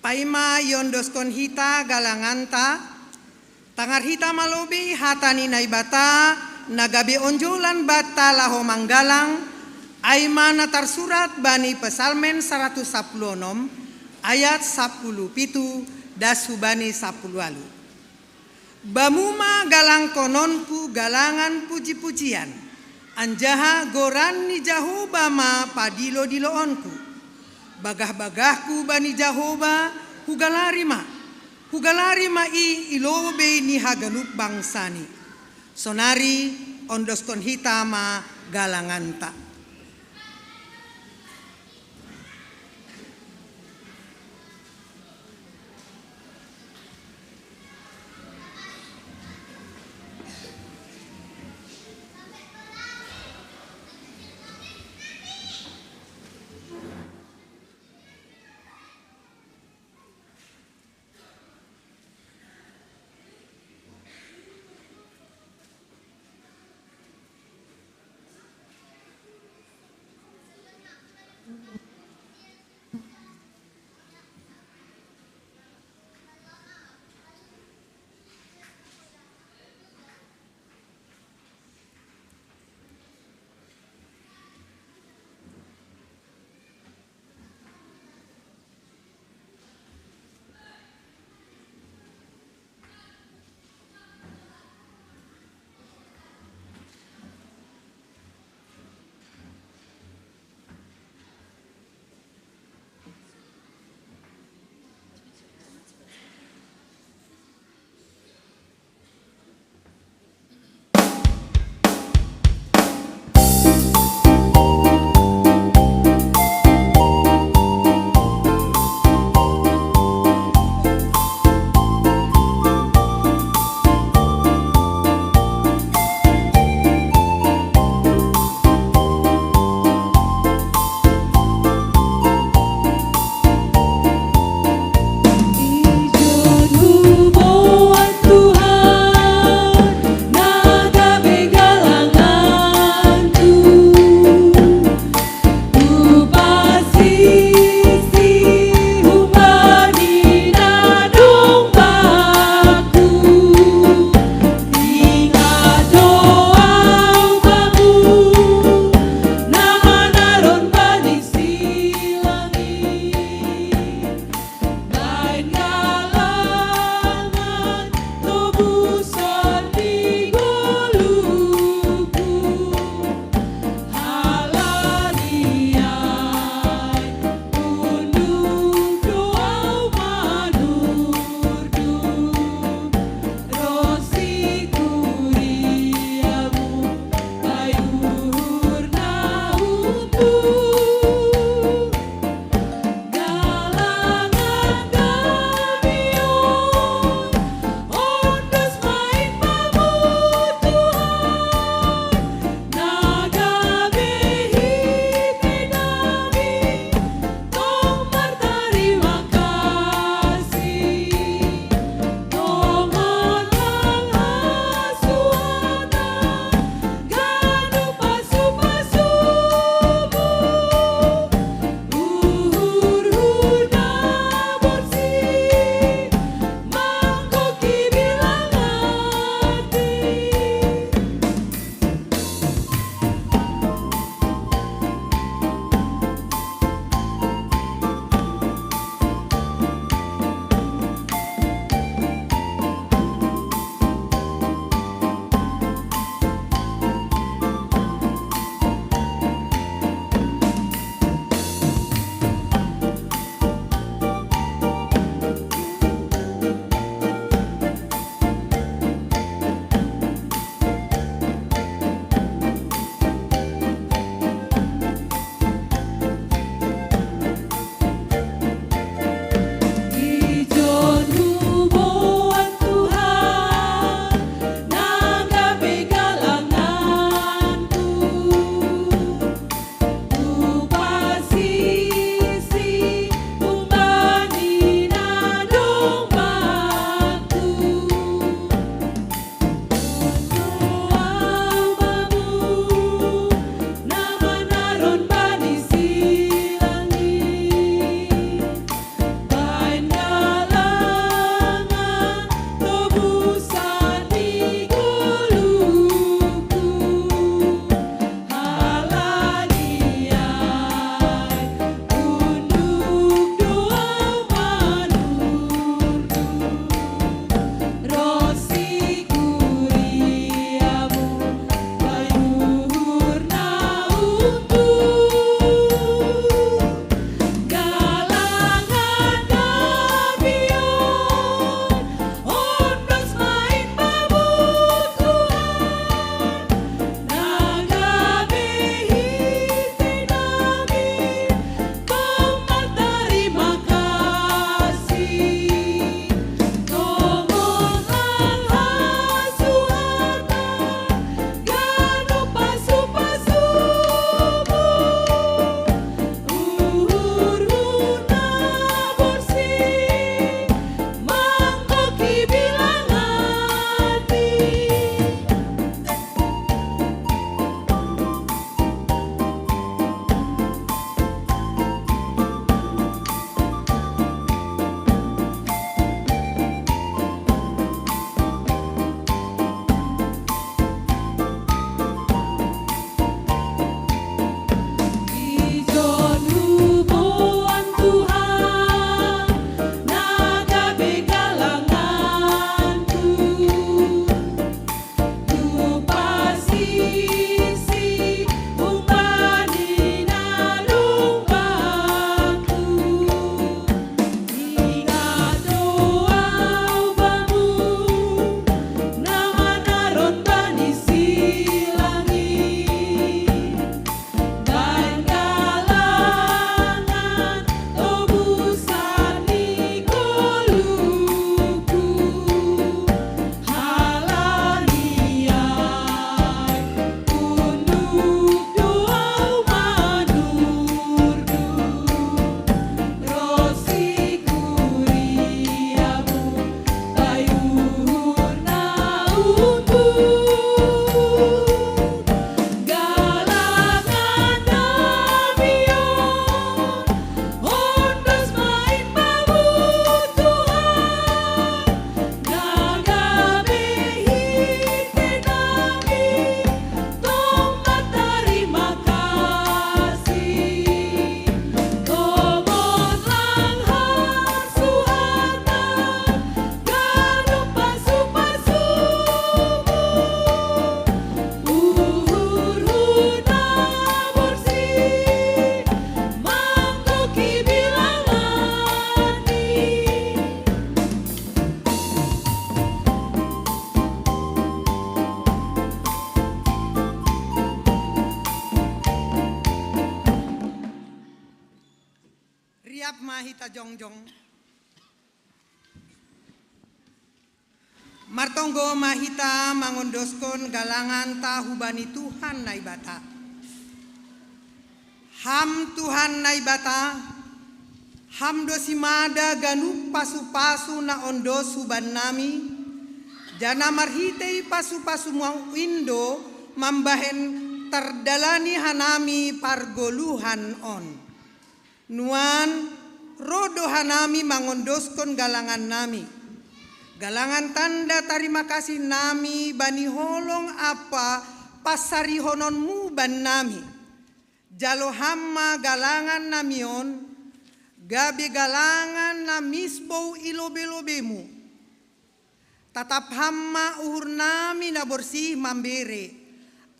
Paima iondoskon hita galanganta, tangar hita ma lobei hata ni Naibata, na gabe onjolan banta laho manggalang, ai ma na tarsurat bani Psalmen saratus sampulu onom, ayat sampulu pitu, das hubani sampulu ualu. Bamu ma galangkononku galangan puji-pujian, anjaha goran ni Jahowa ma padilo-diloonku. Bagah-bagahku bani Jahowa, hugalari ma, hugalari ma i i lobei ni haganup bangsani. Sonari ondoskon hita ma galanganta. Jongjong. Martonggo ma hita mangondoskon galanganta hubani Tuhan Naibata. Ham Tuhan Naibata, Ham do simada ganup pasu-pasu na ondos hubannami, jana marhitei pasu-pasumu in do mambahen tardalani hanami pargoluhan on. Nuan, ro do hanami mangondoskon galangannami. Galangan tanda tarima kasih nami bani holong ampa pansarihononmu bannami. Jalo Ham ma galangan nami on, gabe galangan na misbou i lobei-lobeimu. Tatap Ham ma uhur nami na borsih mambere,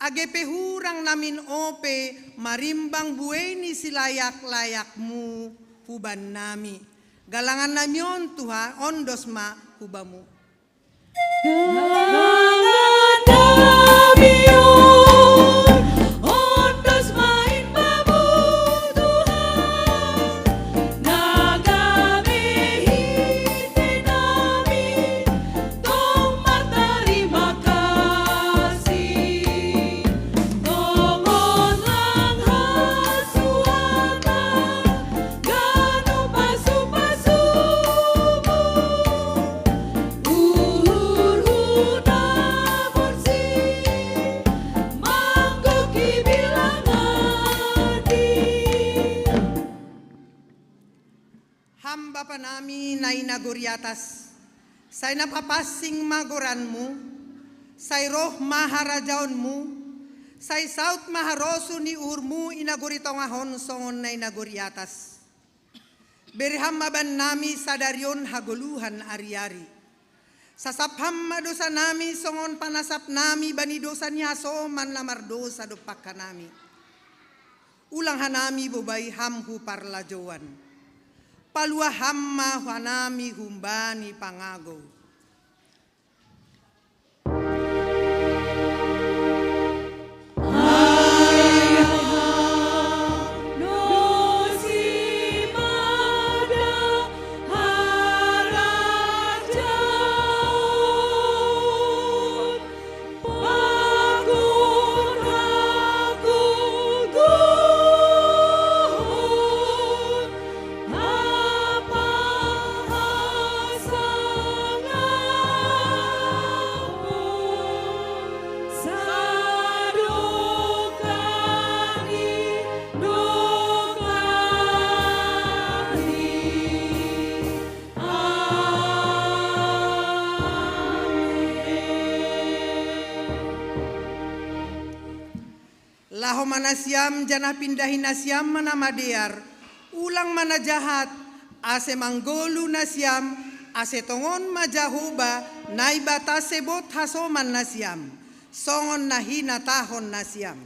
age pe hurang namin ope marimbang buei ni silayak-layakmu huban nami. Galangan nami on Tuhan, ondos ma hubamu. Galangan nami on, ondos ma in bamu Tuhan, na gabe hite nami tong martarima kasih. Tongon lang hasuatan, ganup pasu-pasumu, uhurhu na borsih, manggohi bilang ati. Ham Bapa nami na i nagori atas, sai na papansing ma goranmu, sai roh ma harajaonmu, sai saut ma harosuh ni uhurmu i nagori tongah on songon na i nagori atas. Bere Ham ma bannami sadari on hagoluhan ari-ari. Sasap Ham ma dosa nami songon panasap nami bani dosa ni hasoman na mardosa dompak hanami. Ulang hanami bobai Ham hu parlajouan. Palua Ham ma hanami humbani pangagou. Laho ma nasiam, janah pindahi nasiam ma na madear, ulang ma na jahat, ase manggoluh nasiam, ase tongon ma Jahowa, Naibata sebot hasoman nasiam, songon na hinatahon nasiam.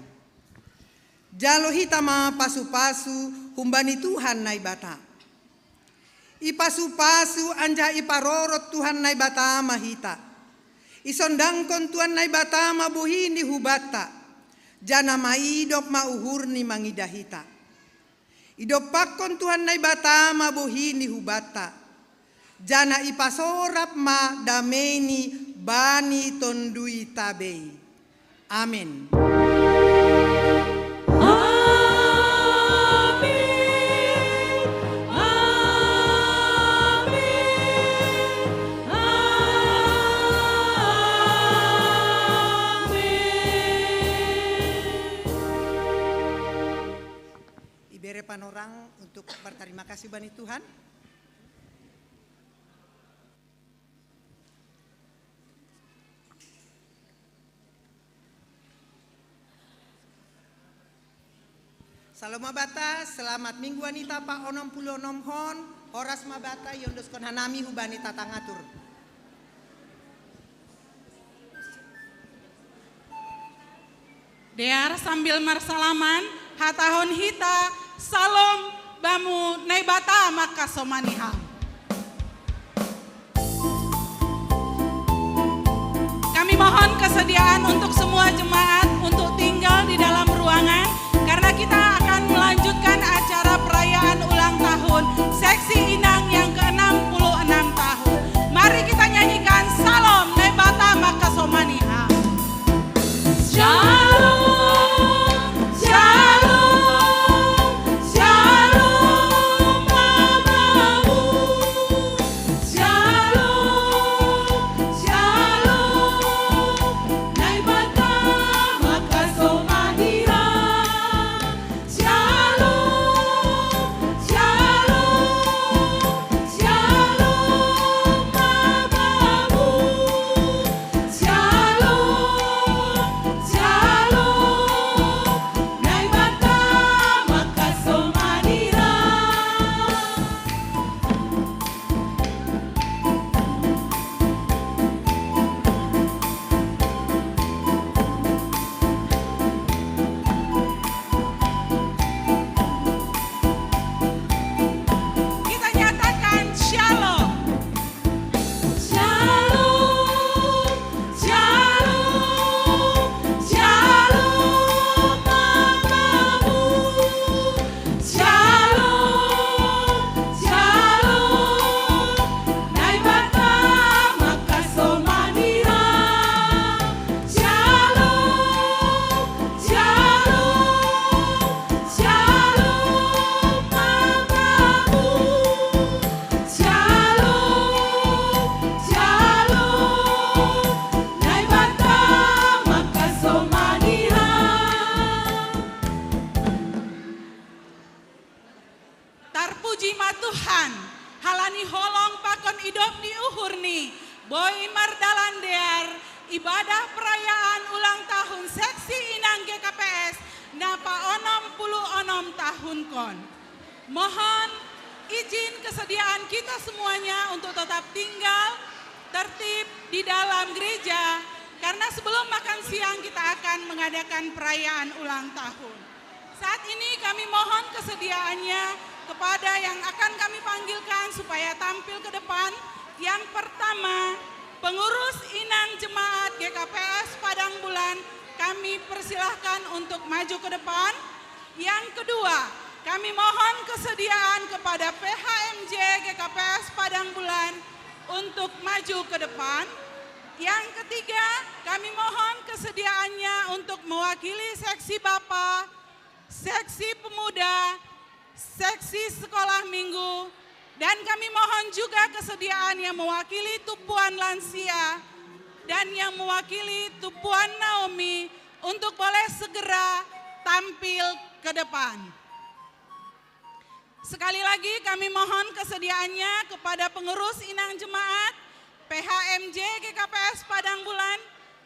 Jalo hita ma pasu-pasu humbani Tuhan Naibata. Ipasu-pasu anjaha iparorot Tuhan Naibata ma hita. Isondangkon Tuhan Naibata ma bohini hubanta, janah maidop ma uhurni mangidah hita. Idompakkon Tuhan Naibata ma bohini hubanta, janah ipasorap ma dameini bani tonduita bei. Amen. Amen. Amen. Amen. Ibere panorang untuk berterima kasih bani Tuhan. Salom ma banta, selamat minggu wanita pa onom puluh onom hon, horas ma banta iondoskon hanami hubani tatangatur. Dear sambil marsalaman, hatahon hita, Salom bamu Naibata mangkasomani ham. Kami mohon kesediaan untuk semua jemaat untuk tinggal di dalam ruangan karena kita akan melanjutkan acara perayaan ulang tahun Sek Seksi Inang yang keenam puluh enam tahun. Mari kita nyanyikan Salom Naibata Makasomaniha. Shalom, shalom, shalom, Mamamu. Shalom, shalom, Naibata Makasomaniha. Shalom, shalom, shalom, Mamamu. Shalom, shalom, Naibata Makasomaniha. Kita nyatakan Shalom. Shalom, shalom, shalom, Mamamu. Shalom, shalom, Naibata Makasomaniha. Shalom, shalom, shalom, Mamamu. Shalom, shalom, Naibata Makasomaniha. Tarpuji ma Tuhan, halani holong pakon idop ni uhurni, boi mardalan dear ibadah perayaan ulang tahun Seksi Inang G K P S napa onom puluh onom tahun kon. Mohon izin kesediaan kita semuanya untuk tetap tinggal tertib di dalam gereja, karena sebelum makan siang kita akan mengadakan perayaan ulang tahun. Saat ini kami mohon kesediaannya kepada yang akan kami panggilkan supaya tampil ke depan. Yang pertama, pengurus Inang Jemaat G K P S Padang Bulan, kami persilahkan untuk maju ke depan. Yang kedua, kami mohon kesediaan kepada P H M J G K P S Padang Bulan untuk maju ke depan. Yang ketiga, kami mohon kesediaannya untuk mewakili seksi Bapa, seksi Pemuda, seksi Sekolah Minggu, dan kami mohon juga kesediaan yang mewakili Tupuan Lansia dan yang mewakili Tupuan Naomi untuk boleh segera tampil ke depan. Sekali lagi kami mohon kesediaannya kepada pengurus Inang Jemaat, P H M J G K P S Padang Bulan,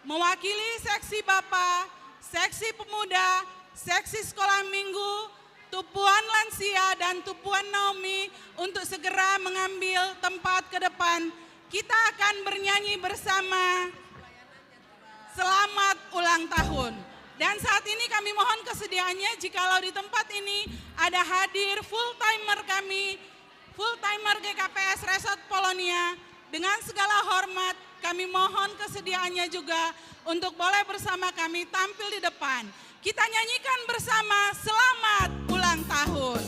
mewakili seksi Bapa, seksi Pemuda, seksi Sekolah Minggu, Tupuan Lansia, dan Tupuan Naomi untuk segera mengambil tempat ke depan. Kita akan bernyanyi bersama Selamat Ulang Tahun. Dan saat ini kami mohon kesediaannya, jikalau di tempat ini ada hadir full timer kami, full timer G K P S Resort Polonia, dengan segala hormat kami mohon kesediaannya juga untuk boleh bersama kami tampil di depan. Kita nyanyikan bersama Selamat Ulang Tahun.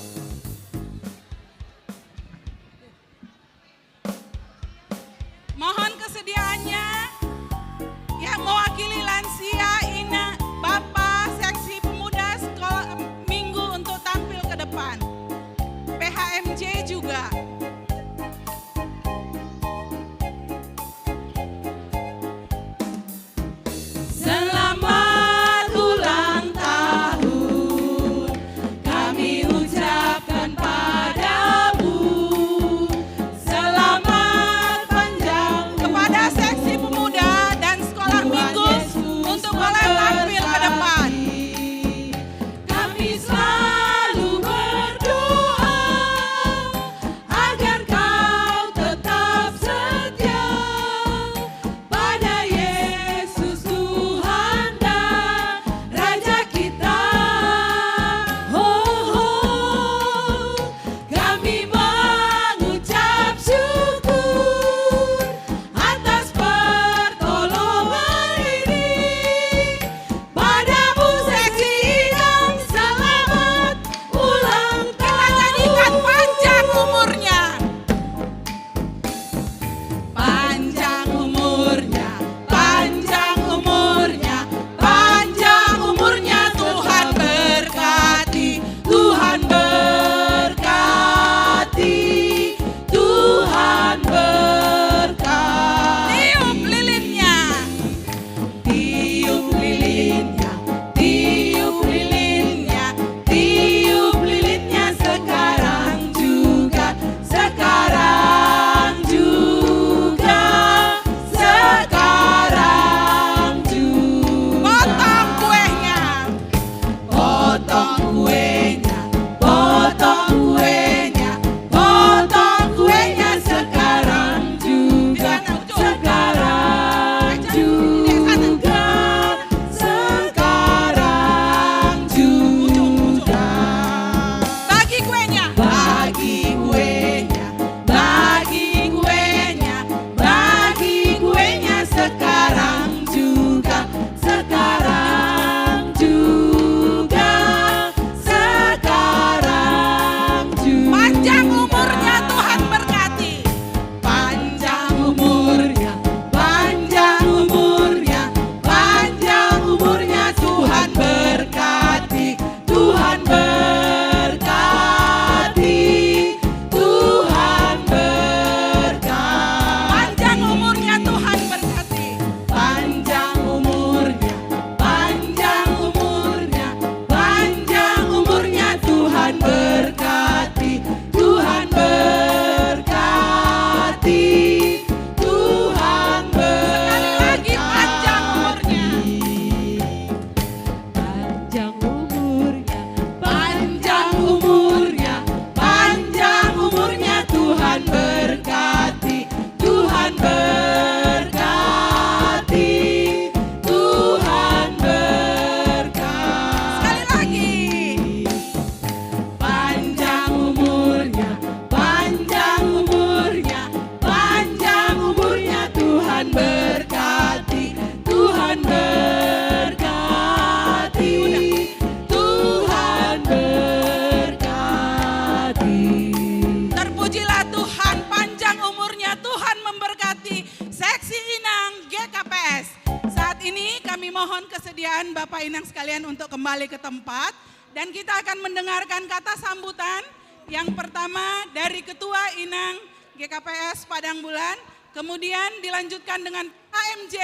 Mohon kesediaannya yang mewakili lansia, Ina, Bapak, seksi pemuda, sekolah minggu untuk tampil ke depan. P H M J juga. Selamat ulang tahun kami ucapkan padamu. Selamat panjang kepada Bapak Inang sekalian untuk kembali ke tempat dan kita akan mendengarkan kata sambutan yang pertama dari Ketua Inang G K P S Padang Bulan, kemudian dilanjutkan dengan H M J,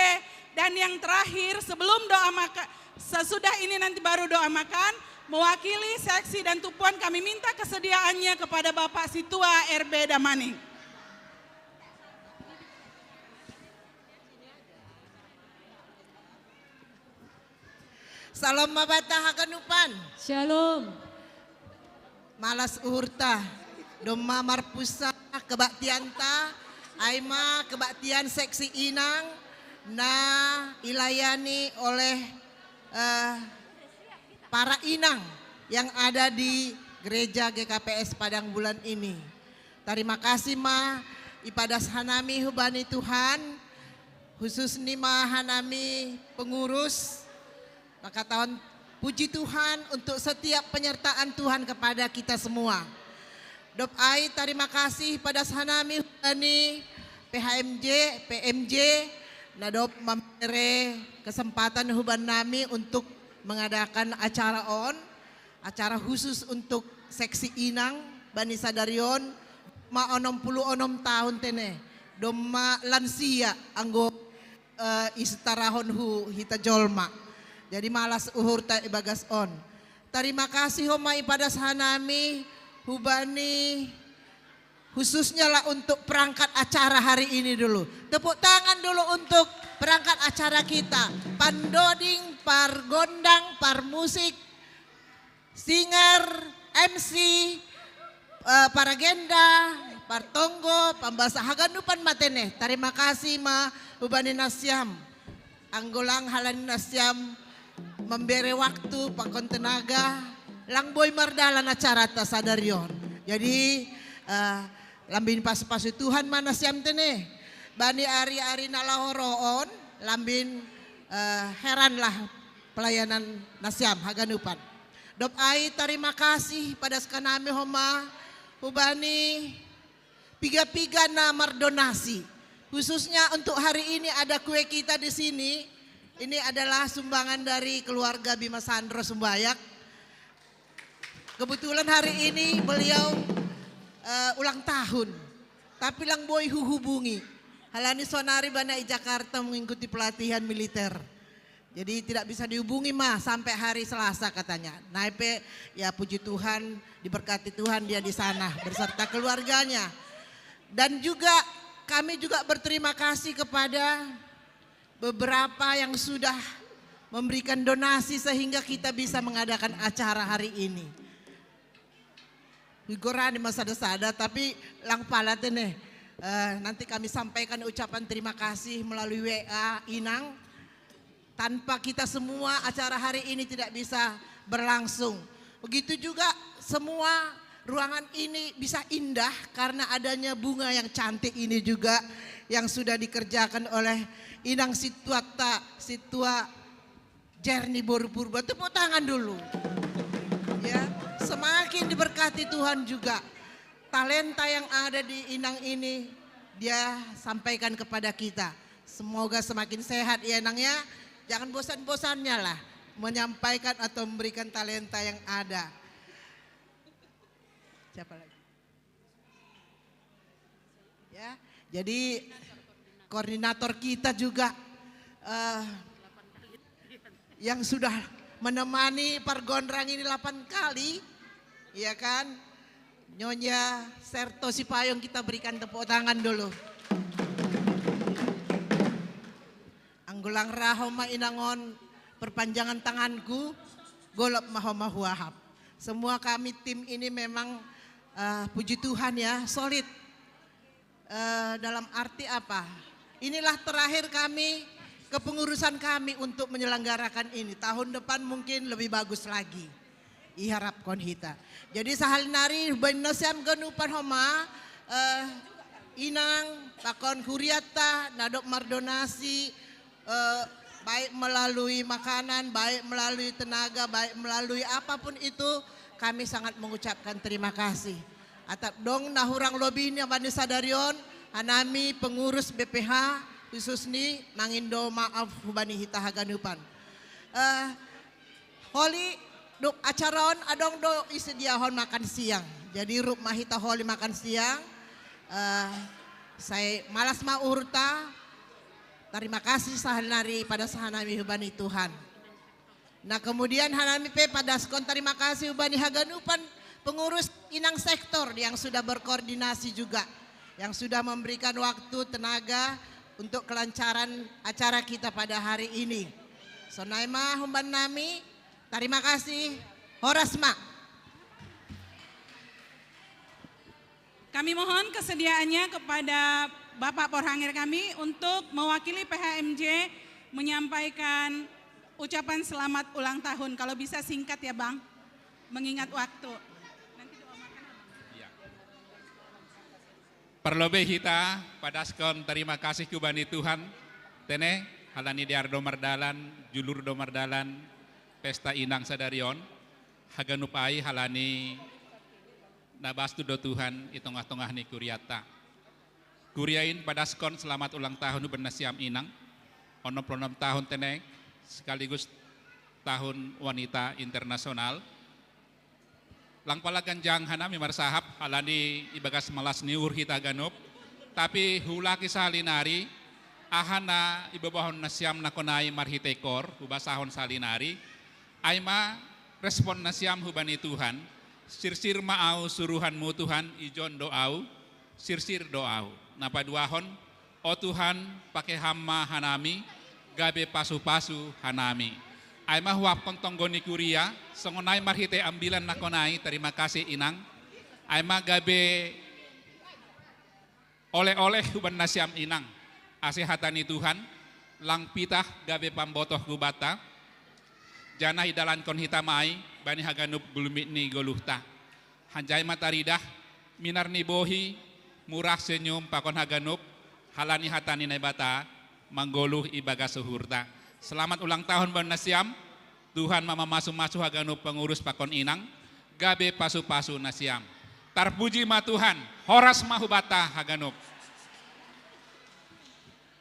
dan yang terakhir sebelum doa makan, sesudah ini nanti baru doa makan, mewakili seksi dan tupuan kami minta kesediaannya kepada Bapak Situa R B Damaning. Salam mabata haganupan. Shalom. Malas uhurta. Domma marpusa kebaktianta. Aima kebaktian seksi inang na ilayani oleh uh, para inang yang ada di gereja G K P S Padang Bulan ini. Terima kasih ma ipadas hanami hubani Tuhan, khusus ni ma hanami pengurus, maka tahun puji Tuhan untuk setiap penyertaan Tuhan kepada kita semua. Dop ai terima kasih pada hanami hubani P H M J, P M J, nadop mamere kesempatan huban nami untuk mengadakan acara on, acara khusus untuk seksi inang bani sadarion ma onom puluh onom tahun tene domma lansia anggo uh, istarahon hu hita jolma. Jadi malas uhurta ibagas on. Terima kasih homa ipadas hanami hubani khususnya lah untuk perangkat acara hari ini dulu. Tepuk tangan dulu untuk perangkat acara kita. Pandoding, par gondang, par musik, singer, M C, uh, paragenda, partonggo, pambasa haganupan matene. Terima kasih ma ubani nasiam. Anggolang halani nasiam membere waktu pakon tenaga lang boy mardalan acara ta sadarion. Jadi uh, lambin pas-pas Tuhan mana siam tene. Bani ari-ari na lahoroon lambin uh, heranlah pelayanan nasiam haganupan. Dop ai terima kasih pada sekanami homa hubani piga-piga na mardonasi. Khususnya untuk hari ini ada kue kita di sini. Ini adalah sumbangan dari keluarga Bima Sandro Sumbayak. Kebetulan hari ini beliau uh, ulang tahun. Tapi lang boy huhubungi. Halani sonari bana i Jakarta mengikuti pelatihan militer. Jadi tidak bisa dihubungi mah sampai hari Selasa katanya. Naipe ya puji Tuhan diberkati Tuhan dia di sana beserta keluarganya. Dan juga kami juga berterima kasih kepada beberapa yang sudah memberikan donasi sehingga kita bisa mengadakan acara hari ini. Higorani masada-sada tapi lang pala tene. Uh, nanti kami sampaikan ucapan terima kasih melalui W A Inang. Tanpa kita semua acara hari ini tidak bisa berlangsung. Begitu juga semua ruangan ini bisa indah karena adanya bunga yang cantik ini juga yang sudah dikerjakan oleh Inang Situata, Situa Jerni Boru Purba. Tepuk tangan dulu. Ya, semakin diberkati Tuhan juga. Talenta yang ada di Inang ini dia sampaikan kepada kita. Semoga semakin sehat ya Nang ya. Jangan bosan-bosannya lah menyampaikan atau memberikan talenta yang ada. Siapa lagi? Ya, jadi koordinator kita juga uh, yang sudah menemani pargonrang ini delapan kali, ya kan? Nyonya Serto Sipayung kita berikan tepuk tangan dulu. Anggulang raho ma inangon perpanjangan tanganku, golop maho mahuahap. Semua kami tim ini memang uh, puji Tuhan ya, solid. Uh, dalam arti apa? Inilah terakhir kami kepengurusan kami untuk menyelenggarakan ini. Tahun depan mungkin lebih bagus lagi. Iharapkon hita. Jadi sahali nari bainna siam ganupan homa uh, inang pakon huriatta nadok mardonasi uh, baik melalui makanan, baik melalui tenaga, baik melalui apapun itu kami sangat mengucapkan terima kasih. Atap dong nahurang lobihnya bani sadarion hanami pengurus B P H khusus ni mangindo maaf hubani hita haganupan. Eh, holi duk acara on adong do isi dia hon makan siang. Jadi rup mahita holi makan siang. Eh, sai malas ma uhurta. Tarima kasih sahanari pada sahanami hubani Tuhan. Nah, kemudian hanami pe padaskon tarima kasih hubani haganupan pengurus inang sektor yang sudah berkoordinasi juga, yang sudah memberikan waktu, tenaga untuk kelancaran acara kita pada hari ini. Sonai ma hubani nami, tarima kasih, horas ma. Kami mohon kesediaannya kepada Bapak Porhanger kami untuk mewakili P H M J menyampaikan ucapan selamat ulang tahun. Kalau bisa singkat ya, Bang, mengingat waktu. Nanti doa makan, Abang. Parlobei hita padaskon tarima kasih hubani Tuhan, tene, halani dear do mardalan, julur do mardalan pesta inang sadari on, haganup ai halani na bastu do Tuhan i tongah-tongah ni kuriata. Kuria in padaskon selamat ulang tahun hubani nasiam inang, onom puluh enam tahun tene, sekaligus tahun wanita internasional. Lang pala ganjang hanami marsahap, halani ibagas malas ni uhur hita ganup, tapi huulaki sahali nari, aha na ibobahon nasiam nakon ai marhite koor, hubasahon sahali nari, ai ma respon nasiam hubani Tuhan, sirsir ma au suruhanmu Tuhan, ijon do au, sirsir do au. Na paduahon, o Tuhan, pake Ham ma hanami, gabe pasu-pasu hanami. Ai ma huapkon tonggo ni kuria, songon ai marhite ambilan nakon ai, tarima kasih inang. Ai ma gabe oleh-oleh hubani nasiam inang. Ase hata ni Tuhan, lang pitah gabe pambotoh hubanta, janah idalankon hita ma ai bani haganup gulmit ni goluhta. Hanjai ma taridah, minar ni bohi, murah senyum pakon haganup, halani hata ni Naibata manggoluh ibagas uhurta. Selamat ulang tahun hubani nasiam, Tuhan ma mamasu-masu haganup pengurus pakon inang, gabe pasu-pasu nasiam. Tarpuji ma Tuhan, horas ma hubanta haganup.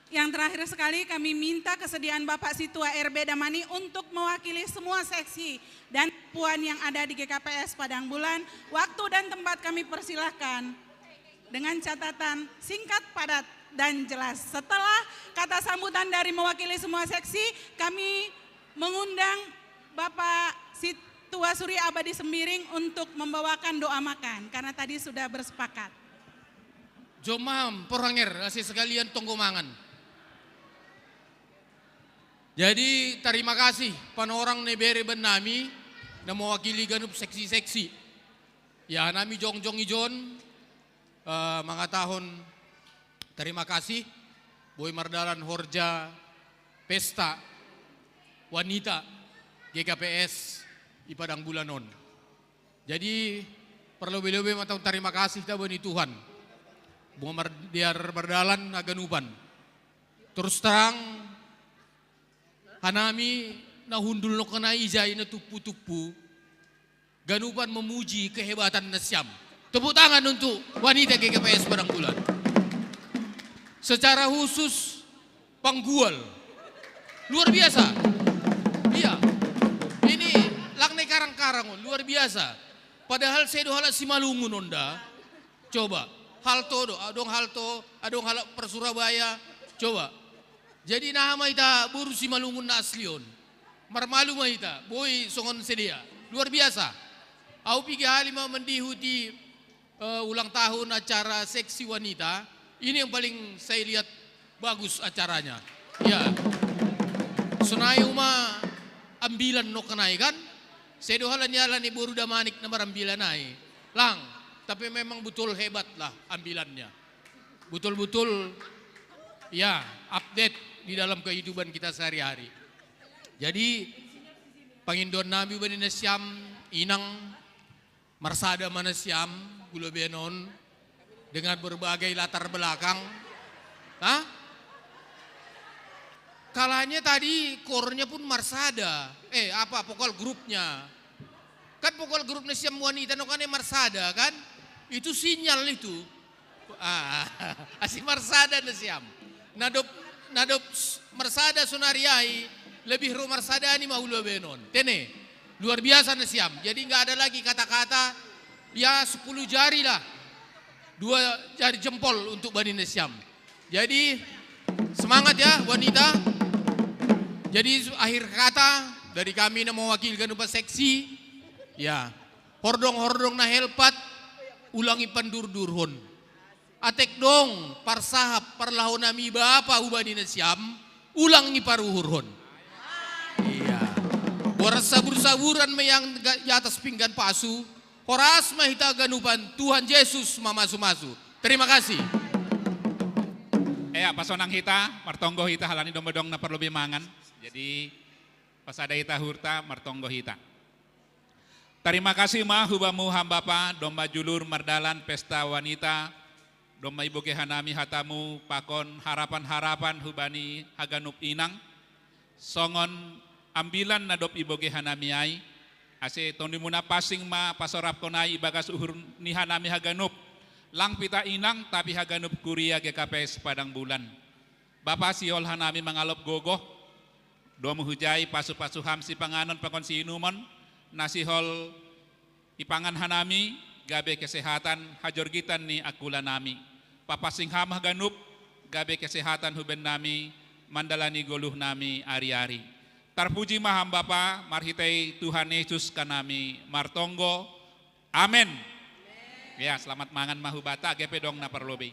Yang terakhir sekali, kami minta kesediaan Bapak Situa R B Damani untuk mewakili semua seksi dan puan yang ada di G K P S Padang Bulan. Waktu dan tempat kami persilahkan. Dengan catatan singkat, padat, dan jelas. Setelah kata sambutan dari mewakili semua seksi, kami mengundang Bapak Situa Suri Abadi Sembiring untuk membawakan doa makan, karena tadi sudah bersepakat. Jomam, Porhanger, ase sekalian tonggo mangan. Jadi tarima kasih panorang na ibere hubani nami, na mewakili ganup seksi-seksi. Ya, nami jongjong ijon, eh, mangatahon tarima kasih, boi mardalan horja pesta wanita G K P S i Padang Bulan on. Jadi parlobei-lobei ma tong tarima kasihta hubani Tuhan. Boha mar-, dear mardalan haganupan. Terus terang, hanami na hundul nongkan ai ijai na tumpu-tumpu, ganupan memuji kehebatan nasiam. Tepuk tangan untuk wanita G K P S Padang Bulan. Secara khusus Panggual. Luar biasa. Iya. Ini lang na i Karang-Karang on, luar biasa. Padahal sedo halak Simalungun on da. Coba. Halto do, adong halto, adong halak par Surabaya. Coba. Jadi naha ma hita boru Simalungun na asli on. Marmalu ma hita, boi songon sidea. Luar biasa. Au piga hali ma mandihuti eh, ulang tahun acara seksi wanita, ini yang paling saya lihat bagus acaranya. Ya. Sonai uma ambilan nongkan ai kan? Sedo halani, halani boru Damanik na marambilan ai. Lang, tapi memang betul hebat lah ambilannya. Betul-betul, ya, update di dalam kehidupan kita sehari-hari. Jadi pangindo nami hubani nasiam inang, marsada ma nasiam, gula benon, dengan berbagai latar belakang. Hah? Kalanya tadi koornya pun marsada. Eh, apa, vokal grupnya. Kan vokal grup nasiam wanita nongkan i marsada kan? Itu sinyal itu. Ah, asi marsada nasiam. Na dob, na dob s-, marsada sonari ai, Lebih ro marsadani ma hu lobei on. Tene, luar biasa nasiam. Jadi nggak ada lagi kata-kata, ya sepuluh jari lah. Dua jari jempol untuk bani nasiam. Jadi semangat ya wanita. Jadi akhir kata dari kami na mewakili ganupa seksi. Ya, hordong-hordong na helpat, ulang ipandurdurhon. Atek dong parsahap parlahonami bapa hubani nasiam, ulang iparuhurhon. Iya. Boras sabur-saburan ma i angka i atas pinggan pasu, horas ma hita ganupan, Tuhan Yesus mamasu-masu. Terima kasih. Ea, pasonang hita, martonggo hita halani domma dong na parlobei mangan. Jadi pasada hita hurta, martonggo hita. Tarima kasih ma hubamu hambapa, domma julur mardalan pesta wanita, domma ibogei hanami hatamu pakon harapan-harapan hubani haganup inang, songon ambilan na dob ibogei hanami ai, ase tondimuna pansing ma pasorapkon ai ibagas uhur ni hanami haganup, lang pita inang tapi haganup kuria G K P S Padang Bulan. Bapa, sihol hanami mangalop gogoh, domu hujai pasu-pasu ham sipanganon pakon siinumon, na sihol ipangan hanami, gabe kesehatan hajorgitan ni angkulanami. Papansing ham haganup, gabe kesehatan hubennami, mandalani goluhnami ari-ari. Tarpuji ma ham Bapa, marhitei Tuhan Yesus hanami martonggo. Amen. Ya, selamat mangan ma hubata, age pe dong na parlobei.